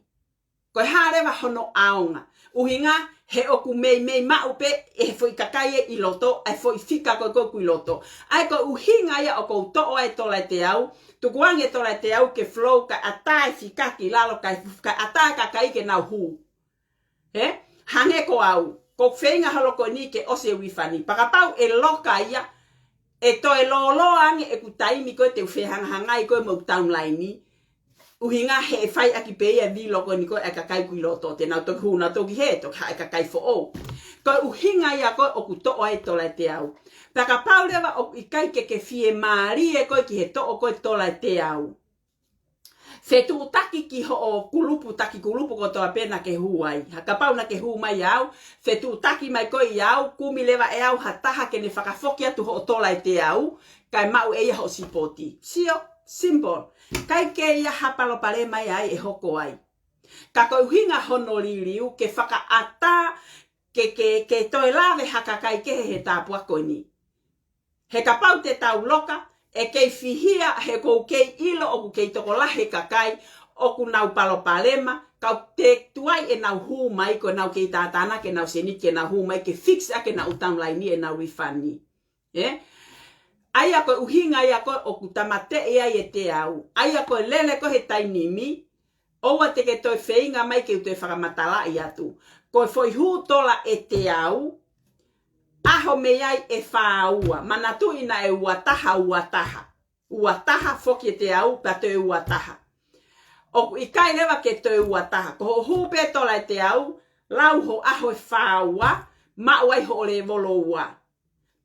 Ko e hā leva hono ʻaonga? ʻUhinga he ʻoku meimei maʻu pē ʻe he foʻi kakai ʻi loto ʻa e foʻi fika ko ē ʻoku ʻi loto. ʻA ia ko e ʻuhinga ia ʻoku ou toʻo ai e tola ʻe teau, tukuange e tola ʻe teau ke flow kae ʻatā e fika ki lalo kae, kae ʻatā e kakai ke nau hū. He? Hangē ko au, ʻoku ou feinga holo ko eni ke ʻosi e refund. Pea kapau ʻe loka ia, ʻe toe lōloa ange ʻeku taimi ko ē te u fehangahangai ko ē mo ʻeku downline. ʻUhinga he ʻe fai ʻaki pē ia e vilo ko eni ko ē ʻa e kakai ʻoku ʻi loto, te nau toki hū, nau toki hē, toki haʻu e kakai foʻou. Ko e ʻuhinga ia ko ē ʻoku toʻo ai e tola ʻe teau. Pea kapau leva ʻoku ʻikai ke ke fiemālie ko ē ki he toʻo ko ē e tola ʻe teau, fetuʻutaki ki hoʻo kulupu, taki kulupu kotoa pē naʻa ke hū ai. Ha kapau naʻa ke hū mai au, fetuʻutaki mai koe ʻia au, kumi leva ʻe au ha taha ke ne fakafoki atu hoʻo tola ʻe teau, kae maʻu ʻe ia hoʻo sipoti. Sio, simple. ʻIkai ke ʻi ai ha palopalema ia ai ʻe hoko ai. Ka ko e ʻuhinga hono liliu ke fakaʻatā ke, ke, ke toe lave ha kakai kehe he tāpuaki ko eni. He kapau te tau loka, ʻe kei fihia he ʻoku ou kei ʻilo ʻoku kei tokolahi e kakai ʻoku nau palopalema, ka ʻoku teʻeki tuai ʻenau hū mai, ko ʻenau kei tātānaki ʻenau sēniti ke nau hū mai ke fix ʻaki ʻenau downline, ʻenau refund. Ē? ʻA ia ko e ʻuhinga ia ko ē ʻoku tāmateʻi ai e teau. ʻA ia ko e lele ko ē he taimi ni, ʻoua te ke toe feinga mai ke u toe fakamatalaʻi atu. Ko e foʻi hū tola ʻe teau, ʻaho mei ai ʻe fā ua. Manatuʻi naʻe ua taha, ua taha. Ua taha foki e teau, pea toe ua taha. ʻOku ʻikai leva ke toe ua taha. Ko hoʻo hū pē tola ʻe teau, lau hoʻo ʻaho ʻe fā ua, maʻu ai hoʻo lēvolo ua.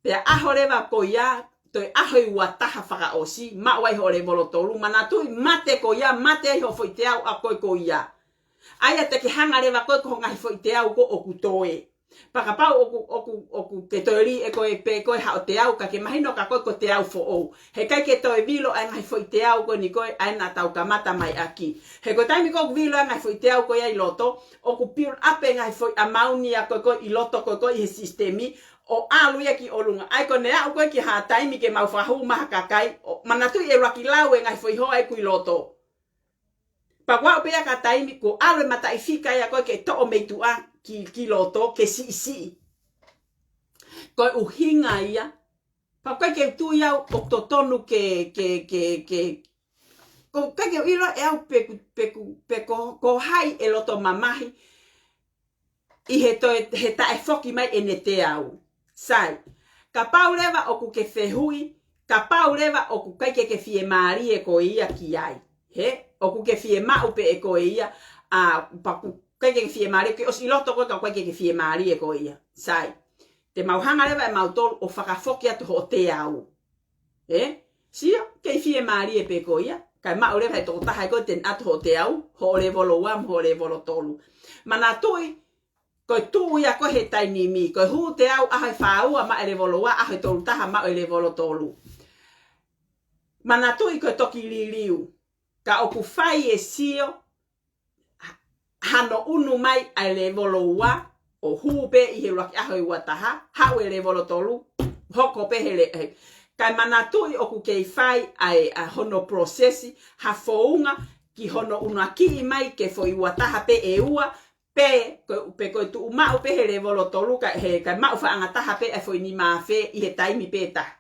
Pea ʻaho leva ko ia, toe ʻaho ʻe ua taha fakaʻosi, maʻu ai hoʻo lēvolo tolu, manatuʻi mate ko ia, mate ai hoʻo foʻi teau ʻa koe ko ia. ʻA ia te ke hanga leva koe ko hoʻo ngaahi foʻi teau ko ē ʻoku toe. Pea kapau ʻoku, ʻoku, ʻoku ke toe lī ʻe koe pē koe haʻo teau, ka ke mahino kia koe ko e teau foʻou. He ʻikai ke toe vilo ʻa e ngaahi foʻi teau ko eni ko ē ʻa ē naʻa tau kamata mai ʻaki. He ko e taimi ko ē ʻoku vilo ʻa e ngaahi foʻi teau ko ia ʻi loto, ʻoku build up e ngaahi foʻi amount ia ko ē ko ē ʻi loto ko ē ko ē ʻi he sisitemi, ʻo ʻalu ia ki ʻolunga. ʻA ia ko ʻene aʻu ko ē ki ha taimi ke mau fakahū mai ha kakai, ʻo manatuʻi ʻe ʻuluaki lau e ngaahi foʻi hoa ʻoku ʻi loto. Pea ʻoku aʻu pē ia ki ha taimi kuo ʻalu e mataʻi fika ia ko ē ke toʻo mei tuʻa ki, ki loto, ke siʻisiʻi. Ko e ʻuhinga ia, pea ʻoku ʻikai ke u tui au ʻoku totonu ke, ke, ke, ke, ʻoku ʻikai ke u ʻilo ʻe au pe ʻoku, pe ʻoku, pe ko, ko hai ʻe loto mamahi ʻi he toe, he taʻefoki mai ʻene teau. Sai, kapau leva ʻoku ke fehuʻi, kapau leva ʻoku ʻikai ke ke fiemālie koe ia ki ai. He, ʻoku ke fiemaʻu pē ʻe koe ia, ʻa, pea ʻoku ʻikai ke ke fiemālie, ke ʻosi ʻi loto koe ka ʻoku ʻikai ke ke fiemālie koe ia. Sai, te mau hanga leva ʻe mautolu ʻo fakafoki atu hoʻo teau. Ē? Sio, kei fiemālie pē koe ia, kae maʻu leva he tokotaha ē ko ē te ne ʻatu hoʻo teau, hoʻo lēvolo ua mo hoʻo lēvolo tolu. Manatuʻi, ko e tuʻu ia ko ē he taimi ni, ko e hū teau ʻaho ʻe fā ua maʻu e lēvolo ua, ʻaho ʻe tolu taha maʻu e lēvolo tolu. Manatuʻi ko e toki liliu, ka ʻoku fai e sio, hano ʻunu mai ʻa e lēvolo ua, ʻo hū pē ʻi he ʻuluaki ʻaho ʻe ua taha, haʻu e lēvolo tolu, hoko pē he le-, he. Kae manatuʻi ʻoku kei fai ʻa e, ʻa hono process, ha founga ki hono ʻunuakiʻi mai ke foʻi ua taha pē ʻe ua, pe ko, pe ko e tuʻu maʻu pē he lēvolo tolu, ka he, kae maʻu faʻahinga taha pē ʻa e foʻi nima afe ʻi he taimi pē taha.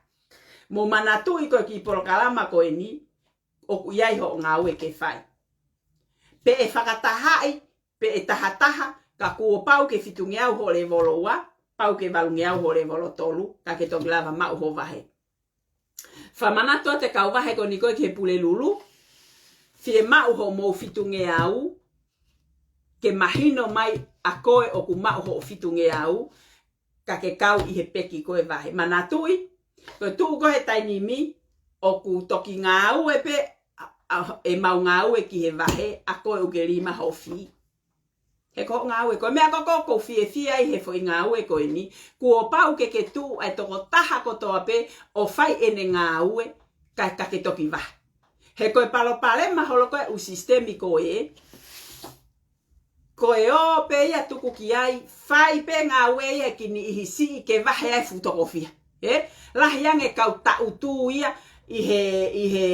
Mou manatuʻi ko e kiʻi polokalama ko eni, ʻoku ʻi ai hoʻo ngāue ke fai. Pe ʻe fakatahaʻi pe ʻe tahataha, ka kuo pau ke fitungeau hoʻo lēvolo ua, pau ke valungeau hoʻo lēvolo tolu, ka ke toki lava maʻu hoʻo vahe. Fakamanatu atu e kau vahe ko eni ko ē ki he Pulelulu, fiemaʻu hoʻomou fitungeau, ke mahino mai ʻa koe ʻoku maʻu hoʻo fitungeau, ka ke kau ʻi he peki ko ē vahe. Manatuʻi, ko e tuʻu ko ē he taimi ni, ʻoku toki ngāue pē, ʻa, ʻa, ʻemau ngāue ki he vahe, ʻa koe ʻoku ke lī mai hoʻo fī. He ko hoʻo ngāue, ko e meʻa ko ē ʻoku ou fiefia ai he foʻi ngāue ko eni, kuo pau ke ke tuʻu ʻa e tokotaha kotoa pē ʻo fai ʻene ngāue, ka, ka ke toki vahe. He ko e palopalema holo ko ē ʻū sisitemi ko ē, ko e ō pē ia tuku ki ai, fai pē ngāue ia ki he niʻihi siʻi ke vahe ai e fuʻu tokofia. Ē? Lahi ange kau taʻutu ia, ʻi he, ʻi he,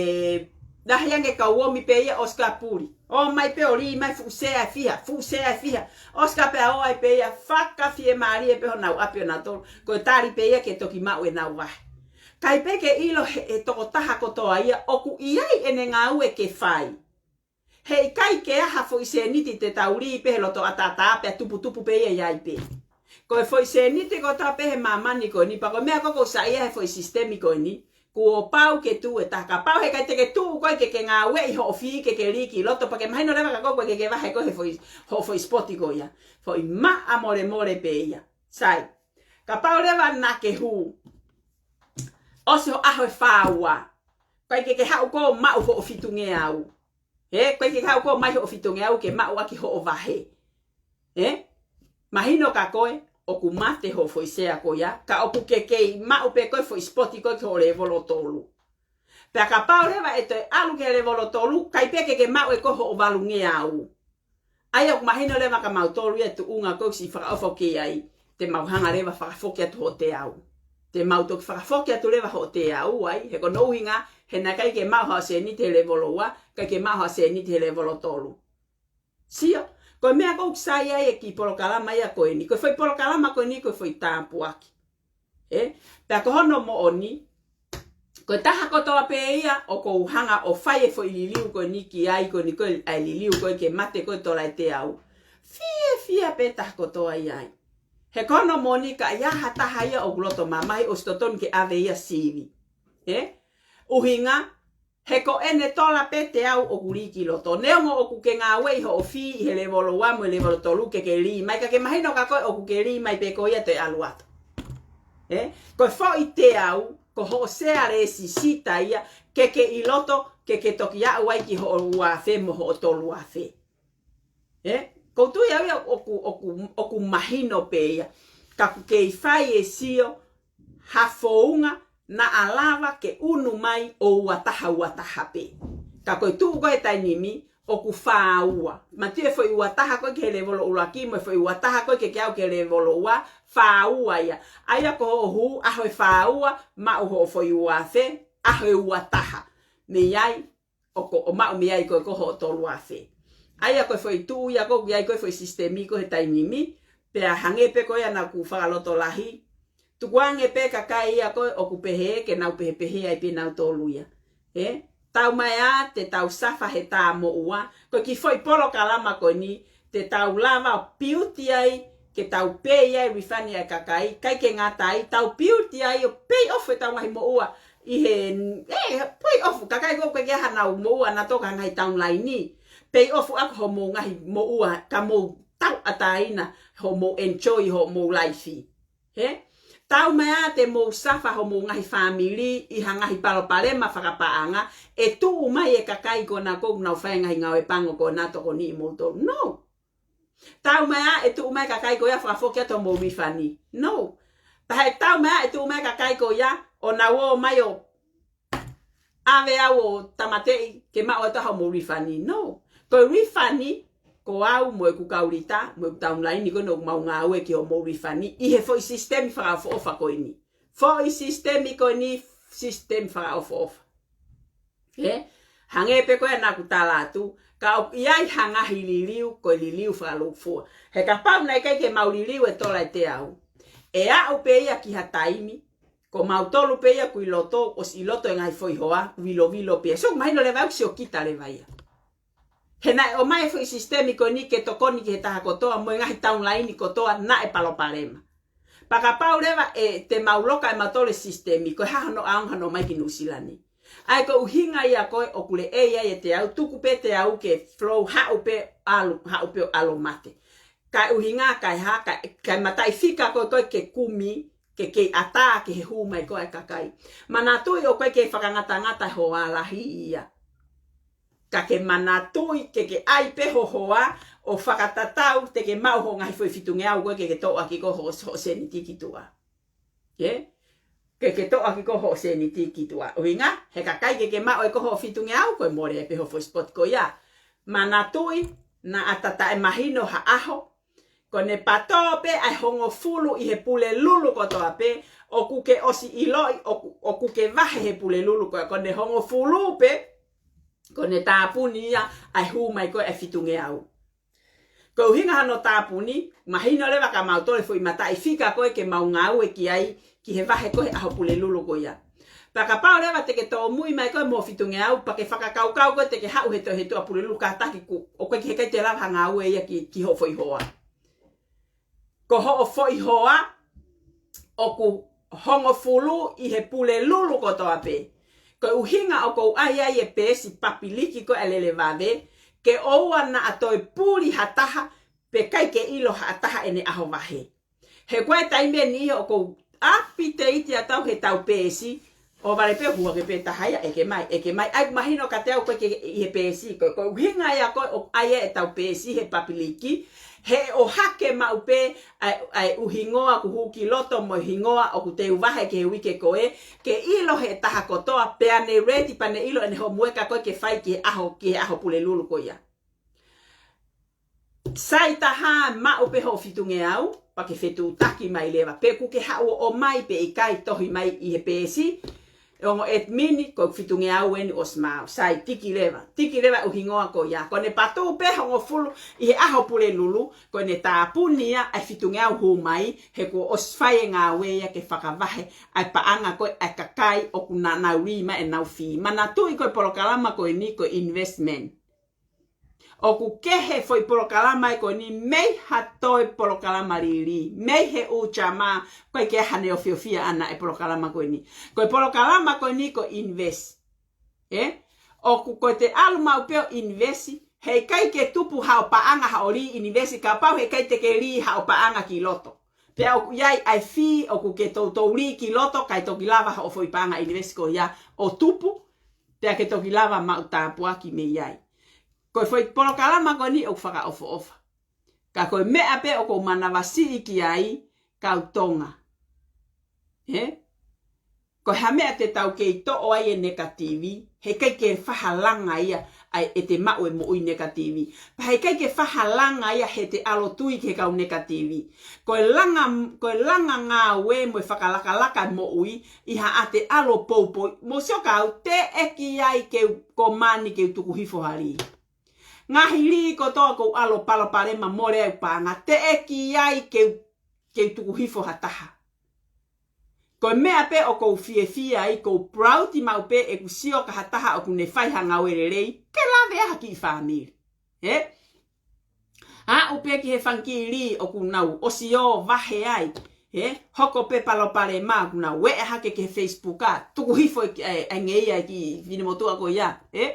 lahi ange kau ō mai pē ia ʻosi ka puli. Ō mai pē ʻo lī mai fuʻu sea ʻe fiha, fuʻu sea ʻe fiha. ʻOsi ka pea ō ai pē ia fakafiemālie pē honau ʻapi ʻonautolu. Ko e tali pē ia ke toki maʻu ʻenau vahe. ʻIkai pē ke ʻilo he, he tokotaha kotoa ia, ʻoku ʻi ai ʻene ngāue ke fai. Heʻikai ke ʻi ai ha foʻi sēniti te tau lī pē he loto ʻataʻatā pea tuputupu pē ia ʻi ai pē. Ko e foʻi sēniti kotoa pē he māmani ko eni, pea ko e meʻa ko ē ʻoku ou saiʻia he foʻi sisitemi ko eni, kuo pau ke tuʻu e taha. Kapau heʻikai te ke tuʻu koe ke ke ngāueʻi hoʻo fī ke ke lī ki loto, pea ke mahino leva kia koe ʻoku ʻikai ke ke vahe koe he foʻi, hoʻo foʻi sipoti ko ia. Foʻi maʻa molemole pē ia. Sai. Kapau leva naʻa ke hū, ʻosi hoʻo ʻaho ʻe fā ua, ʻikai ke ke haʻu koe ʻo maʻu hoʻo fitungeau. Ē, ʻikai ke ke haʻu koe ʻo maʻu hoʻo fitungeau ke maʻu ʻaki hoʻo vahe. Ē? Mahino kia koe ʻoku mate hoʻo foʻi sea ko ia, ka ʻoku ke kei maʻu pē koe foʻi sipoti ko ē ki hoʻo lēvolo tolu. Pea kapau leva ʻe toe ʻalu ki he lēvolo tolu, ʻikai pē ke ke maʻu ʻe koe hoʻo valungeau. ʻA ia ʻoku mahino leva kia mautolu ia e tuʻunga ko ē ʻoku siʻi fakaʻofa ki ai, te mau hanga leva fakafoki atu hoʻo teau. Te mau toki fakafoki atu leva hoʻo teau ai, he ko hono ʻuhinga, he naʻe ʻikai ke maʻu haʻo sēniti he lēvolo ua, ʻikai ke maʻu haʻo sēniti he lēvolo tolu. Sio, ko e meʻa ko ē ʻoku sai ai e kiʻi polokalama ia ko eni, ko e foʻi polokalama ko eni ko e foʻi tāpuaki. Ē? Pea ko hono moʻoni, ko e taha kotoa pē ia ʻoku ou hanga ʻo fai e foʻi liliu ko eni ki ai, ko eni ko e, ʻa e liliu ko ē ke mate ko ē tola e teau. Fiefia pē taha kotoa ia ai. He ko hono moʻoni ka ʻi ai ha taha ia ʻoku loto mamahi ʻosi totonu ke ʻave ia sivi. Ē? ʻUhinga, he ko ʻene tola pē teau ʻoku lī ki loto. Neongo ʻoku ke ngāueʻi hoʻo fī ʻi he lēvolo ua mo e lēvolo tolu ke ke lī mai, ka ke mahino kia koe ʻoku ke lī mai pē ko ia toe ʻalu atu. Ē? Ko e foʻi teau, ko hoʻo sea lēsisita ia, ke ke ʻi loto, ke ke toki aʻu ai ki hoʻo ua afe mo hoʻo tolu afe. Ē? ʻOku ou tui au ia ʻoku, ʻoku, ʻoku mahino pē ia. Ka ʻoku kei fai e sio, ha founga naʻa lava ke unu mai ʻo ua taha ua taha pē. Ka ko e tuʻu ko ē he taimi ni, ʻoku fā ua. Manatuʻi e foʻi ua taha ko ē ki he lēvolo ʻuluaki, mo e foʻi ua taha ko ē ke ke aʻu ki he lēvolo ua, fā ua ia. ʻA ia ko hoʻo hū, ʻaho ʻe fā ua, maʻu hoʻo foʻi ua afe, ʻaho ʻe ua taha. Mei ai, ʻo ko, ʻo maʻu mei ai ko ē ko hoʻo tolu afe. ʻA ia ko e foʻi tuʻu ia ko ē ʻoku ʻi ai ko ē foʻi sisitemi ko ē he taimi ni, pea hangē pē ko ia naʻa ku fakalotolahi. Tukuange pē kakai ia ko ē ʻoku pehē, ke nau pehē pehē ai pē nautolu ia. Ē? Tau mai ā, te tau safa he tā moʻua. Ko e kiʻi foʻi polokalama ko eni, te tau lava ʻo piuti ai, ke tau pei ai e refund ʻa e kakai, ʻikai ke ngata ai, tau piuti ai ʻo pay off ʻetau ngaahi moʻua. ʻI he, ē, pay off, kakai ko ē ʻoku ʻikai ke ʻi ai hanau moʻua ʻanautolu ka ngaahi taulaine. Pay off ʻaki hoʻomou ngaahi moʻua, ka mou tauʻatāina, hoʻomou enjoy, hoʻomou life. Ē? Tau mai ā te mou safa hoʻomou ngaahi fāmili ʻi ha ngaahi palopalema fakapaʻanga, ʻe tuʻu mai e kakai ko ena ʻoku nau fai e ngaahi ngāue pango ko ena ʻo tokoniʻi moutolu. No. Tau mai ā ʻe tuʻu mai e kakai ko ia ʻo fakafoki atu hoʻomou refund. No. Pea ʻe tau mai ā ʻe tuʻu mai e kakai ko ia ʻo nau ō mai ʻo ʻave au ʻo tāmateʻi ke maʻu atu hoʻomou refund. No. Ko e refund, ko au mo ʻeku kaulita, mo ʻeku taulaine ko ena ʻoku mau ngāue ki hoʻomou refund, ʻi he foʻi sisitemi fakaʻofoʻofa ko eni. Foʻi sisitemi ko eni, sisitemi fakaʻofoʻofa. Ē? Hangē pē ko ia naʻa ku tala atu, ka ʻoku ʻi ai ha ngaahi liliu, ko e liliu fakalūkufua. He kapau naʻe ʻikai ke mau liliu e tola e teau, ʻe aʻu pē ia ki ha taimi, ko mautolu pē ia ʻoku ʻi loto, ʻosi ʻi loto e ngaahi foʻi hoa, vilovilo pē ia. Sio, mahino leva ʻoku siokita leva ia. He naʻe ʻomai e foʻi sisitemi ko eni ke tokoni ki he taha kotoa mo e ngaahi taulaini kotoa naʻe palopalema. Pea kapau leva ʻe te mau loka ʻe mautolu e sisitemi, ko e hā hono ʻaonga hono ʻomai ki Nuʻusila ni? ʻA ia ko e ʻuhinga ia ko ē ʻoku leʻei ai e teau, tuku pē teau ke flow, haʻu pē ʻalu, haʻu pē ʻo ʻalu ʻo mate. Kae ʻuhinga, kae hā, kae, kae mataʻi fika ko ē ko ē ke kumi, ke kei ʻatā ki he hū mai ko ē e kakai. Manatuʻi ʻoku ʻikai ke fakangatangata e hoa lahi ia. Ka ke manatuʻi ke ke ʻai pē ho hoa ʻo fakatatau te ke maʻu ho ngaahi foʻi fitungeau ko ē ke ke toʻo ʻaki ko ē hoʻo, hoʻo sēniti ki tuʻa. Ke? Ke ke toʻo ʻaki ko ē hoʻo sēniti ki tuʻa. ʻUhinga, he kakai ke ke maʻu ʻe koe hoʻo fitungeau, ko e mole pē ho foʻi spot ko ia. Manatuʻi, naʻa ta taʻemahino ha ʻaho, ko ʻene patō pē ʻa e hongofulu ʻi he Pulelulu kotoa pē, ʻoku ke ʻosi ʻiloʻi, ʻoku, ʻoku ke vahe he Pulelulu ko ē, ko ʻene hongofulu pē, ko ʻene tāpuni ia ʻa e hū mai ko ē ʻa e fitungeau. Ko e ʻuhinga hono tāpuni, mahino leva kia mautolu e foʻi mataʻi fika ko ē ke mau ngāue ki ai, ki he vahe ko ē he ʻaho Pulelulu ko ia. Pea kapau leva te ke tōmui mai ko ē mo e fitungeau, pea ke fakakaukau ko ē te ke haʻu he toe he tuʻa Pulelulu kātaki kuo, ʻoku ʻikai ke, heʻikai te lava ha ngāue ia ki, ki hoʻo foʻi hoa. Ko hoʻo foʻi hoa, ʻoku hongofulu ʻi he Pulelulu kotoa pē. Ko e ʻuhinga ʻoku ou ʻai ai e peesi papiliki ko ē ʻa e lele vave, ke ʻoua naʻa toe puli ha taha, pe ʻikai ke ʻilo ha taha ʻene ʻaho vahe. He ko e taimi ʻe niʻihi ʻoku ou update atu au he tau peesi, ʻo vale pē hua ke pē taha ia, ʻeke mai, ʻeke mai. ʻAi mahino kiate au ko ē ke ʻi he peesi, ko, ko e ʻuhinga ia ko ē ʻoku ʻai e tau peesi he papiliki, he ʻohake maʻu pē ʻa e, ʻa e ʻū hingoa kuo hū ki loto mo e hingoa ʻoku teu vahe ki he uike ko ē, ke ʻilo he taha kotoa, pea ne ready, pea ne ʻilo ʻene homework ko ē ke fai ki he ʻaho, ki he ʻaho Pulelulu ko ia. Sai taha maʻu pē hoʻo fitungeau, pea ke fetuʻutaki mai leva. Pe ʻoku ke haʻu ʻo ʻomai pe ʻikai, tohi mai ʻi he peesi, ongo admin, ko e fitungeau eni ʻosi maʻu. Sai, tiki leva. Tiki leva ʻū hingoa ko ia. Ko ʻene patō pē hongofulu ʻi he ʻaho Pulelulu, ko ʻene tāpuni ia ʻa e fitungeau hū mai, he kuo ʻosi fai e ngāue ia ke fakavahe ʻa e paʻanga ko ē ʻa e kakai ʻoku nau lī mai ʻenau fee. Manatuʻi ko e polokalama ko eni ko e investment. ʻOku kehe foʻi polokalama ia ko eni mei ha toe polokalama lili, mei he ʻū jama, ʻoku ʻikai ke ʻi ai hano ʻofiʻofi ʻana e polokalama ko eni. Ko e polokalama ko eni ko e invest. ʻE? ʻOku ko ʻete ʻalu maʻu pē ʻo invest, heʻikai ke tupu haʻo paʻanga haʻo lī invest, kapau heʻikai te ke lī haʻo paʻanga ki loto. Pea ʻoku ʻi ai ʻa e fee ʻoku ke toutou lī ki loto, kae toki lava hoʻo foʻi paʻanga invest ko ia ʻo tupu, pea ke toki lava maʻu tāpuaki mei ai. Ko e foʻi polokalama ko eni ʻoku fakaʻofoʻofa. Ka ko e meʻa pē ʻoku ou manavasiʻi ki ai, kau Tonga. He? Ko e hā e meʻa te tau kei toʻo ai e nekativi, heʻikai ke fai ha langa ia ʻa e, ʻete maʻu e moʻui nekativi. Pea heʻikai ke fai ha langa ia heʻete ʻalu ʻo tui ki he kau nekativi. Ko e langa, ko e langa ngāue mo e fakalakalaka e moʻui, ʻi haʻate ʻalu ʻo poupou, mou sio, kau teʻeki ai ke u, ko mani ke u tuku hifo ha lī. Ngaahi lī kotoa ʻoku ou ʻalu ʻo palopalema mole ai ʻeku paʻanga, teʻeki ai ke u, ke u tuku hifo ha taha. Ko e meʻa pē ʻoku ou fiefia ai, ʻoku ou proud maʻu pē ʻeku sio ki ha taha ʻoku ne fai ha ngāue lelei, ke lave ai ha kiʻi fāmili. He? Aʻu pē ki he fanga kiʻi lī ʻoku nau ʻosi ō vahe ai. He? Hoko pē palopalema ʻoku nau ʻeʻa hake ki he Facebook ʻa, tuku hifo e, e, e ngeia e kiʻi finemotuʻa ko ia. He?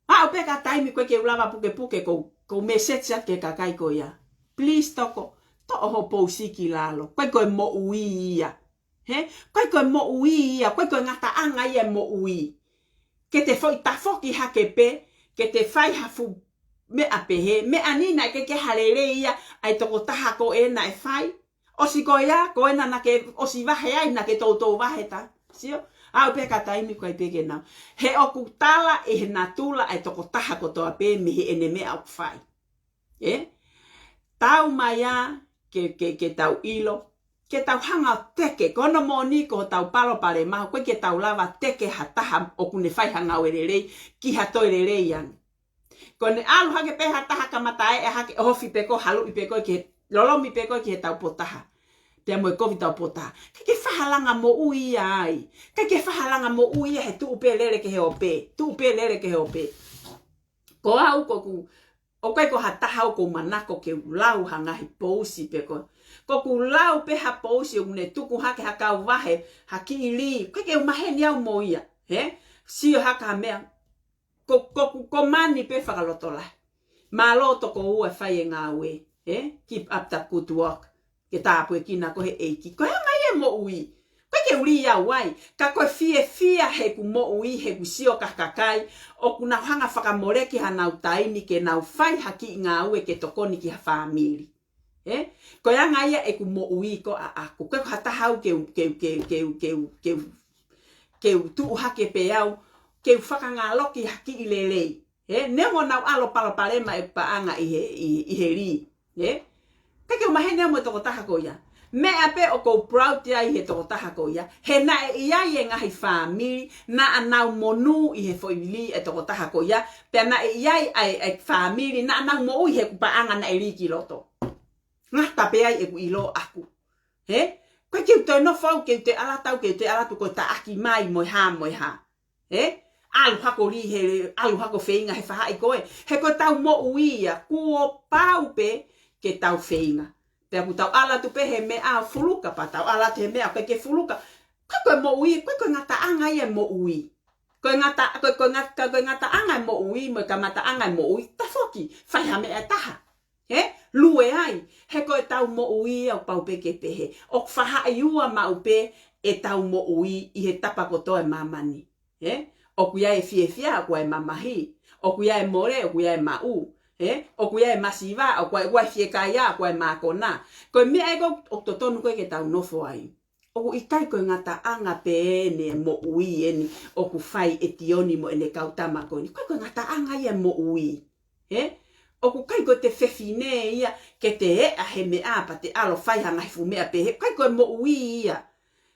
Aʻu pē ki ha taimi ko ē ke u lava pukepuke ʻoku ou, ʻoku ou message atu ki he kakai ko ia. Please toko, toʻo hoʻo pousi ki lalo. ʻIkai ko e moʻui ia. He? ʻIkai ko e moʻui ia, ʻikai ko e ngataʻanga ia e moʻui. Ke te foʻi tafoki hake pē, ke te fai ha fuʻu meʻa pehē, meʻa ni naʻe ʻikai ke ʻi ai ha lelei ia ʻa e tokotaha ko ē naʻe fai. ʻOsi ko ia, ko ena naʻa ke ʻosi vahe ai, naʻa ke toutou vahe ta. Sio? Aʻu pē ki ha taimi ʻoku ʻikai pē ke nau. He ʻoku tala ʻe he natula ʻa e tokotaha kotoa pē mei heʻene meʻa ʻoku fai. ʻE? Tau mai ā ke, ke, ke tau ʻilo, ke tau hanga ʻo teke, ko hono moʻoni ko hotau palopalema, ʻoku ʻikai ke tau lava teke ha taha ʻoku ne fai ha ngāue lelei, ki ha toe lelei ange. Ko ʻene ʻalu hake pē ha taha kamata ʻeʻa hake, ofi pē ko ē, haluʻi pē ko ē ki he, lolomi pē ko ē ki he taupotu taha. Pea mo e kovi taupotu taha. ʻIkai ke fai ha langa moʻui ia ai. ʻIkai ke fai ha langa moʻui ia he tuʻu pē lele ki he ope. Tuʻu pē lele ki he ope. Ko au ʻoku, ʻoku ʻikai ko ha taha ʻoku ou manako ke u lau ha ngaahi pousi pe ko. ʻOku ou lau pē ha pousi ʻoku ne tuku hake ha kau vahe, ha kiʻi lī, ʻikai ke u maheni au mo ia, hē? Sio hake ha meʻa, ko, ko, ko, ko mani pē fakalotolahi. Mālō toko ua fai e ngāue, hē? Keep up the good work. Ke tāpuekina koe he ʻEiki. Ko e anga ia e moʻui. ʻIkai ke u lī au ai. Ka ko e fiefia heʻeku moʻui, heʻeku sio ki ha kakai ʻoku nau hanga fakamoleki hanau taimi ke nau fai ha kiʻi ngāue ke tokoni ki ha fāmili. Hē? Ko e anga ia ʻeku moʻui ko ʻaʻaku. ʻIkai ko ha taha au ke u, ke u, ke u, ke u, ke u, ke u, ke u tuʻu hake pē au, ke u fakangaloki ha kiʻi lelei. Hē? Neongo ʻenau ʻalu palopalema ʻeku paʻanga ʻi he, ʻi, ʻi he lī. Hē? ʻIkai ke u maheni au mo e tokotaha ko ia. Meʻa pē ʻoku ou proud ai he tokotaha ko ia, he naʻe ʻi ai e ngaahi fāmili naʻa nau monū ʻi he foʻi lī e tokotaha ko ia, pea naʻe ʻi ai ʻa e, ʻa e fāmili naʻa nau moʻui heʻeku paʻanga naʻe lī ki loto. Ngata pē ai ʻeku ʻilo ʻaʻaku. Hē? ʻIkai ke u toe nofo au, ke u toe ʻalu atu au, ke u toe ʻalu atu ko e taʻaki mai mo e hā, mo e hā. Hē? ʻAlu hake ʻo lī he, ʻalu hake ʻo feinga he faʻahi ko ē. He ko ʻetau moʻui ia, kuo pau pē ke tau feinga. Pea ʻoku tau ʻalu atu pē he meʻa ʻo fuluka, pea tau ʻalu atu he meʻa ʻoku ʻikai ke fuluka. Ka ko e moʻui, ko e, ko e ngataʻanga ia e moʻui. Ko e ngata, ko e, ko e ngata, ko e ngataʻanga e moʻui, mo e kamataʻanga e moʻui, tafoki, fai ha meʻa ʻe taha. Hē? Lue ai, he ko ʻetau moʻui ia ʻoku pau pē ke pehē. ʻOku faʻahi ua maʻu pē ʻetau moʻui ʻi he tapa kotoa e māmani. Hē? ʻOku ʻi ai e fiefia, ʻoku ʻi ai e mamahi. ʻOku ʻi ai e mole, ʻoku ʻi ai e maʻu. Hē? ʻOku ʻi ai e masiva, ʻoku ʻi ai, ʻoku ʻi ai e fiekaia, ʻoku ʻi ai e mākona. Ko e meʻa ē ʻoku, ʻoku totonu ko ē ke tau nofo ai. ʻOku ʻikai ko e ngataʻanga pē eni e moʻui eni ʻoku fai ʻe Tioni mo ʻene kau tama ko eni. ʻIkai ko e ngataʻanga ia e moʻui. Hē? ʻOku ʻikai ko e te fefine ia ke te eʻa he meʻa pea te ʻalu ʻo fai ha ngaahi fuʻu meʻa pehē. ʻIkai ko e moʻui ia.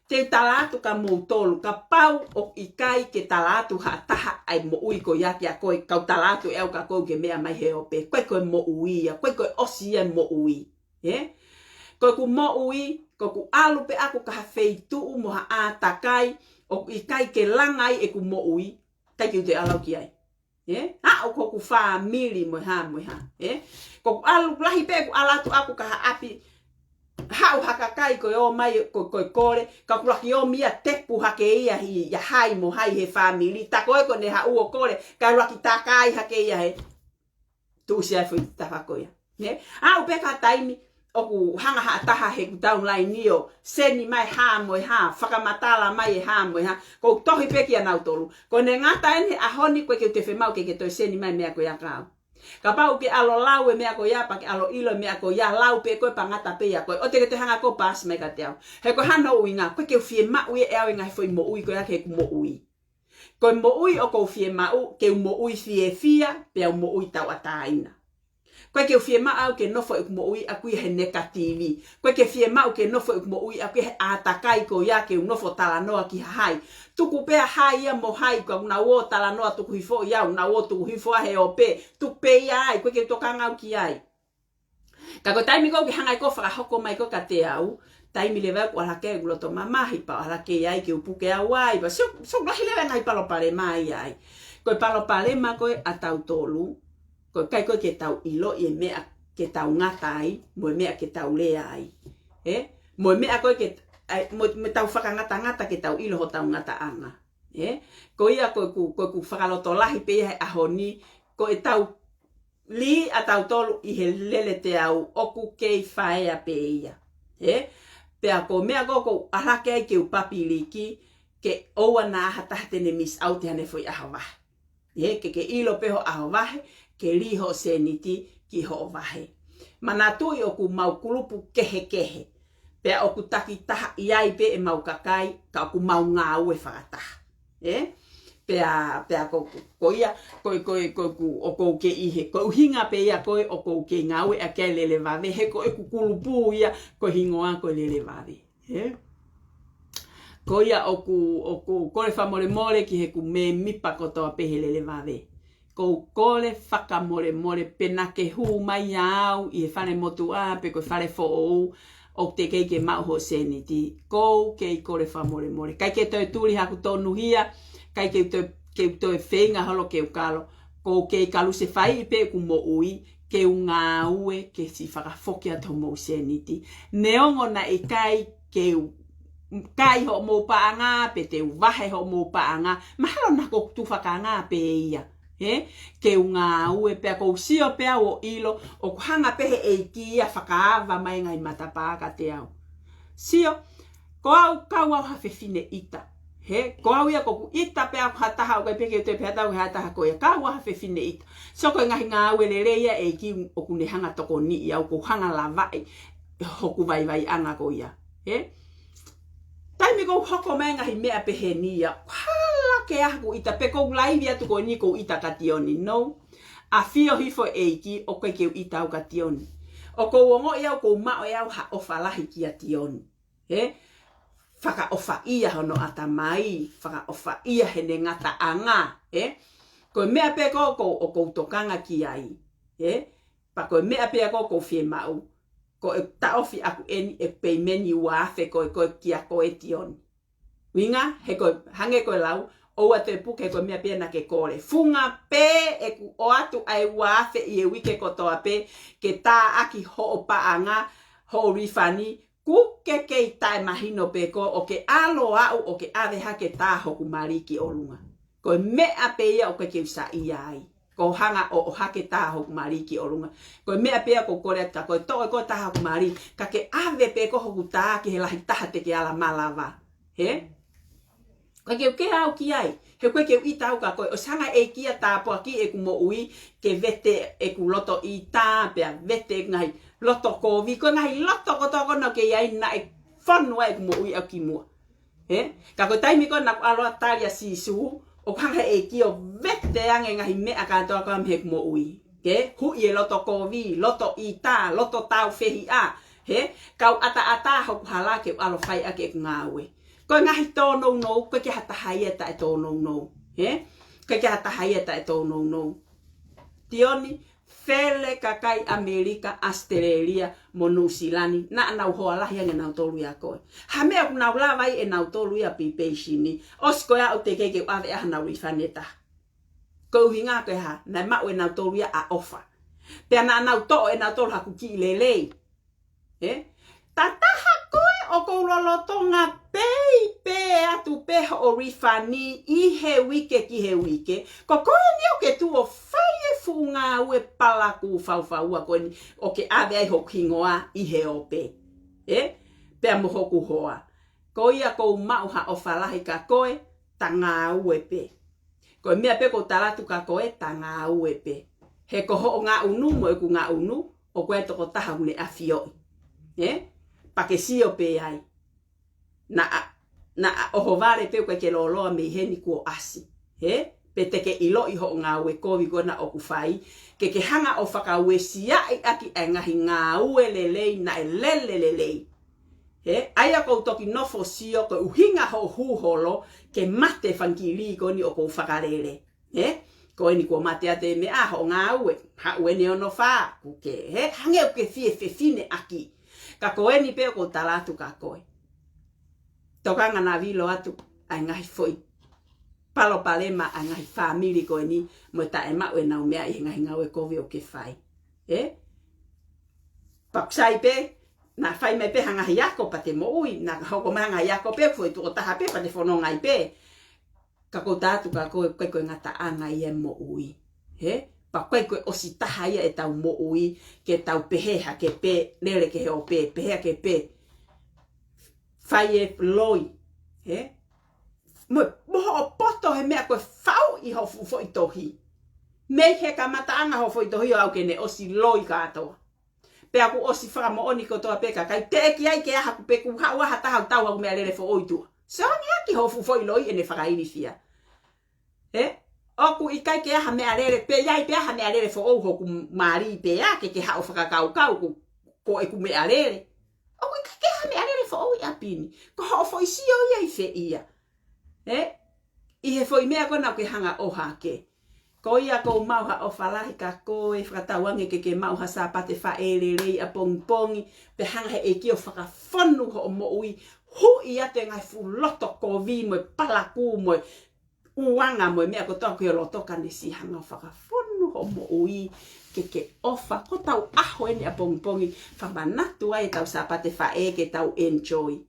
Te u tala atu kia moutolu, kapau ʻoku ʻikai ke tala atu ha taha ʻa e moʻui ko ia kia koe, kau tala atu ʻe au kia koe ke meʻa mai he ope. ʻIkai ko e moʻui ia, ʻikai ko e ʻosi ia e moʻui. Hē? Ko ʻeku moʻui, ko ʻeku ʻalu pē ʻaʻaku ki ha feituʻu mo ha ʻātakai ʻoku ʻikai ke langa ai ʻeku moʻui, ʻikai ke u toe ʻalu au ki ai. Hē? Aʻu ki hoku fāmili mo e hā, mo e hā. Hē? Ko ʻeku ʻalu lahi pē ʻeku ʻalu atu ʻaʻaku ki ha ʻapi, haʻu ha kakai ko e ō mai ko, ko e kole, ka ʻoku laki ō mai ia tepu hake ia ʻi, ʻi hai mo hai he fāmili, tā ko ē ko ʻene haʻu ʻo kole, ka laki takai hake ia he tuʻusi ai foʻi tafa ko ia. Hē? Aʻu pē ki ha taimi, ʻoku hanga ha taha heʻeku downline ʻo seni mai hā mo e hā, fakamatala mai e hā mo e hā, ʻoku ou tohi pē kia nautolu. Ko ʻene ngata eni he ʻaho ni ʻoku ʻikai ke u toe fiemaʻu ke ke toe seni mai meʻa ko ia kia au. Kapau ke ʻalu ʻo lau e meʻa ko ia, pea ke ʻalu ʻo ʻilo e meʻa ko ia, lau pē koe pea ngata pē ia koe. ʻOua te ke toe hanga ʻo paasi mai kiate au. He ko hono ʻuhinga, ʻoku ʻikai ke u fiemaʻu ia ʻe au e ngaahi foʻi moʻui ko ia ki heʻeku moʻui. Ko e moʻui ʻoku ou fiemaʻu, ke u moʻui fiefia, pea u moʻui tauʻatāina. ʻOku ʻikai ke u fiemaʻu au ke nofo ʻeku moʻui ʻaʻaku ia he nekativi. ʻOku ʻikai ke fiemaʻu ke nofo ʻeku moʻui ʻaʻaku ia he ʻātakai ko ia ke u nofo talanoa ki ha hai. Tuku pē ʻa hai ia mo hai, ka ʻoku nau ō talanoa tuku hifo ia, ʻoku nau ō tuku hifo ʻa he ope, tuku pē ia ai, ʻoku ʻikai ke u tokanga au ki ai. Ka ko e taimi ko ē ʻoku ke hanga ʻe koe ʻo fakahoko mai koe kiate au, taimi leva ʻoku ʻalu hake ʻeku loto mamahi, pea ʻalu hake ai ke u puke au ai, pea sio, sio lahi leva e ngaahi palopalema ia ai. Ko e palopalema ko ē ʻatautolu, ko e ʻikai ko ē ke tau ʻiloʻi e meʻa ke tau ngata ai, mo e meʻa ke tau lea ai. Hē? Mo e meʻa ko ē ke, ai, mo, mo ʻetau fakangatangata ke tau ʻilo hotau ngataʻanga. Hē? Ko ia ko ʻeku, ko ʻeku fakalotolahi pē ia he ʻaho ni, ko ʻetau lī ʻatautolu ʻi he lele teau ʻoku kei faea pē ia. Hē? Pea ko e meʻa ko ē ʻoku ou ʻalu hake ai ke u papiliki, ke ʻoua naʻa ha taha te ne miss out ʻi haʻane foʻi ʻaho vahe. Hē? Ke ke ʻilo pē hoʻo ʻaho vahe, ke lī hoʻo sēniti ki hoʻo vahe. Manatuʻi ʻoku mau kulupu kehekehe. Pea ʻoku takitaha ʻi ai pē ʻemau kakai, ka ʻoku mau ngāue fakataha. Hē? Pea, pea ko, ko, ko ia, ko, ko, ko, ko, ʻoku ou kei ʻi he, ko e ʻuhinga pē ia ko ē ʻoku ou kei ngāueʻaki ai e lele vave, he ko ʻeku kulupu ia, ko e hingoa ko e lele vave. Hē? Ko ia ʻoku, ʻoku ou kole fakamolemole ki heʻeku mēmipa kotoa pē he lele vave. ʻOku ou kole fakamolemole pe naʻa ke hū mai ʻia au ʻi he fale motuʻa pe ko e fale foʻou, ʻoku teʻeki ke maʻu hoʻo sēniti. ʻOku ou kei kole fakamolemole. ʻIkai ke toe tuli haku tonuhia, ʻikai ke toe, ke toe feinga holo ke u kalo. ʻoku ou kei kalusefai pē ʻeku moʻui, ke u ngāue ke siʻi fakafoki atu homou sēniti. Neongo naʻe ʻikai ke u kai hoʻomou paʻanga, pe te u vahe hoʻomou paʻanga, mahalo naʻa ʻoku ou tufakanga pē ia. He? Ke u ngāue pea ʻoku ou sio pē au ʻo ʻilo, ʻoku hanga pē he ʻEiki ia ʻo fakaava mai e ngaahi matapā kiate au. Sio, ko au, kau au ha fefine ʻita. He? Ko au ia ʻoku ou ʻita pē au ki ha taha, ʻoku ʻikai pē ke u toe pehē atu au ki ha taha ko ia. Kau au ha fefine ʻita. Sio, ko e ngaahi ngāue lelei ia ʻa e ʻEiki ʻoku ne hanga ʻo tokoniʻi au, ʻoku ou hanga ʻo lavaʻi hoku vaivaiʻanga ko ia. He? Taimi ʻoku ou hoko mai e ngaahi meʻa pehē ni ia, hala ke ʻaha ʻoku ou ʻita pē, ʻoku ou laivi atu ko eni ʻoku ou ʻita kia Tioni. No. ʻAfio hifo e ʻEiki, ʻoku ʻikai ke u ʻita au kia Tioni. ʻOku ou ongoʻi au ʻoku ou maʻu ʻe au ha ʻofa lahi kia Tioni. He? Fakaʻofaʻia hono ʻatamai, fakaʻofaʻia heʻene ngataʻanga. He? Ko e meʻa pē ko ē ʻoku ou, ʻoku ou tokanga ki ai. He? Pea ko e meʻa pē ko ē ʻoku ou fiemaʻu, ko e taʻofi ʻaku eni e peimeni ua afe ko ē, ko ē kia koe Tioni. ʻUhinga, he ko e hangē ko e lau, ʻoua te puke, ko e meʻa pē naʻa ke kole. Funga pē ʻeku ʻoatu ʻa e ua afe ʻi he uike kotoa pē, ke tāʻaki hoʻo paʻanga, hoʻo lifani, ʻoku ke kei taʻemahino pē koe ʻo ke ʻalu ʻo aʻu ʻo ke ʻave hake tā hoku mali ki ʻolunga. Ko e meʻa pē ia ʻoku ʻikai ke u saiʻia ai. Ko e hanga ʻo, ʻo hake tā hoku mali ki ʻolunga. Ko e meʻa pē ia ʻoku ou kole atu kia koe, toʻo ʻe koe tā hoku mali, ka ke ʻave pē koe hoku tā ki he lahi taha te ke ala malava. He? ʻOku ʻikai ke u kei au ki ai. He ʻoku ʻikai ke u ʻita au kia koe. ʻOsi hanga e ʻEiki ia ʻo tāpuakiʻi ʻeku moʻui, ke vete ʻeku loto ʻita, pea vete ʻeku ngaahi loto kovi, ko e ngaahi loto kotoa ko ē naʻa ku kei ʻi ai naʻe fonu ai ʻeku moʻui ʻaʻaku kimuʻa. He? Ka ko e taimi ko ē naʻa ku ʻalu ʻo tali ʻa Sīsū, ʻoku hanga he ʻEiki ʻo vete ange e ngaahi meʻa kātoa ko ē mei heʻeku moʻui. Ke? Huʻi e loto kovi, loto ʻita, loto tāufehiʻa. He? Kau ʻataʻatā hoku hala ke u ʻalu ʻo fai ʻaki ʻeku ngāue. Ko e ngaahi tōnounou, ʻoku ʻikai ke ʻi ai ha taha ia ʻe taʻetōnounou. He? ʻOku ʻikai ke ʻi ai ha taha ia ʻe taʻetōnounou. Tioni, fele kakai ʻAmelika, ʻAositelēlia, mo Nuʻusila ni, naʻa nau hoa lahi ange ʻe nautolu ʻia koe. Ha meʻa ʻoku nau lava ai ʻe nautolu ia ʻo pipeisini, ʻosi ko ia ʻoku teʻeki ke u ʻave ʻe au hanau lifani ʻe taha. Ko e ʻuhinga ko e hā, naʻe maʻu ʻe nautolu ia ʻa e ʻofa. Pea naʻa nau toʻo ʻe nautolu haku kiʻi lelei. He? Tataha ko ē ʻoku ou lolotonga pei pē atu pē hoʻo lifani ʻi he uike ki he uike. Ko koe eni ʻoku ke tuʻu ʻo fai e fuʻu ngāue palakū faufaua ko eni ʻo ke ʻave ai hoku hingoa ʻi he ope. He? Pea mo hoku hoa. Ko ia ʻoku ou maʻu ha ʻofa lahi kia koe, tā ngāue pē. Ko e meʻa pē ʻoku ou tala atu kia koe, tā ngāue pē. He ko hoʻo ngaʻunu mo ʻeku ngaʻunu, ʻoku ʻi ai e tokotaha ʻoku ne ʻafioʻi. He? Pea ke sio pē ai. Naʻa, naʻa ʻohovale pē ʻoku ʻikai ke lōloa mei heni kuo ʻasi. He? Pea te ke ʻiloʻi hoʻo ngāue kovi ko ena ʻoku fai. Ke ke hanga ʻo fakauesiaʻi ʻaki ʻa e ngaahi ngāue lelei naʻe lele lelei. He, ʻa ia ʻoku ou toki nofo ʻo sio ko e ʻuhinga hoʻo hū holo ke mate e fanga kiʻi lī ko eni ʻoku ou fakalele. He, ko eni kuo mate atu e meʻa hoʻo ngāue, haʻu eni ʻo nofo ʻo ke, he, hangē ʻoku ke fie fefine ʻaki. Ka ko eni pē ʻoku ou tala atu kia koe. Tokanga naʻa vilo atu ʻa e ngaahi foʻi palopalema ʻa e ngaahi fāmili ko eni mo e taʻemaʻu ʻenau meʻa ʻi he ngaahi ngāue kovi ʻoku ke fai. He? Pea ʻoku sai pē, naʻa fai mai pē ha ngaahi ako pea te moʻui, naʻa hoko mai ha ngaahi ako pē, foʻi tuʻo taha pē, pea te fononga ai pē. Ka ʻoku ou tala atu kia koe, ʻoku ʻikai ko e ngataʻanga ia e moʻui. He? Pea ʻoku ʻikai ko e ʻosi taha ia ʻetau moʻui, ke tau pehē hake pē, lele ki he ope, pehē hake pē. Fai e loi. He? Mo, mo hoʻo poto he meʻa ko e fau ʻi hoʻo fuʻu foʻi tohi. Mei he kamataʻanga hoʻo foʻi tohi ʻo aʻu ki heʻene ʻosi loi kātoa. Pea kuo ʻosi fakamoʻoni kotoa pē e kakai, teʻeki ai ke ʻaha ʻaku pē kuo haʻu ʻa ha taha ʻo tau haʻaku meʻalele foʻou ʻi tuʻa. Sio ange ʻaki hoʻo fuʻu foʻi loi ʻene fakailifia. He? ʻOku ʻikai ke ʻaha meʻalele pē, ʻi ai pē ʻaha meʻalele foʻou hoku mali pē ʻa ke ke haʻu ʻo fakakaukau ko, ko ʻeku meʻalele. ʻOku ʻikai ke ʻaha meʻalele foʻou ʻi ʻapi ni. Ko hoʻo foʻi sio ia ʻi fē ia. He? ʻI he foʻi meʻa ko ena ʻoku ke hanga ʻo ʻohake. Ko ia ʻoku ou maʻu ha ʻofa lahi kia koe, fakatauange ke ke maʻu ha Sāpate Faʻē lelei ʻapongipongi, pea hanga he ʻEiki ʻo fakafonu hoʻo moʻui, huʻi atu e ngaahi fuʻu loto kovi mo e palakū mo e ʻuhinga mo e meʻa kotoa ki ho loto ka ne siʻi hanga ʻo fakafonu hoʻo moʻui ke ke ʻofa. Ko ʻetau ʻaho eni ʻapongipongi, fakamanatu ai ʻetau Sāpate Faʻē ke tau enjoy.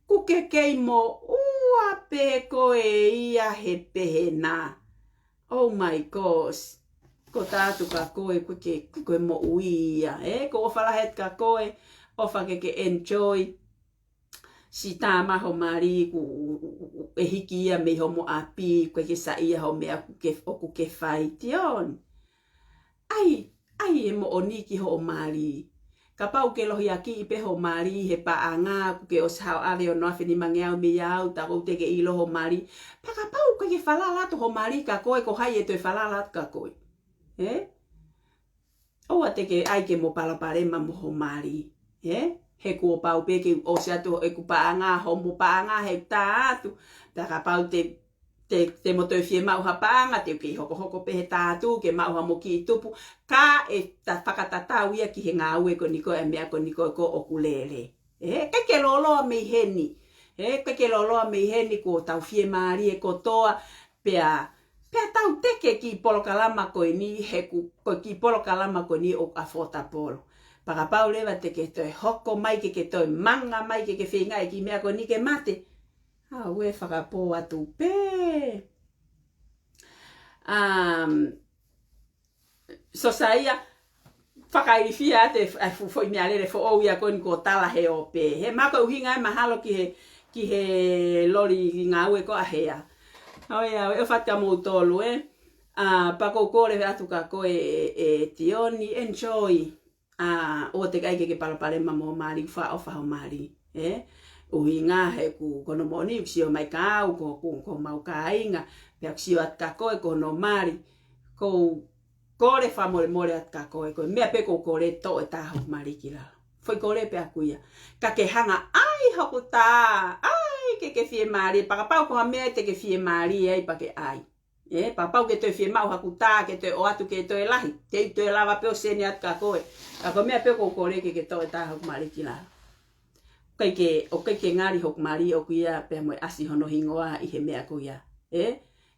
Kuo ke kei moʻua pē koe ia he pehē nā. Oh my gosh. Ko tā atu ka koe, kuo ke, kuo ke moʻui ia. Ē, ko e ʻofa lahi atu ka koe, ʻofa ke ke enjoy. Siʻi tā mai ho mali kuo ʻe hiki ia mei homo ʻapi, kuo ke saiʻia ho meʻa ʻoku ke, ʻoku ke fai, Tion. ʻAi, ʻai e moʻoni ki hoʻo mali. Kapau ke lohiakiʻi pē ho mali he paʻanga, kuo ke ʻosi haʻu ʻave ʻo noa feni mangeau mei au, tā ʻoku te ke ʻilo ho mali. Pea kapau ʻoku ke falala atu ho mali ka koe, ko hai ʻe toe falala atu ka koe? Ē? ʻOua te ke ʻai ke mo palopalema mo ho mali. Ē? He kuo pau pē ke ʻosi atu ʻeku paʻanga, homo paʻanga, he tā atu. Pea kapau te te, te mo toe fiemaʻu ha paʻanga, te u kei hokohoko pē he tā atu, ke maʻu ha mo kiʻi tupu, ka ʻe ta fakatatau ia ki he ngāue ko eni ko e meʻa ko eni ko ē ʻoku lele. Ē, ʻikai ke lōloa mei heni. Ē, ʻikai ke lōloa mei heni kuo tau fiemālie kotoa, pea, pea tau teke kiʻi polokalama ko eni, he kuo, ko e kiʻi polokalama ko eni ʻoku affordable. Pea kapau leva te ke toe hoko mai ke ke toe manga mai ke ke feinga e kiʻi meʻa ko eni ke mate. Auē fakapō atu pē. Um, Sosaia, fakailifia atu e f-, e fu-, foʻi meʻalele foʻou ia ko eni kuo tala he ope. He mahalo ko e ʻuhinga ia mahalo ki he, ki he loli ngāue ko ē ʻa Hea. ʻOiauē, ʻofa atu kia moutolu ē. ʻA, pea ʻoku ou kole atu ka koe ē, ē Tioni, enjoy. ʻA, ʻoua te ke ʻai ke ke palopalema mo ho mali, fakaʻofa ho mali, ē? ʻUhinga he ʻoku, ko hono moʻoni ʻoku sio mai kia au, ko, ko, ko homau kāinga, pea ʻoku sio atu kia koe, ko hono mali, ʻoku ou kole fakamolemole atu kia koe, ko e meʻa pē ʻoku ou kole toʻo e taha hoku mali ki lalo. Foʻi kole pē ʻaʻaku ia. Ka ke hanga ʻai hoku tā, ʻai ke ke fiemālie, pea kapau ko ha meʻa te ke fiemālie ai pea ke ʻai. Ē, pea kapau ke toe fiemaʻu haku tā, ke toe ʻoatu ke toe lahi, te u toe lava pē ʻo seni atu kia koe. Ka ko e meʻa pē ʻoku ou kole ke ke toʻo e tā hoku mali ki lalo. ʻIkai ke, ʻoku ʻikai ke ngali hoku mali ʻoʻoku ia pea mo e ʻasi hono hingoa ʻi he meʻa ko ia. Ē,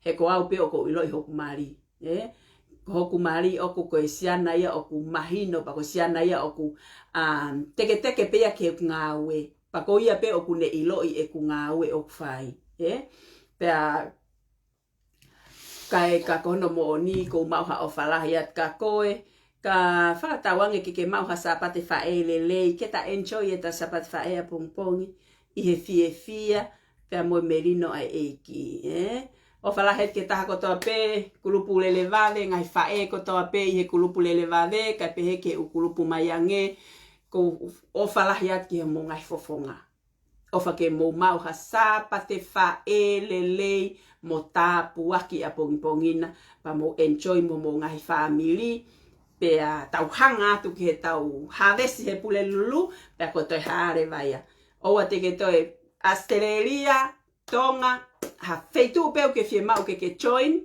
he ko au pē ʻoku ou ʻiloʻi hoku mali. Ē, ko hoku mali ʻoʻoku ko e siana ia ʻoku mahino, pea ko e siana ia ʻoku, um, teketeke pē ia ki heʻeku ngāue. Pea ko ia pē ʻoku ne ʻiloʻi ʻeku ngāue ʻoku fai. Ē, pea Kae ka ko hono moʻoni, ʻoku ou maʻu ha ʻofa lahi atu kia koe. Ka fakatauange ke ke maʻu ha Sāpate Faʻē lelei, ke ta enjoy ʻetau Sāpate Faʻē ʻapongipongi, ʻi he fiefia, pea mo e melino ʻa e ʻEiki, ē? ʻOfa lahi atu ki he taha kotoa pē, kulupu lele vave, ngaahi faʻē kotoa pē ʻi he kulupu lele vave, kae pehē ki he ʻū kulupu mai ange, ʻoku ou ʻofa lahi atu ki hoʻomou ngaahi fofonga. ʻOfa ke mou maʻu ha Sāpate Faʻē lelei mo tāpuaki ʻapongipongi na, pea mou enjoy mo homou ngaahi fāmili, pea tau hanga atu ki heʻetau hāvesi he Pulelulu, pea ko e toe hā leva ia. ʻOua te ke toe ʻAositelēlia, Tonga, ha feituʻu pē ʻoku ke fiemaʻu ke ke join,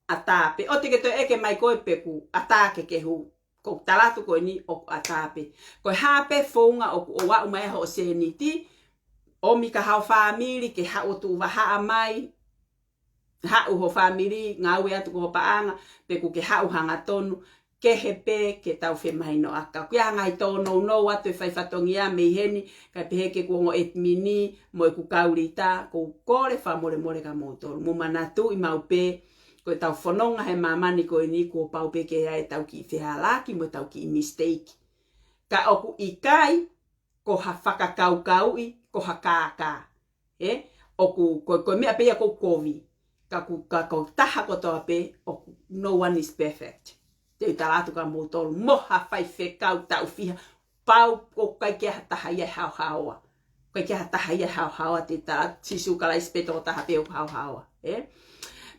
ʻatā pē. ʻOua te ke toe ʻeke mai koe pe ʻoku ʻatā ke ke hū. ʻOku ou tala atu ko eni ʻoku ʻatā pē. Ko e hā pē founga ʻoku ou aʻu mai ai hoʻo sēniti, ʻomi kia ho fāmili ke haʻu ʻo tuʻu vahaʻa mai, haʻu ho fāmili, ngāue atu ki ho paʻanga, pe ʻoku ke haʻu hangatonu, kehe pē ke tau femahinoʻaki. Ka ʻoku ʻi ai ha ngaahi tōnounou atu e fai fatongia mei heni, kae pehē ke u ongo ʻetimini mo ʻeku kaulita, ʻoku ou kole fakamolemole kia moutolu. Mou manatuʻi maʻu pē, ko ʻetau fononga he māmani ko eni kuo pau pē ke ʻi ai ʻetau kiʻi fehālaaki mo ʻetau kiʻi mistake. Ka ʻoku ʻikai ko ha fakakaukauʻi, ko ha kākā. Ē? ʻOku, ko, ko e meʻa pē ia ʻoku kovi. Ka ʻoku, ka ko e taha kotoa pē, ʻoku, no one is perfect. Te u tala atu kia moutolu, mo ha faifekau taʻu fiha, pau ʻoku ʻikai ke ʻi ai ha taha ia ʻe haohaoa. ʻIkai ke ʻi ai ha taha ia ʻe haohaoa, te u tala atu, Sīsū Kalaisi pē tokotaha pē ʻoku haohaoa. Ē?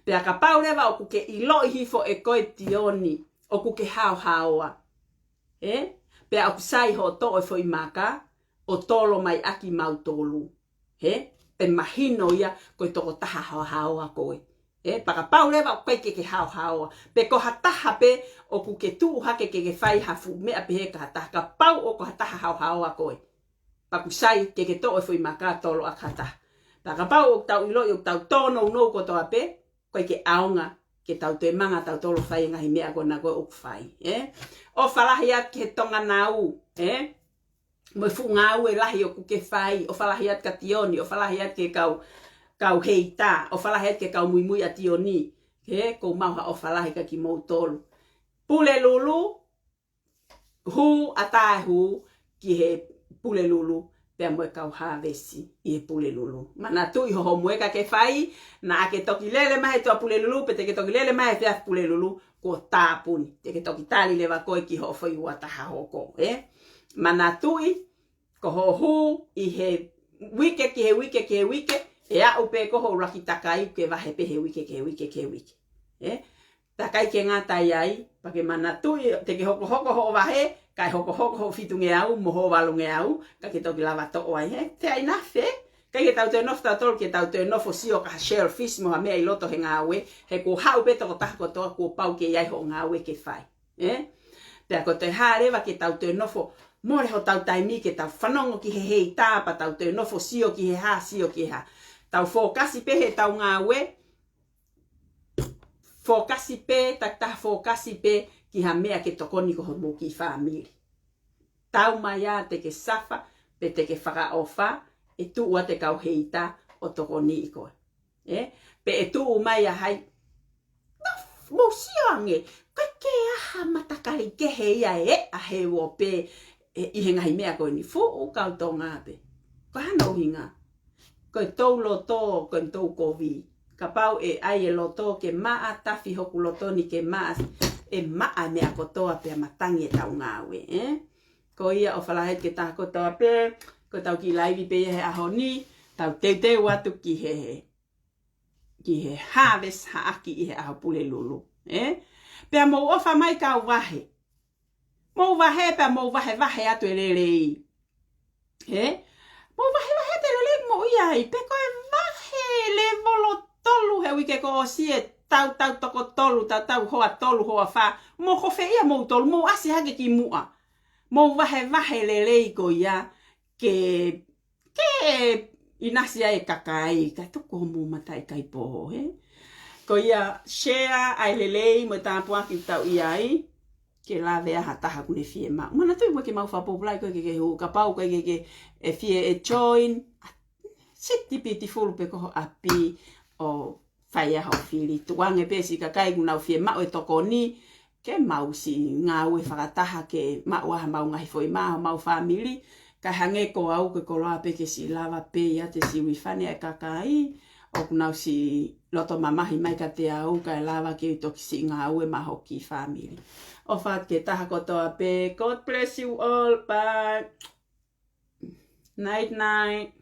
Pea kapau leva ʻoku ke ʻiloʻi hifo ʻe koe Tioni, ʻoku ke haohaoa. Ē? Pea ʻoku sai hoʻo toʻo e foʻi maka, ʻo tolo mai ʻaki mautolu. Ē? ʻE mahino ia ko e tokotaha haohaoa koe. Ē? Pea kapau leva ʻoku ʻikai ke ke haohaoa. Pe ko ha taha pē ʻoku ke tuʻu hake ke ke fai ha fuʻu meʻa pehē kia ha taha. Kapau ʻoku ha taha haohaoa koe. Pea ʻoku sai ke ke toʻo e foʻi maka tolo ʻaki ha taha. Tā kapau ʻoku tau ʻiloʻi ʻoku tau tōnounou kotoa pē, ʻoku ʻikai ke ʻaonga ke tau toe manga tautolu ʻo fai e ngaahi meʻa ko ena ko ē ʻoku fai, ē? ʻOfa lahi atu ki he Tonga Nau, ē? Mo e fuʻu ngāue lahi ʻoku ke fai, ʻofa lahi atu kia Tioni, ʻofa lahi atu ki he kau, kau heita, ʻofa lahi atu ki he kau muimui ʻa Tioni, ē? ʻOku ou maʻu ha ʻofa lahi kia kimoutolu. Pulelulu, hū, ʻatā e hū ki he Pulelulu, pea mo e kau hāvesi ʻi he Pulelulu. Manatuʻi hoʻo homework ke fai, naʻa ke toki lele mai he Tuʻapulelulu, pe te ke toki lele mai he efiafi Pulelulu, kuo tāpuni. Te ke toki tali leva koe ki hoʻo foʻi ua taha hoko, ē? Manatuʻi, ko hoʻo hū ʻi he uike ki he uike ki he uike, ʻe aʻu pē ko hoʻo ʻuluaki takai ke vahe pē he uike ki he uike ki he uike. Ē? Takai ke ngata ai, pea ke manatuʻi, te ke hokohoko hoʻo vahe, kae hokohoko hoʻo fitungeau, mo hoʻo valungeau, ka ke toki lava toʻo ai, ē? Te ai nafe, ʻikai ke tau toe nofo tautolu, ke tau toe nofo sio ki ha shellfish mo ha meʻa ʻi loto he ngāue, he kuo haʻu pē tokotaha kotoa kuo pau ke ʻi ai hoʻo ngāue ke fai. Ē? Pea ko e toe hā leva ke tau toe nofo, mole hotau taimi ke tau fanongo ki he heita, pea tau toe nofo sio ki he hā, sio ki he hā. Tau fokasi pē he tau ngāue, fokasi pē, takitaha fokasi pē ki ha meʻa ke tokoni ko homou kiʻi fāmili. Tau mai ā te ke safa, pe te ke fakaʻofa, ʻe tuʻu atu e kau heita ʻo tokoniʻi koe. Ē? Pe ʻe tuʻu mai ā hai, mou sio ange, ʻikai ke ʻi ai ha matakali kehe ia ē, ʻa he uo pē, ē, ʻi he ngaahi meʻa ko eni, fuʻu kau Tonga pē. Ko hano ʻuhinga, ko e tou loto, ko e tou kovi. Kapau ʻe ʻai e loto ke maʻa, tafi hoku loto ni ke maʻa, ʻe maʻa e meʻa kotoa pea matangi e tau ngāue, ē? Ko ia ʻofa lahi atu ki he taha kotoa pē, ko e tau kiʻi laivi pē ia he ʻaho ni, tau teuteu atu ki he, ki he harvest haʻaki ʻi he ʻaho Pulelulu, ē? Pea mou ʻofa mai kau vahe. Mou vahe pea mou vahevahe atu e lelei. Ē? Mou vahevahe atu e lelei mo ia ai, pe ko e vahe levolo tolu he uike kuo ʻosi e tautau toko tolu, tautau hoa tolu, hoa fā, mo ko fē ia moutolu, mou ʻasi hake ki muʻa. Mou vahevahe lelei ko ia ke, ke ʻinasi ai e kakai, kae tuku homou mata ʻikai pō, ē? Ko ia share ʻa e lelei mo e tāpuaki ʻoku tau ʻi ai, ke lave ʻa ha taha ʻoku ne fiemaʻu. Manatuʻi mo ke mau fakapōpulaʻi koe ke ke hū, kapau ko e ke, ke ʻe fie ʻe join, siti pitifulu pē ko ho ʻapi ʻo fai ʻa hoʻo fili. Tukuange pē siʻi kakai ʻoku nau fiemaʻu e tokoni, ke mau siʻi ngāue fakataha ke maʻu ʻa homau ngaahi foʻi mā, homau fāmili, kae hangē ko au ko e koloa pē ke siʻi lava pē ia te siʻi uifane ʻa e kakai, ʻoku nau siʻi loto mamahi mai kiate au, kae lava ke u toki siʻi ngāue maʻa hoku kiʻi fāmili. ʻOfa atu ki he taha kotoa pē, God bless you all, bye. Night, night.